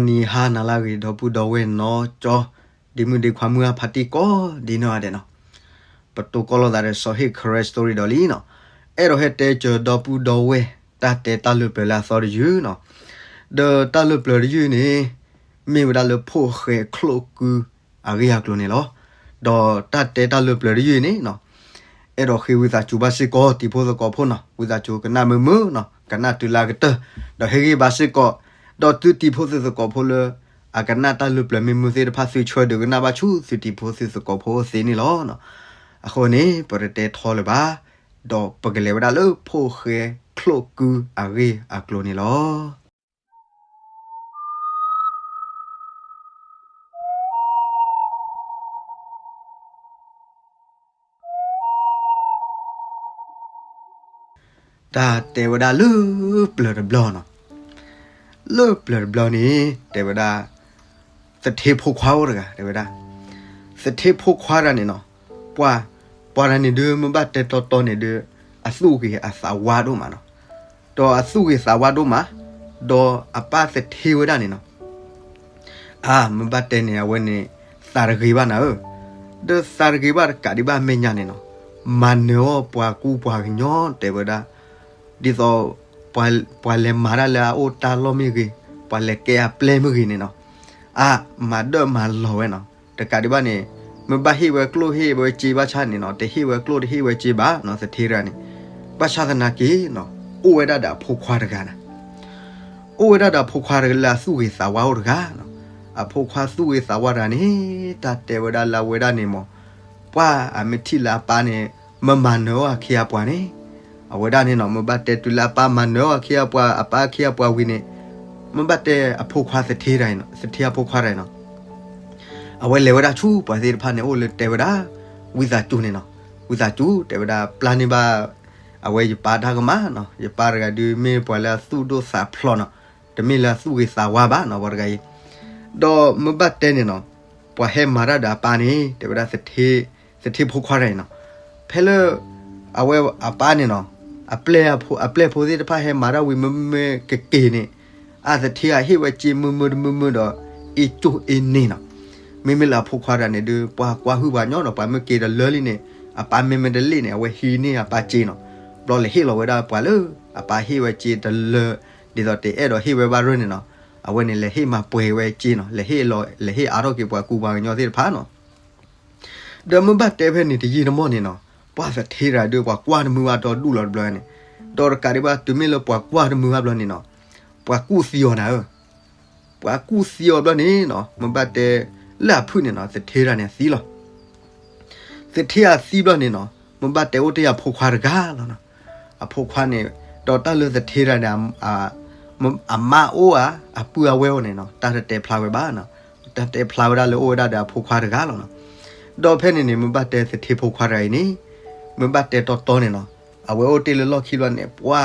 နံၤဟါနၤလၢအဂ့ၤ ဒီပုၢ်ဒီဝဲၢ်နီၢ်ကၠီ ဒ့မုၣ်ဒ့ခွါ မုၢ်အါဖးတံၢ်ကိးဒ်နီၢ်ဂၤဒဲးနီၤ, ပတိၢ်ကီၢ်လိာ်သးဒီးစီၤဟ့ၣ် ခရၢၣ် story ဒီးလံနီၤ, အဲၣ်ဒိးဟဲတဲစၢၤဒီပုၢ်ဒီဝဲၢ် တၢ်တဲတၢ်လၢပျၢၤလၢအသီတယုၢ်နီၤ, ဒီးတၢ်လၢပျၢၤတယုၢ်န့ၣ် မ့ၢ်ဝဲဒၣ်လၢဖိၣ်ဃဲချိၣ်ကု အဂ့ၢ်အကျိၤန့ၣ်လီၤ. ဒီးတၢ်တဲတၢ်လၢပျၢၤတယုၢ်အံၤန့ၣ်နီၤ, အဲၣ်ဒိးဃ့ဝံသးစူၤဘၣ်စ့ၢ်ကီး တံၤဖိသကိးဖိနီၤ, ဝံသးစူၤကနၣ်မုာ်မုာ်နီၤ, ကနၣ်တုၤလၢအကတၢၢ်, ဒီးဟ့ၣ်ဂံၢ်ဘါစ့ၢ်ကီး, ဒီးသုတံၤဖိသုသကိးဖိလၢ အကနၣ်တၢ်လၢပျၢၤမ့ၢ်မုာ်သ့ၣ်တဖၣ် သုဆှၢဒုးကနၣ်ဘၣ်ဆူသုတံၤဖိသုသကိးဖိသ့န့ၣ်လီၤ. အဃိန့ၣ် ပတတဲထီလၢၤဘၣ်, ဒီးပကလဲၤဝဲဒၣ်လၢဖိၣ်ဃဲချိၣ်ကုအဂ့ၢ်အကျိၤန့ၣ်လီၤ. တၢ်တဲဝဲဒၣ်လၢပျၢၤတဘျီနီၤ, လၢပျၢၤတဘျီန့ၣ် တဲဝဲဒၣ် သထ့ဖိခွါအိၣ်တဂၤ တဲဝဲဒၣ်, သထ့ဖိခွါတဂၤန့ၣ်နီၤ, ပှၤ ပှၤတဂၤန့ၣ်ဒုး မ့ၢ်ဘၣ်တဲတီတီန့ၣ်ဒုး အသူၣ်ဂ့ၤအသးဝါဒိၣ်မးနီၤ, ဒီးအသူၣ်ဂ့ၤသးဝါဒိၣ်မး, ဒီးအပၢ်သထ့ဝဲဒၣ်န့ၣ်နီၤ အါ မ့ၢ်ဘၣ်တဲန့ၣ် အဝဲန့ၣ် သးတဂ့ၤဘၣ်နၤဧၢ, ဒီးသးတဂ့ၤဘၣ်တကးဒံးဘၣ် မဲာ်ညါန့ၣ်နီၤ, မၤနၢၤအီၣ်ပှၤကူပှၤကညီ တဲဝဲဒၣ်, ဒ်သိး ပှၤလဲၤမၤတၢ်လၢအအိၣ်တၢ်လီၢ်မ့ၢ်ဂ့ၤ, ပှၤလဲၤကဲအပျဲၢ်မ့ၢ်ဂ့ၤန့ၣ်နီၤ, အါ မၤဒၢၣ်မၤလီၤဝဲနီၤ, တကးဒံးဘၣ်န့ၣ် မ့ၢ်ဘၣ်ဟ့ၣ်ဝဲကျိၣ်ဟ့ၣ်ဝဲစ့ဘၣ်ဆၣ်န့ၣ်နီၤ, တဟ့ၣ်ဝဲကျိၣ်တဟ့ၣ်ဝဲစ့ဘၣ်နီၤ သထ့တဂၤန့ၣ်, ဘၣ်ဆၣ်သနာ်က့နီၤ, အိၣ်ဝဲဒၣ်ဒီးအဖိခွါတဂၤန့ၣ် အိၣ်ဝဲဒၣ်ဒီးအဖိခွါတဂၤလၢအသူၣ်ဂ့ၤသးဝါအိၣ်တဂၤနီၤ, အဖိခွါသူၣ်ဂ့ၤသးဝါတဂၤန့ၣ် တၢ်တဲဝဲဒၣ်လၢအဝဲဒၣ်န့ၣ်မ့ၢ် ပှၤအမ့ၢ်ထံၣ်လၢအပၢ်န့ၣ် မ့ၢ်မၤနၢၤအီၣ်အခ့အပှၤန့ၣ်, အဝဲဒၣ်န့ၣ်နီၤ မ့ၢ်ဘၣ်တဲတုၤလၢအပၢ်မၤနၢၤအီၣ်အခ့အပှၤ အပၢ်အခ့အပှၤဝံၤန့ၣ်, မ့ၢ်ဘၣ်တဲအဖိခွါသထ့တဂၤန့ၣ်နီၤ, သထ့အဖိခွါတဂၤန့ၣ်နီၤ အဝဲလဲၤဝဲဒၣ်ဆူပှၤသ့ၣ်တဖၣ်န့ၣ် အိၣ်လၢတဲဝဲဒၣ် ဝံသးစူၤန့ၣ်နီၤ, ဝံသးစူၤ တဲဝဲဒၣ် ပျၢ်န့ၢ်ဘၣ် အဝဲယပၢ်တၢ်ကမၣ်နီၤ, ယပၢ်တဂၤဒုးမ့ၢ်ပှၤလၢအသူၣ်ဒိၣ်သးဖျိးနီၤ, တမ့ၢ်လၢအသူၣ်ဂ့ၤသးဝါဘၣ်နီၤ ပှၤတဂၤအံၤ, ဒီးမ့ၢ်ဘၣ်တဲန့ၣ်နီၤ, ပှၤဟဲမၤတၢ်ဒီးအပၢ်န့ၣ် တဲဝဲဒၣ် သထ့ဖိခွါတဂၤအံၤနီၤ, ဖဲလၢ အဝဲအပၢ်န့ၣ်နီၤ, အပျဲၢ်ဖိသ့ၣ်တဖၣ်ဟဲမၤတၢ်ဝံၤမ့မ့ၢ်ကက့ၤန့ၣ်, အသထ့အဟ့ၣ်ဝဲစ့မုာ်မုာ်တမုာ်မုာ်ဒီး အ့ၣ်ကၠိၣ်အ့ၣ်န့ၢ်နီၤ, မ့မ့ၢ်လၢအဖိခွါတဂၤန့ၣ်ဒုး ပှၤကွၢ်ဟုၣ်ပှၤညီဒီး ပှၤမ့ၢ်က့ၤဒီးလၢလံန့ၣ် အပၢ်မ့မ့ၢ်တလ့ၣ်န့ၣ် အဝဲဟံးန့ၢ်အပၢ်စ့နီၤ, ဘျီလဲၤဟ့ၣ်လီၤဝဲဒၣ်ပှၤလၢ အပၢ်ဟ့ၣ်ဝဲစ့တလၢ ဒ်သိးတအဲၣ်ဒိးဟ့ၣ်ဝဲဘၣ်ရၢၢ်န့ၣ်နီၤ, အဝဲန့ၣ်လဲၤဟ့ၣ်မၤပှဲၤဝဲစ့နီၤ, လဲၤဟ့ၣ်လီၤ လဲၤဟ့ၣ်အါထီၣ်က့ၤပှၤကူပှၤကညီသ့ၣ်တဖၣ်နီၤ ဒီးမ့ၢ်ဘၣ်တဲဖဲန့ၣ်တယံာ်တမီၢ်န့ၣ်နီၤ, ပှၤသထ့တဂၤဒုး ပှၤကွၢ်တမုာ်ဘၣ်ဒီဒူၣ်လီၤတဘျီန့ၣ်, ဒီးတကးဒံးဘၣ် တုၤမ့ၢ်လၢပှၤကွၢ်တမုာ်ဘၣ်ဘျီန့ၣ်နီၤ, ပှၤကူၣ်သံအီၤနၤဧၢ, ပှၤကူၣ်သံအီၤဘျီန့ၣ်နီၤ, မ့ၢ်ဘၣ်တဲ လၢအဖုၣ်န့ၣ်နီၤ သထ့တဂၤန့ၣ်အသံလီၤ သထ့အသံဘျီန့ၣ်နီၤ, မ့ၢ်ဘၣ်တဲအိၣ်တ့ၢ်အဖိခွါတဂၤလီၤနီၤ, အဖိခွါန့ၣ်, ဒီးတၢ်လၢသထ့တဂၤန့ၣ် အမါအိၣ်ဧါ အပုၢ်အဝဲၢ်အိၣ်န့ၣ်နီၤ တၢ်တတဲဖျါဝဲဘၣ်နီၤ, တၢ်တဲဖျါဝဲဒၣ်လၢအိၣ်ဝဲဒၣ်ဒီးအဖိခွါတဂၤလီၤနီၤ, ဒီးဖဲန့ၣ်န့ၣ် မ့ၢ်ဘၣ်တဲသထ့ဖိခွါတဂၤအံၤန့ၣ်, မ့ၢ်ဘၣ်တဲတီတီန့ၣ်နီၤ, အဝဲအိၣ်တ့ၢ်လၢလီၢ်ခံဘျီန့ၣ် ပှၤ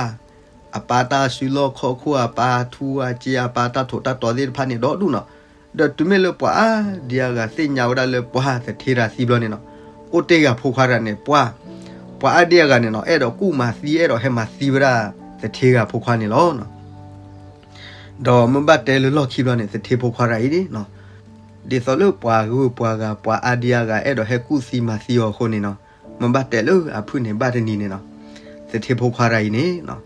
အပၢ်တၢ်စုလီၢ်ခီၣ်ခိၣ် အပၢ်ထူအစ့ အပၢ်တၢ်ထိးတၢ်တီၤသ့ၣ်တဖၣ်န့ၣ်ဒီဒူၣ်နီၤ, ဒီးတုၤမ့ၢ်လၢပှၤအါဒံအါဂၤသ့ၣ်ညါဝဲဒၣ်လၢပှၤသထ့တဂၤသံဘျီန့ၣ်နီၤ, အိၣ်တ့ၢ်ဂၤဖိခွါတဂၤန့ၣ် ပှၤ ပှၤအါဒံအါဂၤန့ၣ်နီၤ အဲၣ်ဒိးကူၣ်မၤသံ အဲၣ်ဒိးဟဲမၤသံဝဲဒၣ်သထ့ဂၤဖိခွါန့ၣ်လီၤ. ဒီးမ့ၢ်ဘၣ်တဲလၢလီၢ်ခံဘျီန့ၣ် သထ့ဖိခွါတဂၤအံၤန့ၣ်နီၤ, ဒ်သိးလၢပှၤဂုၤပှၤဂၤ ပှၤအါဒံအါဂၤ အဲၣ်ဒိးဟဲကူၣ်သံမၤသံအီၤအဃိန့ၣ်နီၤ, မ့ၢ်ဘၣ်တဲလၢအဖုၣ်န့ၣ် ဘၣ်တနံၤန့ၣ်နီၤ, သထ့ဖိခွါတဂၤအံၤန့ၣ်နီၤ,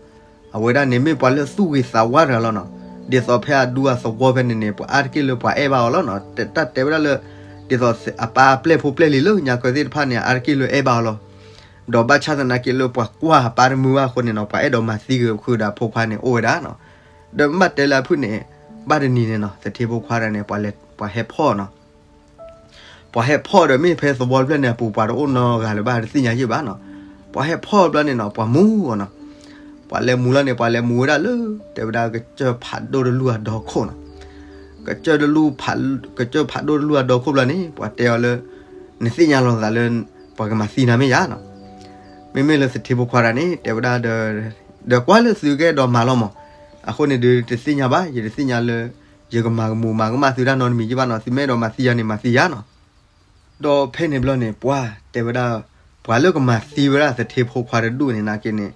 အဝဲဒၣ်န့ၣ်မ့ၢ်ပှၤလၢသူၣ်ဂ့ၤသးဝါတဂၤလီၤနီၤ, ဒ်သိးဖဲအဒူအသဝီဖဲန့ၣ်န့ၣ် ပှၤအါတက့ၢ်လၢပှၤအဲၣ်ဘၣ်အီၤလီၤနီၤ, တၢ်တဲဝဲဒၣ်လၢ ဒ်သိးအပၢ်အပျဲၢ်ဖိပျဲၢ်လံၤလၢညါကၢသ့ၣ်တဖၣ်န့ၣ် အါတက့ၢ်လၢအဲၣ်ဘၣ်အီၤလီၤ. ဒီးဘၣ်ဆၣ်သနာ်က့လၢပှၤကွၢ်အပၢ်တမုာ်ဘၣ်အဃိန့ၣ်နီၤ ပှၤအဲၣ်ဒိးမၤသံဂ့ၤဃုာ်ဒီးအဖိခွါန့ၣ်အိၣ်ဝဲဒၣ်နီၤ, ဒီးမ့ၢ်ဘၣ်တဲလၢအဖုၣ်န့ၣ် ဘၣ်တနံၤန့ၣ်နီၤ သထ့ဖိခွါတဂၤန့ၣ် ပှၤဟဲဖီၣ်နီၤ ပှၤဟဲဖီၣ်ဒီးမ့ၢ်ဖဲသဝီတဖျၢၣ်န့ၣ်အပူၤ ပှၤတအိၣ်နီတဂၤလၢၤဘၣ် တသ့ၣ်ညါယံာ်ဘၣ်နီၤ, ပှၤဟဲဖီၣ်ဘျီန့ၣ်နီၤ ပှၤမူအီၤနီၤ, ပှၤလဲၤမူလီၤန့ၣ် ပှၤလဲၤမူဝဲဒၣ်လၢ တဲဝဲဒၣ်ကစၢၢ်ဖးဒိၣ်တလူၢ်အဒီခိၣ်နီၤ, ကစၢၢ်တလူၢ် ကစၢၢ်ဖးဒိၣ်တလူၢ်အဒီခိၣ်ဘျီန့ၣ် ပှၤတဲအီၤလၢ နသ့ၣ်ညါလီၤသးလၢ ပှၤကမၤသံနၤမ့ၢ်ယါနီၤ, မ့မ့ၢ်လၢသထ့ဖိခွါတဂၤန့ၣ် တဲဝဲဒၣ်ဒီး ဒီးကွၢ်လၢသုကအဲၣ်ဒိးမၤလီၤမး, အဃိန့ၣ်ဒီးတသ့ၣ်ညါဘၣ် ယတသ့ၣ်ညါလၢ ယကမၤကမူးမၤကမၣ်သုတၢ်နီတမံၤယံာ်ဘၣ်နီၤ, သုမ့ၢ်အဲၣ်ဒိးမၤသံယၤန့ၣ် မၤသံယၤနီၤ. ဒီးဖဲန့ၣ်ဘျီန့ၣ် ပှၤတဲဝဲဒၣ် ပှၤလၢကမၤသံဝဲဒၣ်သထ့ဖိခွါတဒူၣ်န့ၣ်နာ်က့န့ၣ်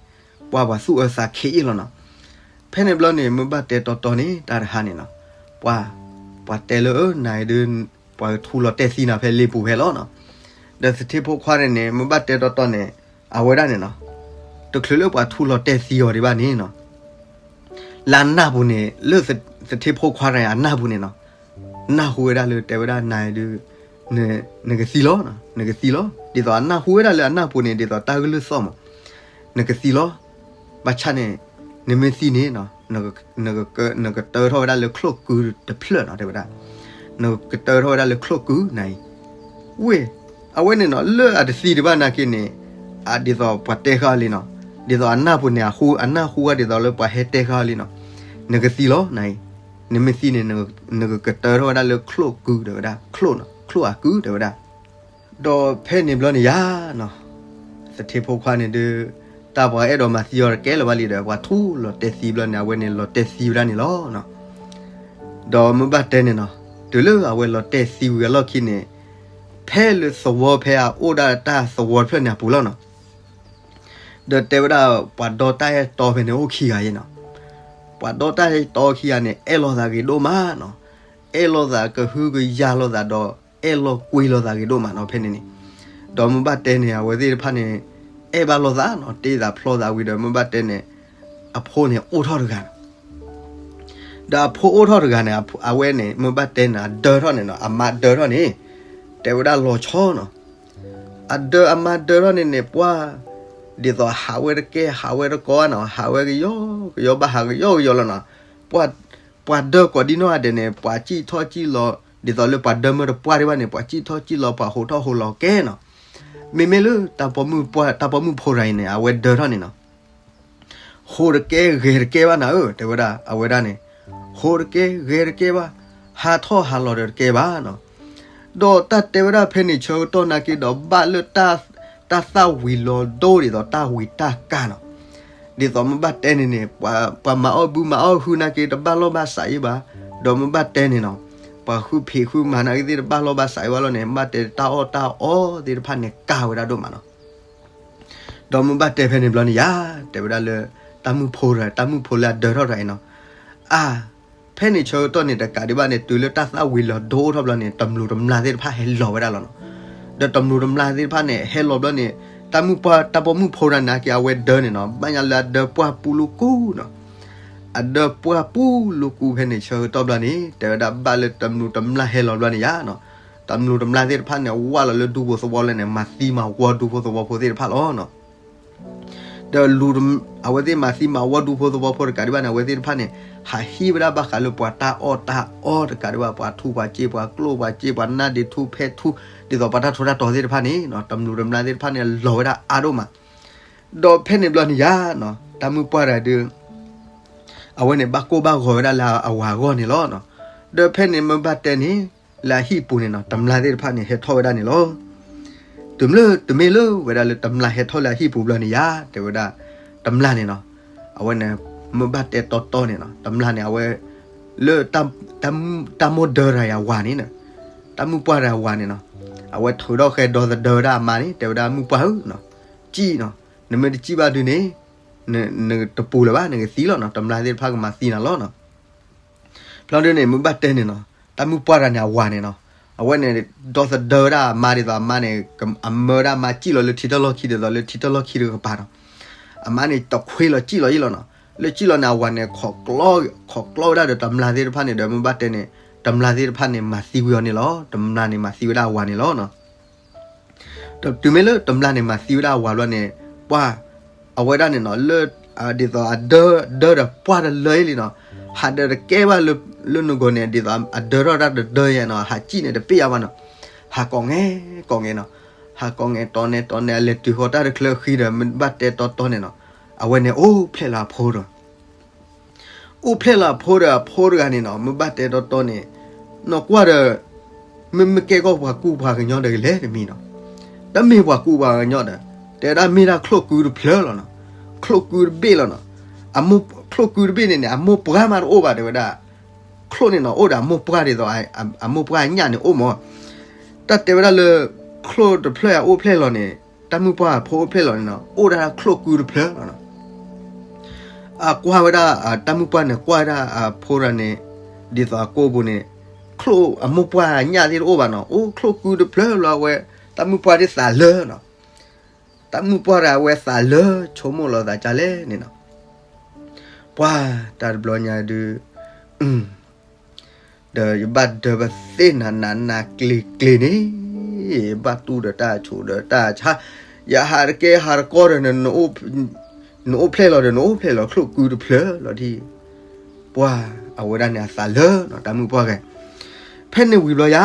ပှၤပှၤသူၣ်အၢသးခံးအ့ၣ်လီၤနီၤ. ဖဲန့ၣ်ဘျီန့ၣ် မ့ၢ်ဘၣ်တဲတီတီန့ၣ် တၢ်တဟါန့ၣ်နီၤ, ပှၤ ပှၤတဲလၢ အၢ နၤအံၤဒုး ပှၤထူလီၤတဲာ်သံနၤဖဲလ့ပူၤဖဲလီၤနီၤ. ဒီးသထ့ဖိခွါန့ၣ်န့ၣ် မ့ၢ်ဘၣ်တဲတီတီန့ၣ် အဝဲဒၣ်န့ၣ်နီၤ, တချုးလၢပှၤထူလီၤတဲာ်သံအီၤဒံးဘၣ်န့ၣ်နီၤ, လၢအနၢ်ပူၤန့ၣ် လၢသထ့ဖိခွါတဂၤအနၢ်ပူၤန့ၣ်နီၤ, နၢ်ဟူဝဲဒၣ်လၢတဲဝဲဒၣ်နၤအံၤဒုး နကသံလီၤ, နကသံလီၤ. ဒ်သိးအနၢ်ဟူဝဲဒၣ်လၢအနၢ်ပူၤန့ၣ် ဒ်သိးတၢ်ကလုၢ်သီၣ်မး, နကသံလီၤ. ဘၣ်ဆၣ်န့ၣ် နမ့ၢ်သံန့ၣ် နကကတၢၢ်ထီၣ်ဝဲဒၣ်လၢချိၣ်ကုတဖျၢၣ်နီၤ တဲဝဲဒၣ်, နကကတၢၢ်ထီၣ်ဝဲဒၣ်လၢချိၣ်ကုနၤအံၤ, ဝ့ၢ်, အဝဲန့ၣ်နီၤ လၢအတသံဒံးဘၣ်နာ်က့န့ၣ် အဒ်သိးပှၤတဲဃာ်အီၤလံနီၤ, ဒ်သိးအနၢ်ပူၤန့ၣ် အနၢ်ဟူဝဲဒ်သိးလၢပှၤဟဲတဲဃာ်အီၤလံနီၤ, နကသံလီၤနၤအံၤ, နမ့ၢ်သံန့ၣ် နကကတၢၢ်ထီၣ်ဝဲဒၣ်လၢချိၣ်ကုတဲဝဲဒၣ်, ချိၣ်နီၤ ချိၣ်အကုတဲဝဲဒၣ်. ဒီးဖဲန့ၣ်ဘျီန့ၣ်ယါနီၤ, သထ့ဖိခွါန့ၣ်ဒုး တၢ်ပှၤအဲၣ်ဒိးမၤသံအီၤတကဲလၢၤဘၣ်လံဒီး ပှၤထူလီၤတဲာ်သံဘျီန့ၣ် အဝဲန့ၣ်လီၤတဲာ်သံဝဲဒၣ်န့ၣ်လီၤနီၤ. ဒီးမ့ၢ်ဘၣ်တဲန့ၣ်နီၤ, တုၤလၢအဝဲလီၤတဲာ်သံဝံၤအလီၢ်ခံန့ၣ် ဖဲလၢသဝီဖဲအအိၣ်ဒၣ်တၢ်သဝီတဖျၢၣ်န့ၣ်အပူၤလီၤနီၤ, ဒီးတဲဝဲဒၣ်ပှၤဒီတၢ်အဲၣ်တီဖဲန့ၣ်အိၣ်ခံဂၤအံၤနီၤ, ပှၤဒီတၢ်အဲၣ်တီခံဂၤန့ၣ် အဲၣ်လိာ်သးဂ့ၤဒိၣ်မးနီၤ, အဲၣ်လိာ်သးကဟုကယာ်လိာ်သးဒီး အဲၣ်လိာ်ကွံလိာ်သးဂ့ၤဒိၣ်မးနီၤ ဖဲန့ၣ်န့ၣ်. ဒီးမ့ၢ်ဘၣ်တဲန့ၣ် အဝဲသ့ၣ်တဖၣ်န့ၣ် အဲၣ်ဘၣ်လိာ်သးနီၤ, တ့သးဖျီသးဝံၤဒီး မ့ၢ်ဘၣ်တဲန့ၣ် အဖိန့ၣ်အိၣ်ထီၣ်တဂၤနီၤ. ဒီးအဖိအိၣ်ထီၣ်တဂၤန့ၣ် အဝဲန့ၣ် မ့ၢ်ဘၣ်တဲန့ၣ် အဒၢထီၣ်န့ၣ်နီၤ, အမါဒၢထီၣ်န့ၣ် တဲဝဲဒၣ်လီၤဆီနီၤ. အဒၢအမါဒၢထီၣ်န့ၣ်န့ၣ် ပှၢ် ဒ်သိးဟးဝဲတကဲ ဟးဝဲတကီနီၤ, ဟးဝဲကယီကယီ ဘၣ်ဟးကယီကယီလီၤနီၤ. ပှၤဒၢကိးဒံနီၢ်ဂၤဒဲးန့ၣ် ပှၤစံၣ်ထီၣ်စံၣ်လီၤ, ဒ်သိးလၢပှၤဒၢမၢတပှၢ်ဒံးဘၣ်န့ၣ် ပှၤစံၣ်ထီၣ်စံၣ်လီၤ ပှၤဟးထီၣ်ဟးလီၤကဲနီၤ. မ့မ့ၢ်လၢတၢ်ပိာ်မုၣ်ပှၢ် တၢ်ပိာ်မုၣ်ဖိတဂၤအံၤန့ၣ် အဝဲဒၢထီၣ်န့ၣ်နီၤ ဟးတကဲဂဲၤတကဲဘၣ်နၤဧၢ တဲဝဲဒၣ် အဝဲဒၣ်န့ၣ်, ဟးတကဲဂဲၤတကဲဘၣ်, ဟးထီၣ်ဟးလီၤဒီးတကဲဘၣ်နီၤ. ဒီးတၢ်တဲဝဲဒၣ်ဖဲန့ၣ်ဆၢကတီၢ်နာ်က့ဒီး ဘၣ်လၢတၢ်သၣ်ဝံၤလီၤဒိဒ်သိးတၢ်ဝံၤတၢ်ကါနီၤ. ဒ်သိးမ့ၢ်ဘၣ်တဲန့ၣ်န့ၣ် ပှၤမၤအီၣ်ဘုမၤအီၣ်ဟုနာ်က့တဘၣ်လီၢ်ဘၣ်စးအံၤဘၣ်, ဒီးမ့ၢ်ဘၣ်တဲန့ၣ်နီၤ ပှၤဃုဖံးဃုမၤနာ်က့သ့ၣ်တဘၣ်လီၢ်ဘၣ်စးအံၤဘၣ်လီၤန့ၣ် ဘၣ်တဲတၢ်အီၣ်တၢ်အီသ့ၣ်တဖၣ်န့ၣ်ကါဝဲဒၣ်ဒိၣ်မးနီၤ. ဒီးမ့ၢ်ဘၣ်တဲဖဲန့ၣ်ဘျီန့ၣ်ယါ, တဲဝဲဒၣ်လၢ တၢ်မုၣ်ဖိတဂၤ တၢ်မုၣ်ဖိလၢအဒၢထီၣ်တဂၤအံၤနီၤ, အါ, ဖဲန့ၣ်ဆၢကတီၢ်န့ၣ်တကးဒံးဘၣ်န့ၣ် တုၤလၢတၢ်သၣ်ဝံၤလီၤဒိအိၣ်ထီၣ်ဘျီန့ၣ် တမျိးတမျာ်သ့ၣ်တဖၣ်ဟဲလီၤဝဲဒၣ်လီၤနီၤ. ဒီးတမျိးတမျာ်သ့ၣ်တဖၣ်န့ၣ် ဟဲလီၤဘျီန့ၣ် တၢ်မုၣ်ပှၢ် တၢ်ပိာ်မုၣ်ဖိတဂၤနာ်က့ အဝဲဒၢန့ၣ်နီၤ ဘၣ်ညါလၢအဒၢပှၢ်ပူၤလူၤကူနီၤ. အဒၢပှၢ်ပူၤလူၤကူဖဲန့ၣ်ဆၢကတီၢ်ဘျီန့ၣ် တဲဝဲဒၣ်ဘၣ်လၢတမျိးတမျာ်ဟဲလီၤဘျီန့ၣ်ယါနီၤ, တမျိးတမျာ်သ့ၣ်တဖၣ်န့ၣ် ဝၢ်လီၤလၢဒူဖိသဝီလၢန့ၣ် မၤသံမၤဝီဒူဖိသဝီဖိသ့ၣ်တဖၣ်လီၤနီၤ. ဒီး အဝဲသ့ၣ်မၤသံမၤဝီဒူဖိသဝီဖိတကးဒံးဘၣ်န့ၣ် အဝဲသ့ၣ်တဖၣ်န့ၣ် ဟးဟံးဝဲဒၣ်ဘၣ်ဃးလၢပှၤတၢ်အီၣ်တၢ်အီတကးဒံးဘၣ် ပှၤထူးပှၤစ့ ပှၤကျိၣ်ပှၤစ့ ပှၤနၢ်ဒ့ထူဖဲထူ ဒ်သိးပှၤတၢ်ထူးတၢ်တီၤသ့ၣ်တဖၣ်န့ၣ် တမျိးတမျာ်သ့ၣ်တဖၣ်န့ၣ် လီၤဝဲဒၣ်အါဒိၣ်မး. ဒီးဖဲန့ၣ်ဘျီန့ၣ်ယါနီၤ တၢ်မုၣ်ပှၢ်တဂၤဒုး အဝဲန့ၣ်ဘၣ်ကိၢ်ဘၣ်ဂီၤဝဲဒၣ်လၢအဝၤအဂီၢ်န့ၣ်လီၤ. ဒီးဖဲန့ၣ်မ့ၢ်ဘၣ်တဲန့ၣ် လၢအဟံၣ်ပူၤန့ၣ်နီၤ တမျာ်သ့ၣ်တဖၣ်န့ၣ် ဟဲထီၣ်ဝဲဒၣ်န့ၣ်လီၤ. တုၤမ့ၢ်လၢ တုၤမ့ၢ်လၢဝဲဒၣ်လၢတမျာ်ဟဲထီၣ်လၢအဟံၣ်ပူၤဘျီန့ၣ်ယါ တဲဝဲဒၣ် တမျာ်န့ၣ်နီၤ အဝဲန့ၣ် မ့ၢ်ဘၣ်တဲတီတီန့ၣ်နီၤ တမျာ်န့ၣ် အဝဲ လၢ တၢ်မိၢ်ဒၢတဂၤအံၤအဝၤန့ၣ်နီၤ တၢ်မုၣ်ပှၢ်တဂၤအဝၤန့ၣ်နီၤ အဝဲထုးထီၣ်ဃဲဒီသဒၢဝဲဒၣ်အမါန့ၣ် တဲဝဲဒၣ်မုၣ်ပှၢ်ဧၢနီၤ စံၣ်နီၤ နမ့ၢ်တစံၣ်ဘၣ်ဒုးန့ၣ် နတပူၤလၢၤဘၣ် နကသံလီၤနီၤ တမျာ်သ့ၣ်တဖၣ်ကမၤသံနၤလီၤနီၤ. ဖျီဒုးန့ၣ် မ့ၢ်ဘၣ်တဲန့ၣ်နီၤ တၢ်မုၣ်ပှၢ်တဂၤန့ၣ် အဝၤန့ၣ်နီၤ အဝဲန့ၣ် ဒီသဒၢဝဲဒၣ်အမါဒ်သိးအမါန့ၣ် အမၢဝဲဒၣ်အမါစံၣ်လီၤလၢထံတၢ်လီၢ်ခံဒ်သိးလၢထံတၢ်လီၢ်ခံတကပၤနီၤ အမါန့ၣ် တခွ့လီၤစံၣ်လီၤယံလီၤနီၤ လၢစံၣ်လီၤန့ၣ် အဝၤန့ၣ် ခိးကျီဝဲဒၣ်ဒီးတမျာ်သ့ၣ်တဖၣ်န့ၣ်ဒီး မ့ၢ်ဘၣ်တဲန့ၣ် တမျာ်သ့ၣ်တဖၣ်န့ၣ် မၤသံဝံၤအီၤန့ၣ်လီၤ တမျာ်န့ၣ် မၤသံဝဲဒၣ်အဝၤန့ၣ်လီၤနီၤ. ဒီးတုၤမ့ၢ်လၢတမျာ်န့ၣ် မၤသံဝဲဒၣ်အဝၤဘျီန့ၣ် ပှၢ် အဝဲဒၣ်န့ၣ်နီၤ လၢ ဒ်သိးအဒၢ ဒၢဒီးပှၢ်တလၢအံၤလံနီၤ ဟးဒၢတကဲဘၣ်လၢ လၢနဂီၢ်န့ၣ် ဒ်သိးအဒၢထီၣ်တၢ်တဒၢယဲနီၤ ဟးစံၣ်န့ၣ်တပ့ၢ်ယါဘၣ်နီၤ ဟးကိးငဲၤ ကိးငဲၤနီၤ ဟးကိးငဲၤတီန့ၣ်တီန့ၣ် အလဲၤတုၤဃီၤတၢ်တချုးအဃံဒီး မ့ၢ်ဘၣ်တဲတီတီန့ၣ်နီၤ အဝဲန့ၣ်အိၣ်ဖျဲၣ်လၢအဖိဒီး အိၣ်ဖျဲၣ်လၢအဖိဒီးအဖိတဂၤန့ၣ်နီၤ မ့ၢ်ဘၣ်တဲတီတီန့ၣ် နီၢ်ကွၢ်ဒီး မ့ၢ်မ့ၢ်ကဲကီၢ်ပှၤကူပှၤကညီဒီးကလဲၤတမံၤနီၤ တမ့ၢ်ပှၤကူပှၤကညီဒီး တဲဝဲဒၣ်မ့ၢ်ဒၣ်ချိၣ်ကုတဖျၢၣ်လီၤနီၤ ချိၣ်ကုတဘ့ၣ်လီၤနီၤ အမိၢ် ချိၣ်ကုတဘ့ၣ်န့ၣ်န့ၣ် အမိၢ်ပှၢ်မးတအိၣ်ဘၣ်တဲဝဲဒၣ် ချိၣ်န့ၣ်နီၤ အိၣ်ဒီးအမိၢ်ပှၢ်ဒ်သိး အမိၢ်ပှၢ်အညၣ်န့ၣ်အိၣ်မး တၢ်တဲဝဲဒၣ်လၢ ချိၣ်တဖျၢၣ်အအိၣ်ဖျဲၣ်လီၤန့ၣ် တၢ်မုၣ်ပှၢ်အဖိအိၣ်ဖျဲၣ်လီၤန့ၣ်နီၤ အိၣ်ဒၣ်ချိၣ်ကုတဖျၢၣ်လီၤနီၤ အကွၢ်ဝဲဒၣ် တၢ်မုၣ်ပှၢ်န့ၣ် ကွၢ်ဝဲဒၣ်အဖိတဂၤန့ၣ် ဒ်သိးအကိာ်ပူၤန့ၣ် ချိၣ်အမိၢ်ပှၢ်ညၣ်သ့ၣ်တအိၣ်ဘၣ်နီၤ, အိၣ်ချိၣ်ကုတဖျၢၣ်လီၤအဝဲ, တၢ်မုၢ်ပှၢ်သ့ၣ်သးလၢနီၤ, တၢ်မုၢ်ပှၢ်ဒီးအဝဲသးလၢ ဆိကမိၣ်လီၤသးဒ်လဲၣ်န့ၣ်နီၤ, ပှၢ်တၢ်တဘျီညါဒုး ဒီးယဘၣ်ဒၢပသ့ၣ်နၤနၤနၤကျ့ၤကျ့ၤန့ၣ်, ယဘၣ်တူၢ်ဒီးတၢ်ဆိးဒီးတၢ်ဆါ, ယဟးတကဲဟးတကီဒီး နအိၣ်ဖျဲၣ်လီၤဒီး နအိၣ်ဖျဲၣ်လီၤချိၣ်ကုတဖျၢၣ်လီၤဒ်, ပှၢ်အဝဲဒၣ်န့ၣ်အသးလၢနီၤ တၢ်မုၢ်ပှၢ်ဂၤ, ဖဲန့ၣ်ဝံၤဘျီယၤ,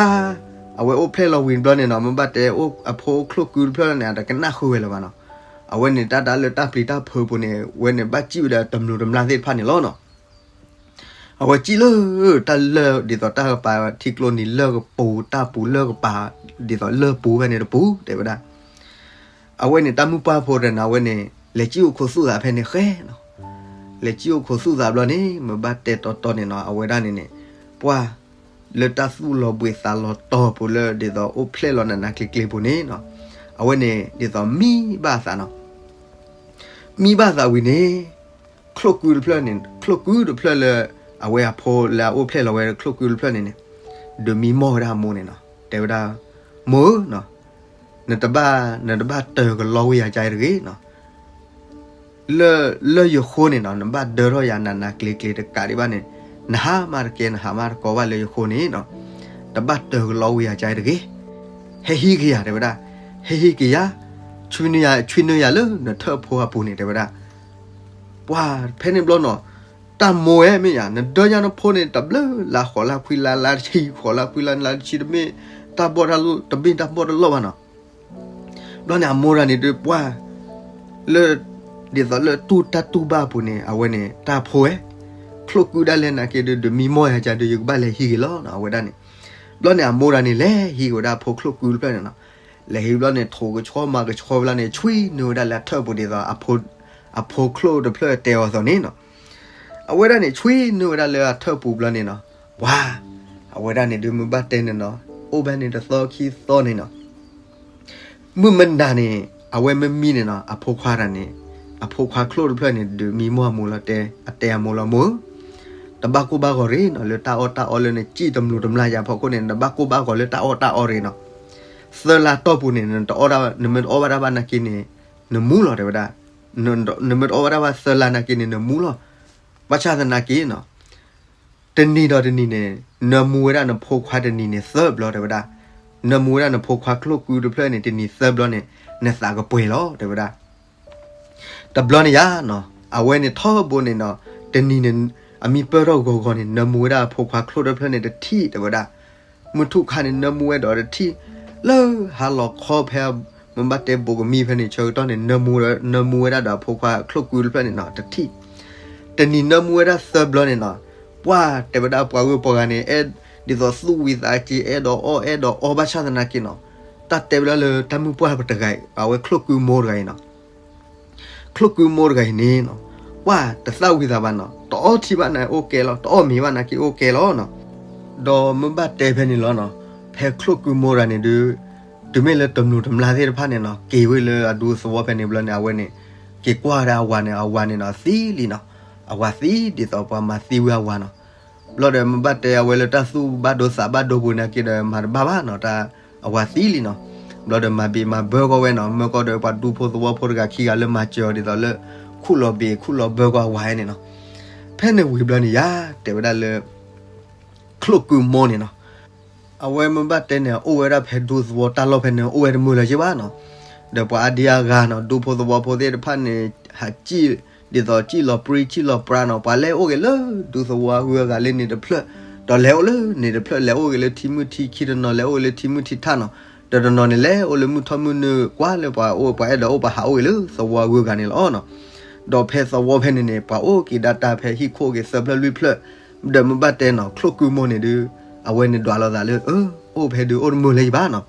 အဝဲအိၣ်ဖျဲၣ်လီၤဝံၤဘျီန့ၣ်နီၤ မ့ၢ်ဘၣ်တဲအဖိချိၣ်ကုတဖျၢၣ်လီၤန့ၣ် အတကနၣ်ဃုာ်ဝဲလၢၤဘၣ်နီၤ, အဝဲန့ၣ်တၢ်တၢ်လၢတၢ်ပျံၤတၢ်ဖုးပူၤန့ၣ် ဝဲန့ၣ်ဘၣ်စံၣ်ဝဲဒီးတမျိးတမျာ်သ့ၣ်တဖၣ်န့ၣ်လီၤနီၤ. အဝဲစံၣ်လၢ တၢ်လၢၢ်ဒ်သိးတၢ်ကပၤထံကျိနံၤလၢၢ်ကပူၤ တၢ်ပူၤလၢၢ်ကပၤ, ဒ်သိးလၢၢ်ပူၤဖဲန့ၣ်တပူၤ တဲဝဲဒၣ်. အဝဲန့ၣ်တၢ်မုၢ်ပှၢ်ဖိတနီၤ အဝဲန့ၣ် လဲၤစံၣ်အိၣ်ခိးသူၣ်သးဖဲန့ၣ်ဃဲနီၤ. လဲၤစံၣ်အိၣ်ခိးသူၣ်သးဘျီန့ၣ် မ့ၢ်ဘၣ်တဲတီတီန့ၣ်နီၤ အဝဲဒၣ်န့ၣ်န့ၣ် ပှၢ် လၢတၢ်သူၣ်လီၤဘှံးသးလီၤတီၤပူၤလၢဒ်သိးအိၣ်ဖျဲၣ်လီၤနးနးကျ့ၤကျ့ၤပူၤန့ၣ်နီၤ, အဝဲန့ၣ်ဒ်သိးမံဘၣ်အသးနီၤ. မံဘၣ်သးဝံၤန့ၣ် ချိၣ်ကုတဖျၢၣ်န့ၣ် ချိၣ်ကုတဖျၢၣ်လၢ အဝဲအဖိလၢအအိၣ်ဖျဲၣ်လီၤဝဲချိၣ်ကုတဖျၢၣ်န့ၣ်န့ၣ် ဒုးမံမီၢ်ဝဲဒၣ်အမိၢ်န့ၣ်နီၤ. တဲဝဲဒၣ်, မိၢ်ဧၢနီၤ, နတဘၣ် နတဘၣ်တၢၤကလီဝံၤယၤကါတဂ့ၤနီၤ. လၢ လၢယဃိန့ၣ်နီၤ နဘၣ်ဒၢထီၣ်ယၤနးနးကျ့ၤကျ့ၤတကးဒံးဘၣ်န့ၣ်, နဟးမးတကဲ နဟးမးတကီဘၣ်လၢယဃိန့ၣ်နီၤ, တဘၣ်တၢၤကလီဝံၤယၤကါတဂ့ၤ. ဟဲဟံးက့ၤယၤ တဲဝဲဒၣ်, ဟဲဟံးက့ၤယၤ, ဆွံနုာ်ယၤ ဆွံနုာ်ယၤလၢနထၢၣ်ဖိအပူၤန့ၣ် တဲဝဲဒၣ်. ပှၢ်ဖဲန့ၣ်ဘျီနီၤ, တၢ်မိၢ်ဝဲမ့ၢ်ယၤ နဒၢယၤနဖိန့ၣ် တဘျုးလါဃိးလါခွံလါလါတဆံ ဃိးလါခွံလါလါတဆံတမ့ၢ် တၢ်ဘီၣ်တၢ်လိၣ် တမ့ၢ်တၢ်ဘီၣ်တၢ်လိၣ်ဘၣ်နီၤ. ဘျီန့ၣ်အမိၢ်တဂၤန့ၣ်ဒုးပှၢ် လၢ ဒ်သိးလၢတူၢ်တၢ်တူၢ်ဘၣ်အပူၤန့ၣ် အဝဲန့ၣ် တၢ်ဖိဝဲ, ချိၣ်ကုဒၣ်လဲာ်နာ်က့ဒုး ဒုးမံမီၢ်ယၤကါဒုး ယကဘၣ်လဲၤဟံးက့ၤလီၤနီၤ အဝဲဒၣ်န့ၣ်. ဘျီန့ၣ်အမိၢ်တဂၤန့ၣ် လဲၤဟံးဝဲဒၣ်အဖိချိၣ်ကုတဖျၢၣ်န့ၣ်နီၤ. လဲၤဟံးဘျီန့ၣ် ထိးကဆီမၤကဆီဘျီန့ၣ် ဆွံနုာ်ဝဲဒၣ်လၢအထၢၣ်ပူၤဒ်သိး အဖိချိၣ်တဖျၢၣ်တဲအီၤအသိးန့ၣ်နီၤ. အဝဲဒၣ်န့ၣ် ဆွံနုာ်ဝဲဒၣ်လၢအထၢၣ်ပူၤဘျီန့ၣ်နီၤ, ပှၢ် အဝဲဒၣ်န့ၣ်ဒုးမ့ၢ်ဘၣ်တဲန့ၣ်နီၤ, အိၣ်ဘၣ်န့ၣ်တသီခံသီန့ၣ်နီၤ မုၢ်မနၤန့ၣ် အဝဲမ့ၢ်မံန့ၣ်နီၤ အဖိခွါတဂၤန့ၣ် အဖိခွါချိၣ်တဖျၢၣ်န့ၣ် ဒုးမံမီၢ်အမိၢ်လီၤတဲ အတဲအမိၢ်လီၤ မိၢ်ဧၢ, တဘၣ်ကိၢ်ဘၣ်ဂီၤတဂ့ၤနီၤ လၢတၢ်အီၣ်တၢ်အီလၢနစံၣ်တမျိးတမျာ်ယၤဖီခိၣ်န့ၣ် တဘၣ်ကိၢ်ဘၣ်ဂီၤလၢတၢ်အီၣ်တၢ်အီတဂ့ၤနီၤ. သၢလါတီၢ်ပူၤန့ၣ် နတအီၣ် နမ့ၢ်တအီၣ်ဘၣ်တၢ်ဘၣ်နာ်က့န့ၣ် နမူလီၤတဲဝဲဒၣ်. နမ့ၢ်တအီၣ်ဘၣ်တၢ်ဘၣ်သၢလါနာ်က့န့ၣ် နမူလီၤ. ဘၣ်ဆၣ်သနာ်က့နီၤ တနံၤဒီးတနံၤန့ၣ် နၢမူဝဲဒၣ်နဖိခွါတနံၤန့ၣ်သၢဘျီတဲဝဲဒၣ်. နၢမူဝဲဒၣ်နဖိခွါချိၣ်ကုတဖျၢၣ်န့ၣ် တနံၤသၢဘျီန့ၣ် နသးကပှဲၤလီၤတဲဝဲဒၣ်. တဘျီန့ၣ်ယါနီၤ အဝဲန့ၣ်ထီဘိန့ၣ်နီၤ တနံၤန့ၣ် အမံပၢၢ်ထီၣ်ဂီၤဂီၤန့ၣ် နၢမူဝဲဒၣ်အဖိခွါချိၣ်တဖျၢၣ်န့ၣ်တထံၣ်တဲဝဲဒၣ်. မုၢ်ထူၣ်ခါန့ၣ် နၢမူဝဲဒီးတထံၣ်, လၢဟါလီၤခီဖဲ မ့ၢ်ဘၣ်တဲဘိးကမံဖဲန့ၣ် ဆၢကတီၢ်န့ၣ် နၢမူဝဲဒၣ်ဒီးအဖိခွါချိၣ်ကုတဖျၢၣ်န့ၣ်နီၤ တထံၣ်. တနံၤနၢမူဝဲဒၣ်သၢဘျီန့ၣ်နီၤ ပှၢ်တဲဝဲဒၣ်ပှၤဂုၤပှၤဂၤန့ၣ် အဲၣ်ဒ်သိးသူၣ်ဝံၤသးက့ အဲၣ်ဒိးအီၣ်အဲၣ်ဒိးအီဘၣ်ဆၣ်သနာ်က့နီၤ တၢ်တဲဝဲဒၣ်လၢတၢ်မုၢ်ပှၢ်ပတဂၤအံၤ အဝဲချိၣ်ကုမိၢ်တဂၤအံၤနီၤ ချိၣ်ကုမိၢ်တဂၤအံၤန့ၣ်နီၤ ပှၢ်တသၣ်ဝံၤသးဘၣ်နီၤ တအီထံဘၣ်နာ်က့အိၣ်ကဲလီၤ တအီၣ်မ့ၤဘၣ်နာ်က့အိၣ်ကဲလီၤနီၤ. ဒီးမ့ၢ်ဘၣ်တဲဖဲန့ၣ်လီၤနီၤ ဖဲချိၣ်ကုမိၢ်တဂၤန့ၣ်ဒုး တုၤမ့ၢ်လၢတမျိးတမျာ်သ့ၣ်တဖၣ်န့ၣ်နီၤ က့ၤဝဲလၢအဒူသဝီဖဲန့ၣ်ဘျီန့ၣ် အဝဲန့ၣ် က့ၤကွၢ်ဝဲဒၣ်အဝၤန့ၣ် အဝၤန့ၣ်နီၤ သံလံနီၤ. အဝၤသံဒ်သိးပှၤမၤသံဝဲအဝၤနီၤ. ဘျီဒီးမ့ၢ်ဘၣ်တဲအဝဲလၢတၢ်သူၣ်ဘၣ်ဒိသးဘၣ်ဒိပူၤနာ်က့ဒီး မၤတဘၣ်ဘၣ်နီၤ တၢ်အဝၤသံလံနီၤ. ဘျီဒီးမၤဘံးမၤဘၢကီးဝဲနီၤ မၢကီးဒီးပှၤဒူဖိသဝီဖိတဂၤခံဂၤလၢမၤစၢၤအီၤဒ်သိးလၢ ခူၣ်လီၤဘံးခူၣ်လီၤဘၢကီးအဝၤန့ၣ်နီၤ. ဖဲန့ၣ်ဝံၤဘျီန့ၣ်ယါ တဲဝဲဒၣ်လၢ ချိၣ်ကုမိၢ်န့ၣ်နီၤ အဝဲမ့ၢ်ဘၣ်တဲန့ၣ် အိၣ်ဝဲဒၣ်ဖဲဒူသဝီတၢ်လီၢ်ဖဲန့ၣ် အိၣ်ဝဲတမုာ်လၢၤက့ဘၣ်နီၤ. ဒီးပှၤအါဒံအါဂၤနီၤ ဒူဖိသဝီဖိသ့ၣ်တဖၣ်န့ၣ် ဟးစံၣ် ဒ်သိးစံၣ်လီၤပြံစံၣ်လီၤပြါနီၤ ပှၤလဲၤအိၣ်က့ၤလၢဒူသဝီအဂုၤအဂၤလၢန့ၣ်တဖျၢၣ် ဒီးလဲၤအိၣ်လၢန့ၣ်တဖျၢၣ် လဲၤအိၣ်က့ၤလၢထံမုၢ်ထံခံတနီၤ လဲၤအိၣ်က့ၤလၢထံမုၢ်ထံထၣ်နီၤ. ဒီးတနီၤန့ၣ်လဲၤအိၣ်လၢမုၢ်ထီၣ်မုၢ်နုာ်ကွၢ်လၢပှၤအိၣ် ပှၤအဲၣ်ဒိးအိၣ်ပှၤဟးအိၣ်က့ၤလၢသဝီအဂုၤအဂၤန့ၣ်လီၤနီၤ. ဒီးဖဲသဝီဖဲန့ၣ်န့ၣ် ပှၤအိၣ်က့ၤဒၣ်တၢ်ဖဲဟံၣ်ခိၣ်က့ၤသၢဖျၢၣ်လွံၢ်ဖျၢၣ် ဒီးမ့ၢ်ဘၣ်တဲနီၤ ချိၣ်ကုမိၢ်န့ၣ်ဒုး အဝဲန့ၣ်ဒွးလိာ်သးလၢ အၢ အိၣ်ဖဲဒုးအိၣ်တမုာ်လၢၤက့ဘၣ်နီၤ.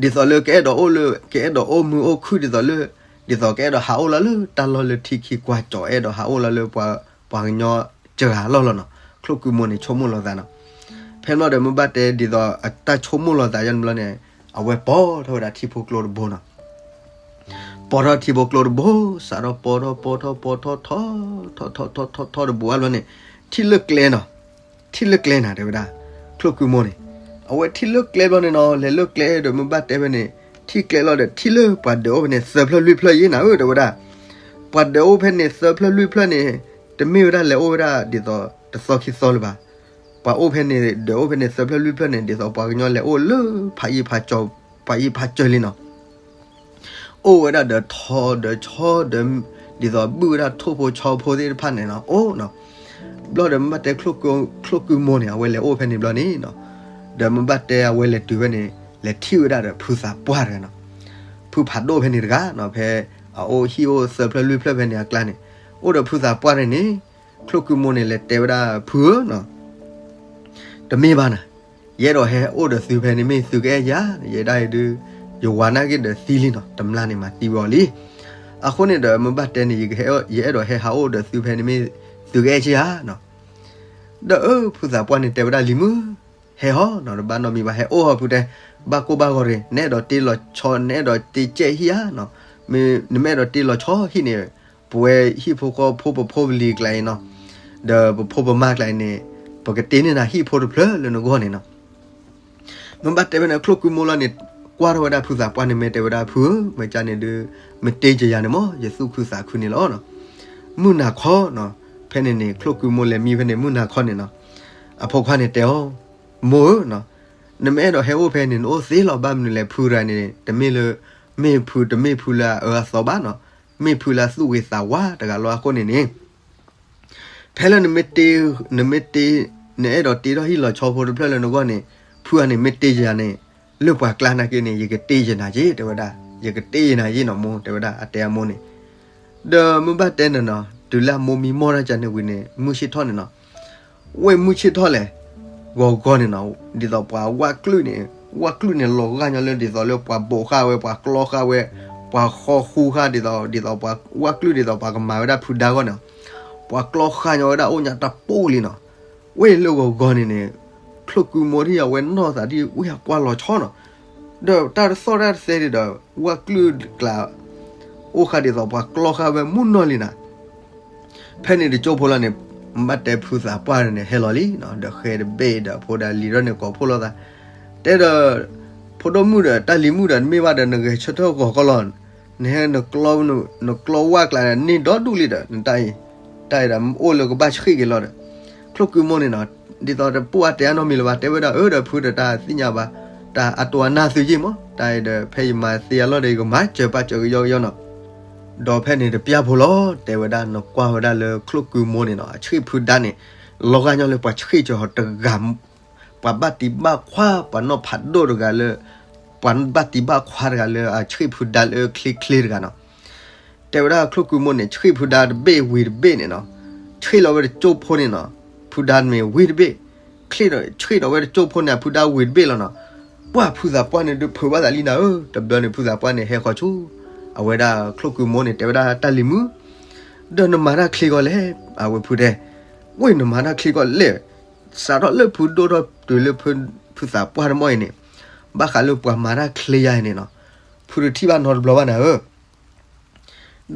ဒ်သိးလၢကအဲၣ်ဒိးအိၣ်လၢ ကအဲၣ်ဒိးအိၣ်မုာ်အိၣ်ခုၣ်ဒ်သိးလၢ ဒ်သိးကအဲၣ်ဒိးဟးအိၣ်လီၤလၢတၢ်လီၢ်လၢထံခံကွၢ်ကၠီၤ အဲၣ်ဒိးဟးအိၣ်လီၤလၢပှၤ ပှၤကညီစှၤလီၢ်လီၤနီၤ. ချိၣ်ကုမိၢ်န့ၣ်ဆိကမိၣ်လိာ်သးနီၤ. ဖဲဘျီဒီးမ့ၢ်ဘၣ်တဲဒ်သိးအတၢ်ဆိကမိၣ်လိာ်သးယါန့ၣ်ဘျီန့ၣ် အဝဲပိာ်ထီၣ်ဝဲဒၣ်ထံဖိကျိတဘိနီၤ. ပိာ်ထီၣ်ထံဖိကျိတဘိ စးထီၣ်ပိာ်ထီၣ်ပိာ်ထီၣ်ပိာ်ထီၣ်ထီၣ် ထီၣ်ထီၣ်ထီၣ်ထီၣ်ထီၣ်တဘိအါဘျီန့ၣ် ထံၣ်လၢကျဲနီၤ. ထံၣ်လၢကျဲနၤတဲဝဲဒၣ် ချံးကူမိၢ်န့ၣ်, အဝဲထံၣ်လၢကျဲဘျီန့ၣ်နီၤ, လဲၤလၢကျဲဒီးမုၢ်ဘၣ်တဲဖဲန့ၣ်, ထံၣ်ကျဲလီၤဒီးထံၣ်လၢပှၤဒၢးအိၣ်ဖဲန့ၣ် သၢဖျၢၣ်လွံၢ်ဖျၢၣ်ယ့ၢ်နၤဧၢ တဲဝဲဒၣ်. ပှၤဒၢးအိၣ်ဖဲန့ၣ်သၢဖျၢၣ်လွံၢ်ဖျၢၣ်န့ၣ်, တမ့ၢ်ဝဲဒၣ်လဲၤအိၣ်ဝဲဒၣ်ဒ်သိးတသီခံသီလၢၤဘၣ်. ပှၤအိၣ်ဖဲန့ၣ်, ဒၢးအိၣ်ဖဲန့ၣ်သၢဖျၢၣ်လွံၢ်ဖျၢၣ်န့ၣ် ဒ်သိးပှၤကညီလဲၤအိၣ်လၢဖးယံၤဖးကၠီၤ, ပှၤယံၤဖးကၠီၤလံနီၤ. အိၣ်ဝဲဒၣ်ဒီးထိးဒီးဆီဒီး, ဒ်သိးဘုၣ်ဝဲဒၣ်ထိၣ်ဖိဆီဖိသ့ၣ်တဖၣ်န့ၣ်နီၤ, အိၣ်နီၤ. ဘျီဒီးမုၢ်ဘၣ်တဲ ချံးကူမိၢ်န့ၣ် အဝဲလဲၤအိၣ်ဖဲန့ၣ်ဘျီန့ၣ်နီၤ, ဒီးမုၢ်ဘၣ်တဲအဝဲလဲၤတုၤဖဲန့ၣ်, လဲၤထံၣ်ဝဲဒၣ်ဒီးဖုသးပှၢ်တဂၤနီၤ. ဖုဖးဒိၣ်ဖဲန့ၣ်တဂၤနီၤ, ဖဲအအိၣ်ဟံၣ်အိၣ်သၢဖျၢၣ်လွံၢ်ဖျၢၣ်ဖဲန့ၣ်အကျါန့ၣ်, အိၣ်ဒီးဖုသးပှၢ်န့ၣ်န့ၣ်, ချံးကူမိၢ်န့ၣ် လဲၤတဲဝဲဒၣ်ဖုဧၢနီၤ, တမ့ၢ်ဘၣ်နၤ, ယအဲၣ်ဒိးဟဲအိၣ်ဒီးသုဖဲန့ၣ်မ့ၢ်သုကအဲၣ်ယၤ, ယဲဒၣ်အံၤဒုး, ယဝၤနာ်က့ဒီးသံလံနီၤ, တမျၢ်န့ၣ်မၤသံဝဲအီၤလံ. အဃိန့ၣ်ဒီးမုၢ်ဘၣ်တဲန့ၣ်, ယအဲၣ်ဒိးဟဲဟးအိၣ်ဒီးသုဖဲန့ၣ်မ့ၢ်သုကအဲၣ်ယၤနီၤ. ဒီးအၢ ဖုသးပှၢ်န့ၣ် တဲဝဲဒၣ်လံၤမုၣ်, ဟဲဟီနီၤ, တဘၣ်နီတမံၤဘၣ်, ဟဲအိၣ်ဟီဖုတဲ, ဘၣ်ကိၢ်ဘၣ်ဂီၤရ့ၣ်, နအဲၣ်ဒိးတ့လီၤဆီ, နအဲၣ်ဒိးတ့ကဲဟံၣ်ဧါနီၤ, နမ့ၢ်အဲၣ်ဒိးတ့လီၤဆီဟံၣ်န့ၣ်, ပဝဲဟံၣ်ဖိဃီဖိ ပဖိပလံၤကျါအံၤနီၤ, ဒီးပဖိပမါကျါအံၤန့ၣ်, ပကတ့န့ၢ်နၤဟံၣ်ဖိတဖျၢၣ်လၢနဂီၢ်န့ၣ်နီၤ. မ့ၢ်ဘၣ်တဲဖဲန့ၣ် ချံးကူမိၢ်လီၤန့ၣ်, ကွၢ်ထီၣ်ဝဲဒၣ်ဖုသးပှၢ်န့ၣ် မ့ၢ်တဲဝဲဒၣ်ဖုဧၢ, မ့ၢ်ကန့ၣ်ဒုး, မ့ၢ်တ့ကယၤန့ၣ်မ့ၢ် ယသူၣ်ခုသးခုန့ၣ်လီၤနီၤ. မုၢ်နၤခီနီၤ, ဖဲန့ၣ်န့ၣ် ချံးကူမိၢ်လဲၤမံဖဲန့ၣ် မုၢ်နၤခီန့ၣ်နီၤ, အဖိခွါန့ၣ်တဲအီၤ, မိၢ်ဧၢ, နမ့ၢ်အဲၣ်ဒိးဟဲအိၣ်ဖဲန့ၣ် နအိၣ်သ့လီၤ, ဘၣ်မနုၤလဲၣ်, ဖုတဂၤန့ၣ် တမ့ၢ်လၢ, မ့ၢ်ဖု, တမ့ၢ်ဖုလၢအအၢအသီဘၣ်နီၤ, မ့ၢ်ဖုလၢအသူၣ်ဂ့ၤသးဝါတဂၤလီၤအဃိန့ၣ်န့ၣ် ဖဲလၢနမ့ၢ်တ့, နမ့ၢ်တ့, နအဲၣ်ဒိးတ့ထီၣ်ဟံၣ်လီၤဆီဖိတဖျၢၣ်လၢနဂီၢ်န့ၣ်, ဖုအန့ၣ်မ့ၢ်တ့ယၤန့ၣ်, လၢပှၤကျါနာ်က့န့ၣ် ယကတ့ယနၤက့ၤ တဲဝဲဒၣ်, ယကတ့ယနၤက့ၤနီၤမိၢ် တဲဝဲဒၣ် အတဲအမိၢ်န့ၣ်. ဒီးမ့ၢ်ဘၣ်တဲန့ၣ်နီၤ, တုၤလၢအမိၢ်မံမီၢ်ထီၣ်ကန့ၣ်ဝံၤန့ၣ် မုၢ်ဆ့ၣ်ထီၣ်န့ၣ်နီၤ, ဝဲၢ်မုၢ်ဆ့ၣ်ထီၣ်လဲၣ်, ဂီၤဂီၤန့ၣ်နီၤ, ဒ်သိးပှၤဝၣ်ကျုၢ်န့ၣ်, ဝၣ်ကျုၢ်န့ၣ်လီၤဂာ်ညီလၢဒ်သိးလၢပှၤဘိးဃာ်ဝဲ, ပှၤကျီဃာ်ဝဲ, ပှၤဃီဃူဃာ်ဒ်သိး, ဒ်သိးပှၤဝၣ်ကျုၢ်ဒ်သိးပှၤကမၤဝဲဒၣ်ဖုဒါဂီၢ်န့ၣ်, ပှၤကျီဃာ်ညီဝဲဒၣ်အိၣ်ညါတၢ်ပိၢ်လံနီၤ. ဝဲၢ်လၢဂီၤဂီၤန့ၣ်န့ၣ်, ချံးကူမိၢ်ဒ်အဝဲနီၢ်သးဒ်ဝဲကွၢ်လီၤဆီနီၤ, ဒီးတၢ်တသီၣ်တၢ်တသဲဒ်ဒီး ဝၣ်ကျုၢ်ကျါ အိၣ်ဃာ်ဒ်သိးပှၤကျီဃာ်ဝဲမုၢ်နီၢ်လံနၤ. ဖဲန့ၣ်တကၠိဖိလီၤန့ၣ်, ဘၣ်တဲဖုသးပှၢ်န့ၣ် ဟဲလီၤလံနီၤ, ဒီးဃဲတဘ့ၣ်ဒီးဖိဒီးလံၤဒီးန့ၣ်ကိးဖှိၣ်လိာ်သး, တဲဒီး, ဖိဒိၣ်မုၣ်ဒီး တၢ်လံၤမုၣ်ဒီး နမ့ၢ်ဘၣ်ဒီးနဂဲၤဆၢထၢၣ်ဂီၤကီလီၤ, နဟဲ, နကျီဝၣ်ကျါန့ၣ်ဒီဒူၣ်လံဒီး နတၢ်အံၤ, တၢ်အံၤဒီးအိၣ်လၢကဘၣ်ဆှံၣ်က့ၤလီၤဒီး, ချံးကူမိၢ်န့ၣ်နီၤ, ဒ်သိးတပိၢ်အတဲအနီတမံၤလၢၤဘၣ် တဲဝဲဒၣ်အၢဒီးဖုဒီးတၢ်သ့ၣ်ညါဘၣ်, တၢ်အတိၢ်အနၢ်သုယ့ၢ်မး, တၢ်အံၤဒီး ဖဲယမၤသ့အလီၢ်ဒီး ယကမၤစၢၤပာ်စၢၤကယီကယီနီၤ. ဒီးဖဲန့ၣ်တပျၢ်ဖိလီၤ, တဲဝဲဒၣ်နကွၢ်ဝဲဒၣ်လၢချံးကူမိၢ်န့ၣ်နီၤ, အဆှံၣ်ဖုဒါန့ၣ်, လီၤဂာ်ညီလၢပှၤဆှံၣ်စၢၤဟီတဂၤ, ပှၤဘၣ်တံၢ်ဘၣ်ခွါ ပှၤနီၢ်ဖးဒိၣ်တဂၤလၢ, ပှၤဘၣ်တံၢ်ဘၣ်ခွါတဂၤလၢအဆှံၣ်ဖုဒါလၢချ့ချ့တဂၤနီၤ. တဲဝဲဒၣ်ချံးကူမိၢ်န့ၣ် ဆှံၣ်ဖုဒါတဘ့ၣ်ဝံၤတဘ့ၣ်န့ၣ်နီၤ, ဆှံၣ်လီၤဝဲတကၠိဖိန့ၣ်နီၤ, ဖုဒါမ့ၢ်ဝံၤတဘ့ၣ်, ဆှံၣ်ဒီး, ဆှံၣ်ဒီးဝဲတကၠိဖိန့ၣ် အဖုဒါဝံၤတဘ့ၣ်လီၤနီၤ. ပှၢ်ဖုသးပှၢ်န့ၣ်ဒုးဖုးဘၣ်သးလံနၤဧၢ, တဘျီန့ၣ် ဖုသးပှၢ်န့ၣ်ဟဲဃီၤဆူ, အဝဲဒၣ်ချံးကူမိၢ်န့ၣ် တဲဝဲဒၣ်တၢ်လံၤမုၣ်, ဒီးနမၤတၢ်ချ့ကီးလဲၣ်, အဝဲဖုတဲ, ဝဲနမၤတၢ်ချ့ကီးလဲၣ်, စးထီၣ်လၢဖုဒိၣ်ထီၣ်တုၤလၢဖု, ဖုသးပှၢ်တမီၢ်အံၤန့ၣ်, ဘၣ်ဃးလၢပှၤမၤတၢ်ချ့ယါအံၤန့ၣ်နီၤ, ဖုတထံၣ်ဘၣ်နီတဘျီဘၣ်နၤဧၢ.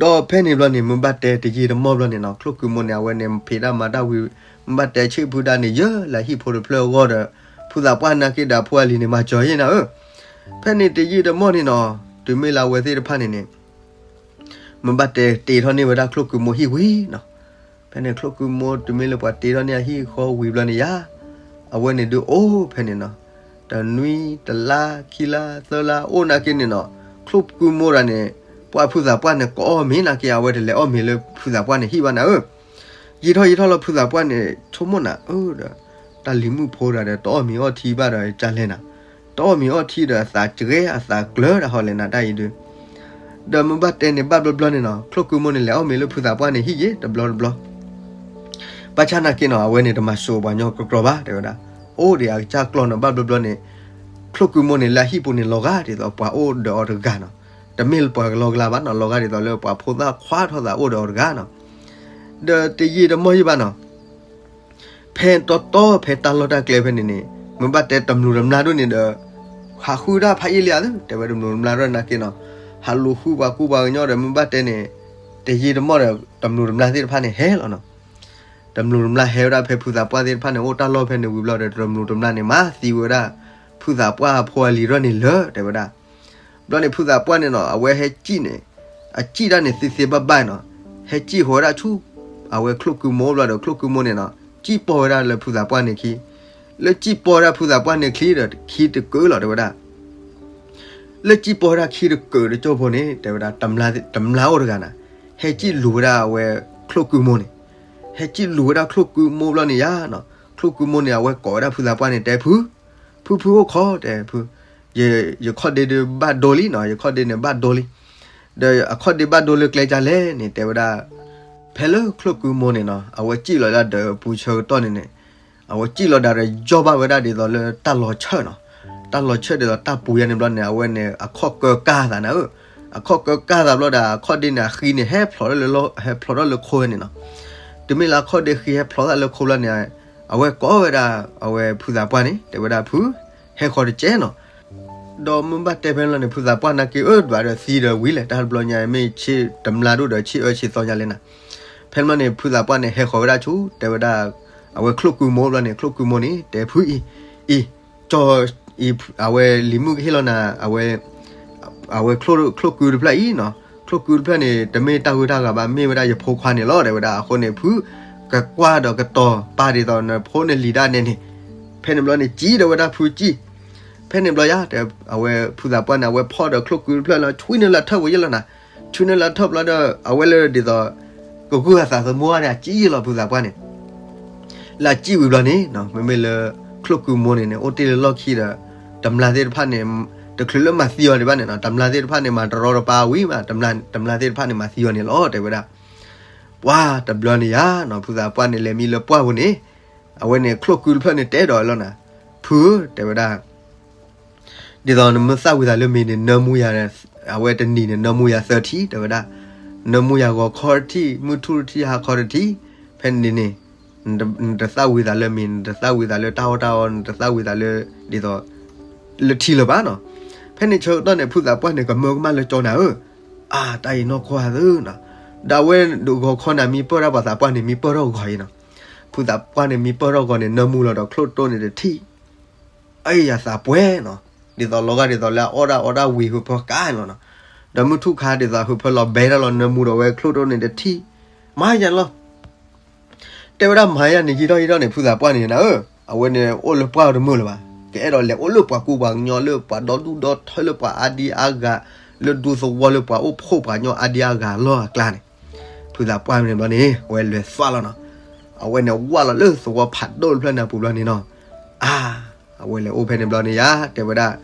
ဒီးဖဲန့ၣ်ဘျီန့ၣ် မ့ၢ်ဘၣ်တဲတယံာ်တမီၢ်ဘျီန့ၣ်နီၤ, ချံးကူမိၢ်န့ၣ် အဝဲန့ၣ်ဖံးတၢ်မၤတၢ်ဝံၤ, မ့ၢ်ဘၣ်တဲဆှံၣ်ဖုဒါန့ၣ် ယၢလၢဟံၣ်ဖိတဖျၢၣ်အဂီၢ်ဒီး, ဖုသးပှၢ်နာ်က့ဒီးအဖိအလံၤန့ၣ် မၤစၢၤယဲနၤဧၢ. ဖဲန့ၣ်တယံာ်တမီၢ်န့ၣ်နီၤ, တုၤမ့ၢ်လၢအဝဲသ့ၣ်တဖၣ်န့ၣ်န့ၣ် မ့ၢ်ဘၣ်တဲတ့ထီၣ်န့ၢ်ဝဲဒၣ်ချံးကူမိၢ်ဟံၣ်ဝံၤနီၤ. ဖဲန့ၣ်ချံးကူမိၢ်တုၤမ့ၢ်လၢပှၤတ့ထီၣ်န့ၢ်အဟံၣ်ဃီဝံၤဘျီန့ၣ်ယါ, အဝဲန့ၣ်ဒုးအိၣ်ဖဲန့ၣ်နီၤ, တနွံတလါခံလါသၢလါအိၣ်နာ်က့န့ၣ်နီၤ, ချံးကူမိၢ်တဂၤန့ၣ်, ပှၢ်ဖုသးပှၢ်န့ၣ် ကအီၣ်မ့ၤနာ်က့ အဝဲတလဲၤအီၣ်မ့ၤလၢဖုသးပှၢ်န့ၣ်ဟံၣ်ဘၣ်နၤဧၢ. ယံာ်ထီၣ်ယံာ်ထီၣ်လီၤဖုသးပှၢ်န့ၣ် ဆိကမိၣ်နၤဧၢဒီး, တၢ်လံၤမုၣ်ဖိတဂၤဒီး တအီၣ်မ့ၤအီၣ်ထံဘၣ်ဒီးကလဲၣ်နၤ, တအီၣ်မ့ၤအီၣ်ထံဒီးအသးကဲအသးကျၢၤဒၣ်ဟီလဲၣ်နၤ တၢ်အံၤဒုး ဒီးမ့ၢ်ဘၣ်တဲန့ၣ် ဘၣ်ဘျီဘျီန့ၣ်နီၤ, ချံးကူမိၢ်န့ၣ် လဲၤအီၣ်မ့ၤလၢဖုသးပှၢ်န့ၣ်ဟံၣ်ယဲ တဘျီတဘျီ. ဘၣ်ဆၣ်နာ်က့နီၤ, အဝဲန့ၣ်တမၤစိာ်ပှၤကညီကြီကြီဘၣ် တဲဝဲဒၣ်, အိၣ်ဒံးအကစၢ်ကျီၢ်နီၤ, ဘၣ်ဘျီဘျီန့ၣ် ချံးကူမိၢ်န့ၣ် လၢအဟံၣ်ပူၤန့ၣ် လီၤဂာ်ဒ်သိးပှၤအိၣ်ဒီးအီၤတဂၤနီၤ, တမ့ၢ်ပှၤကလီကလီဘၣ်နီၤ, လီၤဂာ်ဒ်သိးလၢပှၤဖိသၣ်ခွါထီၣ်သးအိၣ်ဒီးအီၤတဂၤနီၤ. ဒီးတယံာ်တမီၢ်ယံာ်ဘၣ်နီၤ ဖဲတီတီ ဖဲတၢ်လီၢ်တၢ်ကျဲဖဲန့ၣ်န့ၣ်, မ့ၢ်ဘၣ်တဲတမျိးတမျာ်ဒိၣ်န့ၣ်ဒီး, ဟးဃုဒၣ်ဖးယံာ်လံဧါသ့, တဲဝဲတမျိးတမျာ်ဒိၣ်နာ်က့နီၤ, ဟးလူၤဃုပှၤကူပှၤကညီဒီး မ့ၢ်ဘၣ်တဲန့ၣ်, တယံာ်တမီၢ်ဒီး တမျိးတမျာ်သ့ၣ်တဖၣ်န့ၣ်ဟဲလီၤနီၤ. တမျိၤတမျာဟဲဝဲဒၣ်ဖဲဖုသးပှၢ်သ့ၣ်တဖၣ်န့ၣ် အိၣ်တၢ်လီၢ်ဖဲန့ၣ်ဝံၤဘျီဒီး တမျိၤတမျာန့ၣ် မၤသံဝဲဒၣ် ဖုသးပှၢ်အဖိအလံၤထီၣ်န့ၣ်လၢ တဲဝဲဒၣ်. ဘျီန့ၣ်ဖုသးပှၢ်န့ၣ်နီၤ အဝဲဟဲစံၣ်န့ၣ်, အစံၣ်တၢ်န့ၣ်သ့သ့ဘၣ်ဘၣ်နီၤ, ဟဲစံၣ်ဃီၤဝဲဒၣ်ဆူ အဝဲချိၣ်ကုမိၢ်ဘျီဒီး ချိၣ်ကုမိၢ်န့ၣ်နီၤ စံၣ်ပီၢ်ဝဲဒၣ်လၢဖုသးပှၢ်န့ၣ်ခံ, လၢစံၣ်ပီၢ်ဝဲဒၣ်ဖုသးပှၢ်န့ၣ်ခံဒီး ခံတကုာ်လီၤ တဲဝဲဒၣ်. လၢစံၣ်ပီၢ်ဝဲဒၣ်ခံတကုာ်တကၠိဖိန့ၣ် တဲဝဲဒၣ် တမျာ်အိၣ်တဂၤနၤ, ဟဲစံၣ်လူၤဝဲဒၣ်အဝဲချိၣ်ကုမိၢ်န့ၣ်, ဟဲစံၣ်လူၤဝဲဒၣ်ချိၣ်ကုမိၢ်ဘျီန့ၣ်ယါနီၤ, ချိၣ်ကုမိၢ်န့ၣ် အဝဲကိးဝဲဒၣ်ဖုသးပှၢ်န့ၣ် တဲဖု, ဖုဖုအိၣ်ခိး တဲဖု, ယခီၣ်ဒ့ဒုးဘၣ်ဒိလံနီၤ, ယခီၣ်ဒ့န့ၣ်ဘၣ်ဒိလံ, ဒီးအခီၣ်ဒ့ဘၣ်ဒိလၢကျဲဒ်လဲၣ်န့ၣ် တဲဝဲဒၣ်. ဖဲလၢချိၣ်ကုမိၢ်န့ၣ်နီၤ အဝဲစံၣ်လီၤဒၣ်ဒီးပူၤဆၢကတီၢ်န့ၣ်န့ၣ်, အဝဲစံၣ်လီၤဒၣ်ဒီး ယီၢ်ဘၣ်ဝဲဒၣ်ဒ်သိးလၢတၢ်လီၤဆၢနီၤ, တၢ်လီၤဆၢဒ်သိးတၢ်ပူၤယါန့ၣ်ဘျီန့ၣ် အဝဲန့ၣ် အခီၣ်ကၢကၢ်သးနၤဧၢ, အခီၣ်ကၢကၢ်သးဘျီဒီး အခီၣ်ဒ့န့ၣ် အဃံန့ၣ် ဟဲဖျိးထီၣ်လၢ ဟဲဖျိးထီၣ်လၢခိဝဲန့ၣ်နီၤ. တုၤမ့ၢ်လၢအခီၣ်ဒ့ဃံဟဲဖျိးထီၣ်လၢခိဘျီန့ၣ်, အဝဲကိးဝဲဒၣ် အဝဲဖုသးပှၢ်န့ၣ် တဲဝဲဒၣ်ဖု, ဟဲဃီၤတကဲနီၤ. ဒီးမ့ၢ်ဘၣ်တဲဖဲန့ၣ်လီၤန့ၣ် ဖုသးပှၢ်နာ်က့ အၢဒွးဒီးသံဒီးဝံၤလဲၣ်, တၢ်တဘျီညါမ့ၢ်ဆ့တမျာဒိၣ်ဒီးဆ့အၢဆ့သီညါလဲၣ်နၤ. ဖဲန့ၣ်လီၤန့ၣ် ဖုသးပှၢ်န့ၣ် ဟဲဃီၤဝဲဒၣ်ဆူ တဲဝဲဒၣ် အဝဲချိၣ်ကုမိၢ်ဘျီန့ၣ် ချိၣ်ကုမိၢ်န့ၣ် တဲဖုအံၤ, အံၤ, ကၠီ, အံၤ, အဝဲလံၤမုၣ်ကဟ့ၣ်လီၤနၤ အဝဲ အဝဲချိၣ်ကုတဖျၢၣ်အံၤနီၤ, ချိၣ်ကုတဖျၢၣ်န့ၣ် တမ့ၢ်တၢ်ဂုၤတၢ်ဂၤဘၣ်, မ့ၢ်ဝဲဒၣ်ယဖိခွါန့ၣ်လီၤ တဲဝဲဒၣ်. အဃိန့ၣ် ဖုကကွၢ်ဒီးကတီၤပာ်ဒ်သိးနဖိန့ၣ်လံၤဒၣ်နဲန့ၣ်, ဖဲန့ၣ်ဘျီန့ၣ် စံၣ်ဒီးဝဲဒၣ်ဖုစံၣ်. ဖဲန့ၣ်ဘျီယါ တဲ အဝဲဖုသးပှၢ်န့ၣ် အဝဲဖီၣ်ဒီးချိၣ်ကုတဖျၢၣ်လီၤ ဆွံန့ၢ်လၢထၢၣ်ဝဲယဲလီၤနၤ, ဆွံန့ၢ်လၢထၢၣ်ဘျီဒီး အဝဲလၢဒ်သိး ကဂုၢ်အသးသမူန့ၣ် အစံၣ်ယဲလီၤဖုသးပှၢ်န့ၣ် လၢအစံၣ်ဝံၤဘျီန့ၣ် မ့မ့ၢ်လၢ ချိၣ်ကုမိၢ်န့ၣ်န့ၣ် အိၣ်တ့ၢ်လၢလီၢ်ခံဒီး တမျာ်သ့ၣ်တဖၣ်န့ၣ် တချုးလၢမၤသံအီၤဒံးဘၣ်န့ၣ်နီၤ, တမျာ်သ့ၣ်တဖၣ်န့ၣ် မၤတရီတပါဝံၤမး, တမျာ်သ့ၣ်တဖၣ်န့ၣ် မၤသံအီၤန့ၣ်လီၤ တဲဝဲဒၣ်. ပှၤတဘျီန့ၣ်ယါနီၤ ဖုသးပှၢ်န့ၣ် လဲၤမံလၢပှၢ်ပူၤန့ၣ် အဝဲန့ၣ် ချိၣ်ကုတဖျၢၣ်န့ၣ် တဲဒီးလီၤနၤ, ဖုဧၢ တဲဝဲဒၣ် ဒ်သိးနမ့ၢ်သၣ်ဝံၤသးလၢမ့ၤန့ၣ် နၢမူယၤ, အဝဲတနံၤန့ၣ် နၢမူယၤသၢထံၣ် တဲဝဲဒၣ်, နၢမူယၤဂီၤခီတထံၣ်, မုၢ်ထူၣ်တထံၣ်, ဟါခီတထံၣ်, ဖဲန့ၣ်န့ၣ် နတသၣ်ဝံၤသးလၢမ့ၤ, နတသၣ်ဝံၤသးလၢတၢ်အီၣ်တၢ်အီ, နတသၣ်ဝံၤသးလၢ ဒ်သိး လၢထံလၢၤဘၣ်နီၤ. ဖဲန့ၣ်ဆၢကတီၢ်န့ၣ် ဖုသးပှၢ်န့ၣ် ကမၢကမၣ်လၢကၠီနၤဧၢ, အါ တၢ်အံၤနီၢ်ကီၢ်သၢနီၤ, ဒီးအဝဲဂီၤခီန့ၣ် မံပၢၢ်တၢ်ပှၤသးပှၢ်န့ၣ် မံပၢၢ်ထီၣ်ဂီၤအံၤနီၤ. ဖုသးပှၢ်န့ၣ် မံပၢၢ်ထီၣ်ဂီၤန့ၣ် နၢမူလီၤဒီးချိၣ်တိၢ်န့ၣ်တထံၣ် အယၤသးပှဲၤနီၤ, ဒ်သိးလီၤဂာ်ဒ်သိးလၢအအီၣ်ဒၣ်အီတၢ်ဝံၤဟူးဖၢကါန့ၣ်လီၤနီၤ. ဒီးမုၢ်ထူၣ်ခါဒ်သိးဟူးဖၢလီၤဘဲတၢ်လီၤ နၢမူဒီးဝဲချိၣ်တိၢ်န့ၣ်တထံၣ်, မၤယၤလီၤ. တဲဝဲဒၣ်မၤယၤန့ၣ် ယံာ်ထီၣ်ယံာ်ထီၣ်န့ၣ် ဖုသးပှၢ်န့ၣ်နၤဧၢ, အဝဲန့ၣ်အိၣ်လၢပှၢ်တမုာ်လၢၤဘၣ်, ကအဲၣ်ဒိးလဲၤအိၣ်လၢပှၤကူပှၤကညီ လၢပှၤဒီဒူၣ်ဒီထၢ လၢပှၤအါဒံအါဂၤ, လၢဒူသဝီ လၢပှၤအိၣ်ဖှိၣ်ပှၤကညီအါဒံအါဂၤလီၢ်အကျါန့ၣ်. ဖုသးပှၢ်န့ၣ်ဘျီန့ၣ် အဝဲလဲၤသွၣ်လီၤနီၤ. အဝဲန့ၣ်ဝၢ်လီၤလၢသဝီဖးဒိၣ်တဖျၢၣ်န့ၣ်အပူၤဘျီန့ၣ်နီၤ. အါ အဝဲလဲၤအိၣ်ဖဲန့ၣ်ဘျီန့ၣ်ယါ တဲဝဲဒၣ်,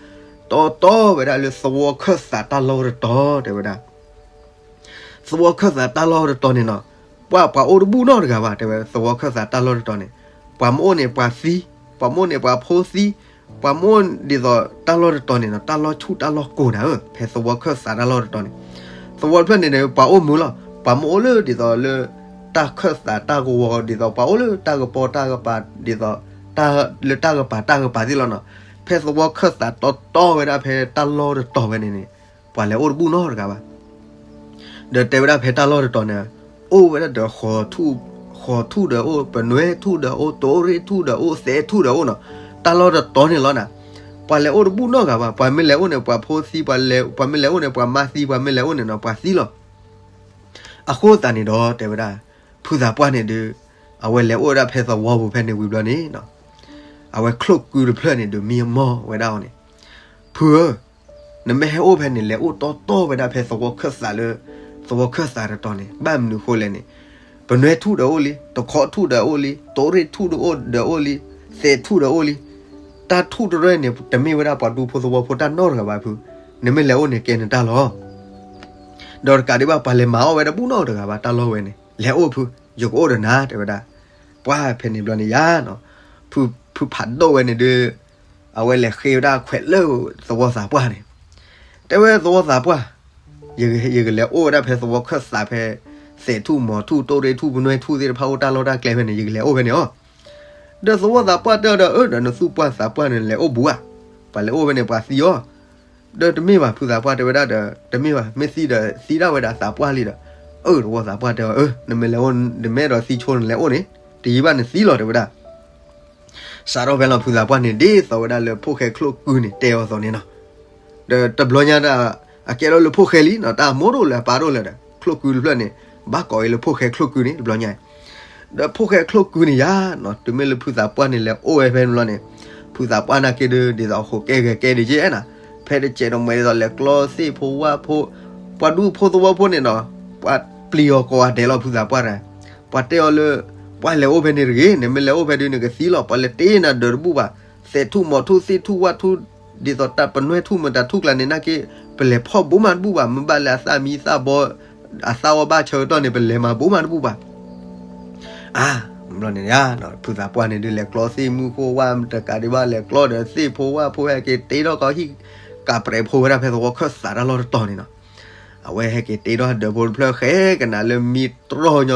တီတီဝဲဒၣ်လၢသဝီခၢၣ်သးတၢ်လီၢ်တတီၤ တဲဝဲဒၣ်. သဝီခၢၣ်သးတၢ်လီၢ်တတီၤန့ၣ်နီၤ, ပှၤ ပှၤအိၣ်တဘူၣ်နီတဂၤဘၣ် တဲဝဲ သဝီခၢၣ်သးတၢ်လီၢ်တတီၤန့ၣ်, ပှၤမ့ၢ်အိၣ်န့ၣ်ပှၤသံ, ပှၤမ့ၢ်အိၣ်န့ၣ်ပှၤဖိသံ, ပှၤမ့ၢ်အိၣ်ဒ်သိးတၢ်လီၢ်တတီၤန့ၣ်နီၤ, တၢ်လီၢ်ဆူၣ်တၢ်လီၢ်ကိၤနၤဧၢ, ဖဲသဝီခၢၣ်သးတၢ်လီၢ်တတီၤန့ၣ်, သဝီတဖျၢၣ်န့ၣ်န့ၣ် ပှၤအိၣ်မုာ်လီၤ, ပှၤမ့ၢ်အိၣ်လၢဒ်သိးလၢ တၢ်ခၢၣ်သးတၢ်ကဝီၤ ဒ်သိးပှၤအိၣ်လၢတၢ်ကပီၤတၢ်ကပၤ ဒ်သိး တၢ်လၢတၢ်ကပၤတၢ်ကပၤသ့ၣ်လီၤနီၤ, ဖဲသဝီခၢၣ်သးတီတီဝဲဒၣ်ဖဲတၢ်လီၢ်တတီၤဝဲန့ၣ်န့ၣ် ပှၤလဲၤအိၣ်တဘူၣ်နီတဂၤဘၣ်. ဒီးတဲဝဲဒၣ်ဖဲတၢ်လီၢ်တတီၤန့ၣ် အိၣ်ဝဲဒၣ်ဒီး ဃိးထူၣ်ဒီးအိၣ်, ပနွဲထူၣ်ဒီးအိၣ်, တိရ့ၣ်ထူၣ်ဒီးအိၣ်, သဲးထူၣ်ဒီးအိၣ်နီၤ, တၢ်လီၢ်တတီၤန့ၣ်လီၤနၤ. ပှၤလဲၤအိၣ်တဘူၣ်နီတဂၤဘၣ်, ပှၤမ့ၢ်လဲၤအိၣ်န့ၣ် ပှၤဖိသံ, ပှၤလဲၤ, ပှၤမ့ၢ်လဲၤအိၣ်န့ၣ် ပှၤမါသံ, ပှၤမ့ၢ်လဲၤအိၣ်န့ၣ်နီၤ ပှၤသံလီၤ. အဃိသတးန့ၣ်ဒီး တဲဝဲဒၣ် ဖုသးပှၢ်န့ၣ်ဒီး အဝဲလဲၤအိၣ်ဝဲဒၣ်ဖဲသဝီပူၤဖဲန့ၣ်ဝံၤဘျီန့ၣ်နီၤ, အဝဲချိၣ်ကုတဖျၢၣ်န့ၣ်ဒီးမံမီၢ်ဝဲဒၣ်အီၤန့ၣ်, ဖုဧၢ, နမ့ၢ်ဟဲအိၣ်ဖဲန့ၣ် လဲၤအိၣ်တီတီဝဲဒၣ်ဖဲသဝီခၢၣ်သးလၢ သဝီခၢၣ်သးတတီၤန့ၣ် ဘၣ်မနုၤဃိလဲၣ်န့ၣ်, ပနွဲထူၣ်ဒီးအိၣ်လံ, တခီထူၣ်ဒီးအိၣ်လံ, တိရ့ၣ်ထူၣ်ဒီးအိၣ်, ဒီးအိၣ်လံ, သဲးထူၣ်ဒီးအိၣ်လံ. တၢ်ထူၣ်တရၢၢ်န့ၣ် တမ့ၢ်ဝဲဒၣ်ပှၤဒူဖိသဝီဖိတၢ်နီတဂၤဘၣ်ဖု, နမ့ၢ်လဲၤအိၣ်န့ၣ်ကဲနတၢ်လီၤ. ဒီးတကးဒံးဘၣ် ပှၤလဲၤမၤအီၣ်ဝဲတဘူၣ်နီတဂၤဘၣ် တၢ်လီၢ်ဝဲန့ၣ်, လဲၤအိၣ်ဖု, ယကအိၣ်ဒီးနၤ တဲဝဲဒၣ်. ပှၤဖဲန့ၣ်ဘျီန့ၣ်ယါနီၤ, ဖု, ဖုဖးဒိၣ်ဝဲန့ၣ်ဒီး အဝဲလဲၤဃ့ဝဲဒၣ်ခွဲးလၢသဝီသးပှၢ်န့ၣ်, တဲဝဲသဝီသးပှၢ်, ယ, ယကလဲၤအိၣ်ဝဲဒၣ်ဖဲသဝီခၢၣ်သးဖဲ သဲးထူၣ်မီၤထူၣ် တိရ့ၣ်ထူၣ် ပနွဲထူၣ်သ့ၣ်တဖၣ်အိၣ်တၢ်လီၢ်တၢ်ကျဲဖဲန့ၣ် ယကလဲၤအိၣ်ဖဲန့ၣ်အီၤ. ဒီးသဝီသးပှၢ်တဲအီၤဒီး အၢ ဒီးနသူၣ်ပှၢ်သးပှၢ်န့ၣ် လဲၤအိၣ်ဘူးဧါ, ပှၤလဲၤအိၣ်ဖဲန့ၣ် ပှၤသံအီၤ. ဒီးတမ့ၢ်ဘၣ် ဖုသးပှၢ်တဲဝဲဒၣ်ဒီး တမ့ၢ်ဘၣ် မ့ၢ်သံဒီးသံဒၣ်ဝဲဒၣ်သးပှၢ်လံဒီး, အၢ သဝီသးပှၢ်တဲအီၤ အၢ နမ့ၢ်လဲၤအိၣ် နမ့ၢ်အဲၣ်ဒိးသံဆိ နလဲၤအိၣ်န့ၣ် တယံာ်ဘၣ်နသံလီၤ တဲဝဲဒၣ်. စးထီၣ်ဖဲလီၤ ဖုသးပှၢ်န့ၣ် ဒ်သိးဝဲဒၣ်လၢဖိၣ်ဃဲချိၣ်ကုန့ၣ် တဲအီၤအသိးန့ၣ်နီၤ. ဒီးတဘျီညါဒၣ် အကဲထီၣ်လၢဖိၣ်ဃဲလံနီၤ, တၢ်မိၣ်ဒိၣ်လဲၣ်ပာ်ဒိၣ်လဲၣ်ဒီး ချိၣ်ကုတဖျၢၣ်န့ၣ် ဘၣ်ကိးအံၤလၢဖိၣ်ဃဲချိၣ်ကုန့ၣ် တဘျီညါအံၤ. ဒီးဖိၣ်ဃဲချိၣ်ကုန့ၣ်ယါနီၤ, တုၤမ့ၢ်လၢဖုသးပှၢ်န့ၣ် လဲၤအိၣ်ဝဲဖဲန့ၣ်ဘျီန့ၣ်, ဖုသးပှၢ်နာ်က့ဒုး ဒ်သိးအဃိကဲဂဲၤကဲဒုးကဲနီၤ, ဖဲတစဲးတမှဲၤဒ်သိးလဲၤကျီသ့ၣ်ဖိဝၣ်ဖိ, ပှၤဒူဖိသဝီဖိန့ၣ်နီၤ, ပှၤပျံၤအီၤကိးဂၤဒဲးလီၤ ဖုသးပှၢ်တဂၤ. ပှၤတဲအီၤလၢ ပှၤလဲၤအိၣ်ဖဲန့ၣ်တဂ့ၤ, နမ့ၢ်လဲၤအိၣ်ဖဲဒုး နကသံလီၤ, ပှၤလဲၤတ့နၤဒၢးတဘူၣ်ဘၣ်, သဲးထူၣ်မီၤထူၣ်သ့ၣ်ထူၣ်ဝၣ်ထူၣ် ဒ်သိးတၢ်ပနွဲၢ်ထူၣ်မတၤထူၣ်ကျါန့ၣ် နာ်က့ ပလဲၤဖီၣ်ဘိမးတဘူၣ်ဘၣ်, မ့ၢ်ဘၣ်လၢအသၣ်မံသၣ်ဘီ အသၣ်ဝီဘၣ်ဆၢကတီၢ်န့ၣ် ပလဲၤမၤဘိမးတဘူၣ်ဘၣ်. အါ ဘျီန့ၣ်ယါ, ဖုသးပှၢ်န့ၣ်ဒုး လဲၤကျီသ့ၣ်မုၢ်ဃိဝၣ်တကးဒံးဘၣ် လဲၤကျီဒီးသ့ၣ်ဖိဝၣ်ဖိ ဟဲက့ၤတ့ထီၣ်ကီးဟံၣ် ကးပြဲးဖိဝဲဒၣ်ဖဲသဝီခၢၣ်သးတၢ်လီၢ်တတီၤန့ၣ်နီၤ. အဝဲဟဲက့ၤတ့ထီၣ်ဒၢးဖိတဖျၢၣ် ဃဲကနၤလၢမံတြီၢ်ညီ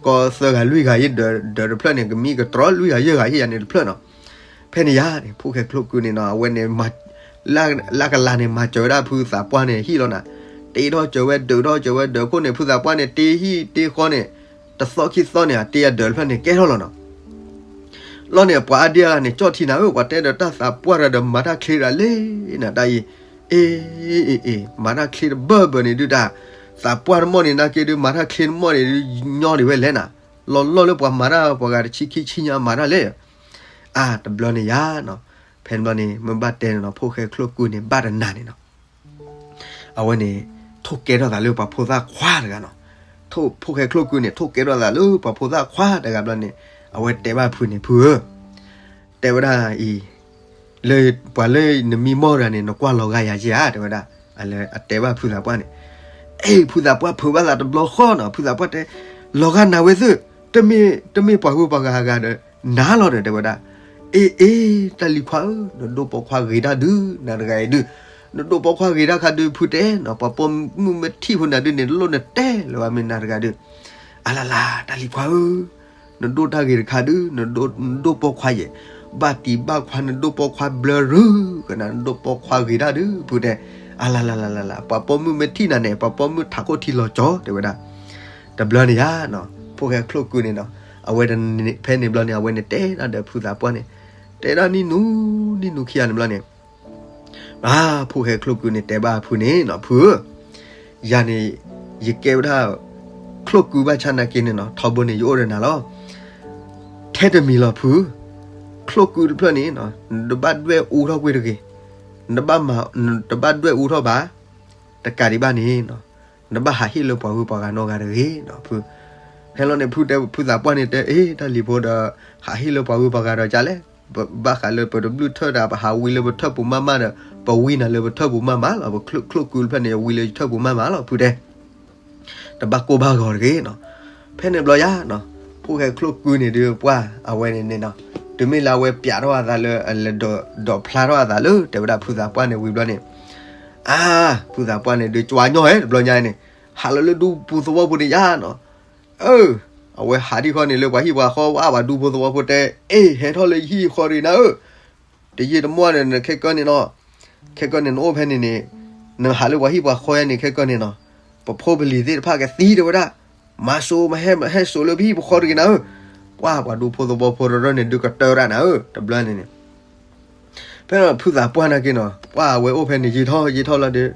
ကီသၢဂၤလွံၢ်ဂၤယဲၢ် ဒၢးတဖျၢၣ်န့ၣ် ကမံကတြီၢ်လွံၢ်ဂၤယဲၢ်ဂၤယဲၢ်ယၤန့ၣ်တဖျၢၣ်နီၤ. ဖဲန့ၣ်ယါန့ၣ် ဖိၣ်ဃဲချိၣ်ကုန့ၣ်နီၤ အဝဲန့ၣ် လၢကလၤန့ၣ် မၤစၢၤဝဲဒၣ်ဖုသးပှၢ်န့ၣ်ဟံၣ်လီၤနၤ, တ့ထီၣ်စၢၤဝဲဒၢး ဒၢးစၢၤဝဲဒၢးခိၣ်န့ၣ် ဖုသးပှၢ်န့ၣ် တ့ဟံၣ်တ့ဃီန့ၣ် တသီခံသီန့ၣ် အတ့အဒၢးတဖျၢၣ်န့ၣ် ကဲထီၣ်လီၤနီၤ. လီၤန့ၣ် ပှၤအါဒံအါဂၤန့ၣ် ကၠီၣ်ထံနၤဧၢ, ပှၤတဲဒီးတၢ်သးပှၢ်တဂၤဒီး မၤတၢ်ချ့တဂၤလဲၣ်နၤ တၢ်အံၤ, အ့ အ့ အ့ မၤတၢ်ချ့တဘၢဘၢန့ၣ်ဒုးတၢ်, သးပှၢ်တမီၢ်န့ၣ် နာ်က့ဒုး မၤတၢ်ချ့တမီၢ်န့ၣ်ဒုး ညီဒံးဝဲလဲၣ်နၤ, လီၤလီၢ်လၢပှၤမၤတၢ် ပှၤဂၤတဆံခံဆံညါမၤတၢ်လဲၣ်. အါ တဘျီန့ၣ်ယါနီၤ, ဖဲန့ၣ်ဘျီန့ၣ် မ့ၢ်ဘၣ်တဲန့ၣ်နီၤ ဖိၣ်ဃဲချိၣ်ကုန့ၣ် ဘၣ်တနၤန့ၣ်နီၤ အဝဲန့ၣ် ထိၣ်ကဲထီၣ်သးလၢပှၤဖိသၣ်ခွါတဂၤနီၤ, ထိၣ် ဖိၣ်ဃဲချိၣ်ကုန့ၣ် ထိၣ်ကဲထီၣ်သးလၢပှၤဖိသၣ်ခွါတဂၤဘျီန့ၣ်, အဝဲတဲဘၣ်ဖုန့ၣ် ဖုဧၢ, တဲဝဲဒၣ်အံၤ, လၢပှၤလၢနမံမီၢ်တဂၤန့ၣ် နကွၢ်လီၤဂာ်ယၤက့ဧါ တဲဝဲဒၣ်, အလၢအတဲဘၣ်ဖုသးပှၢ်န့ၣ်, အ့ ဖုသးပှၢ်ဖုးဘၣ်သးတဘျီဃီနီၤ, ဖုသးပှၢ်တဲ, လီၤဂာ်နၤဝဲသ့ၣ်, တမ့ၢ် တမ့ၢ်ပှၤဂုၤပှၤဂၤဂၤဒီး နၤလီၤဒီး တဲဝဲဒၣ်, အ့ အ့ တၢ်လံၤခွါဧၢ, နဒိၣ်ပိာ်ခွါဂ့ၤတၢ်ဒုး နၤတဂၤအံၤဒုး, နဒိၣ်ပိာ်ခွါဂ့ၤတၢ်ခါဒုး ဖုတဲနီၤ, ပှၤပိာ်မုၣ်မ့ၢ်ထံၣ်ဖိနၤဒုးန့ၣ် လိၣ်နတဲလၢၤဘၣ်မ့ၢ်နၤတဂၤဒုး, အလါလါ တၢ်လံၤခွါဧၢ, နဒိၣ်တၢ်ဂ့ၤတခါဒုး နဒိၣ်ပိာ်ခွါယဲၢ်, ဘၣ်တံၢ်ဘၣ်ခွါ နဒိၣ်ပိာ်ခွါဘျၢရုကနၤ နဒိၣ်ပိာ်ခွါဂ့ၤတၢ်ဒုး ဖုတဲ, အလါလါလါလါလါ ပှၤပိာ်မုၣ်မ့ၢ်ထံၣ်နၤန့ၣ် ပှၤပိာ်မုၣ်ထးခိၣ်ထံလီၤကၠီ တဲဝဲဒၣ်, တဘျီန့ၣ်ယါနီၤ, ဖိၣ်ဃဲချိၣ်ကုန့ၣ်နီၤ, အဝဲ ဖဲန့ၣ်ဘျီန့ၣ် အဝဲန့ၣ်တဲဒၣ်ဒီးဖုသးပှၢ်န့ၣ်, တဲဒၣ်နံၣ်နူ နံၣ်နူခံဂၤန့ၣ်ဘျီန့ၣ် အါ ဖိၣ်ဃဲချိၣ်ကုန့ၣ် တဲဘၣ်ဖုန့ၣ်နီၤ, ဖုဧၢ, ယၤန့ၣ် ယကဲဝဲဒၣ် ချိၣ်ကုဘၣ်ဆၣ်နာ်က့န့ၣ်နီၤ, ထီဘိန့ၣ် ယအိၣ်ဒီးနၤလီၤ. ထဲတမံၤလီၤဖု, ချိၣ်ကုတဖျၢၣ်န့ၣ်နီၤ, နတဘၣ်ဒွဲၣ်အူထီၣ်ကွ့ၢ်တဂ့ၤ, နဘၣ်မၤ နတဘၣ်ဒွဲၣ်အူထီၣ်ဘၣ်, တကးဒံးဘၣ်န့ၣ်နီၤ, နဘၣ်ဟးဟ့ၣ်လၢပှၤဂုၤပှၤဂၤနီတဂၤတဂ့ၤနီၤ ဖု. ဖဲလီၤန့ၣ် ဖုတဲ ဖုသးပှၢ်န့ၣ်တဲ အ့ တၢ်လံၤဖိဒီး ဟးဟ့ၣ်လၢပှၤဂုၤပှၤဂၤဒီးကလဲၣ်, ဘၣ်ဃးလၢပတဘျုးထၢၣ်တၢ် ပဟးဝံလၢပထၢၣ်ပူၤမးမးဒီး ပဝံနၤလၢပထၢၣ်ပူၤမးမးလီၤ, ပချိၣ်ကုတဖျၢၣ်န့ၣ် ဝံလၢယထၢၣ်ပူၤမးမးလီၤ ဖုတဲ တဘၣ်ကိၢ်ဘၣ်ဂီၤတဂ့ၤနီၤ. ဖဲန့ၣ်ဘျီယါနီၤ, ဖိၣ်ဃဲချိၣ်ကုန့ၣ်ဒုးပှၢ်အဝဲန့ၣ်န့ၣ်နီၤ, တုၤမ့ၢ်လၢအဝဲပျးထီၣ်အသးလၢ အလဲၤဒိးဖျါထီၣ်အသးလၢ တဲဝဲဒၣ်ဖုသးပှၢ်န့ၣ်ဝံၤဘျီန့ၣ်, အါ ဖုသးပှၢ်န့ၣ်ဒုး ကၠွညီဟဲတဘျီညါန့ၣ်, ဟးလီၤလၢဒူပူၤသဝီပူၤန့ၣ်ယါနီၤ. အၢ အဝဲဟးဒံၣ်ဃီန့ၣ်လၢပှၤဟံၣ်ပှၤဃီ အါ ပှၤဒူဖိသဝီဖိတဲ အ့ ဟဲထီၣ်လၢယဟံၣ်ယဃီတဂ့ၤနၤဧၢ, တယံာ်တမီၢ်န့ၣ် နခဲကၢန့ၣ်နီၤ, ခဲကၢန့ၣ် နအိၣ်ဖဲန့ၣ်န့ၣ်, နဟးလၢပှၤဟံၣ်ပှၤဃီယါန့ၣ် ခဲကၢန့ၣ်နီၤ, ပဖိပလံၤသ့ၣ်တဖၣ်ကသံတဲဝဲဒၣ်, မၤစိမၤဟဲ မၤဟဲစိာ်လၢပဟံၣ်ပဃီတဂ့ၤနၤဧၢ, ပှၢ်ပှၤဒူဖိသဝီဖိတရၢန့ၣ် ဒုးကတၢၢ်ဒၣ်နၤဧၢ တဘျီန့ၣ်န့ၣ် ဖဲဖုသးပှၢ်နာ်က့နီၤ, ပှၢ်အဝဲအိၣ်ဖဲန့ၣ်ယံာ်ထီၣ်ယံာ်ထီၣ်လီၤဒီး,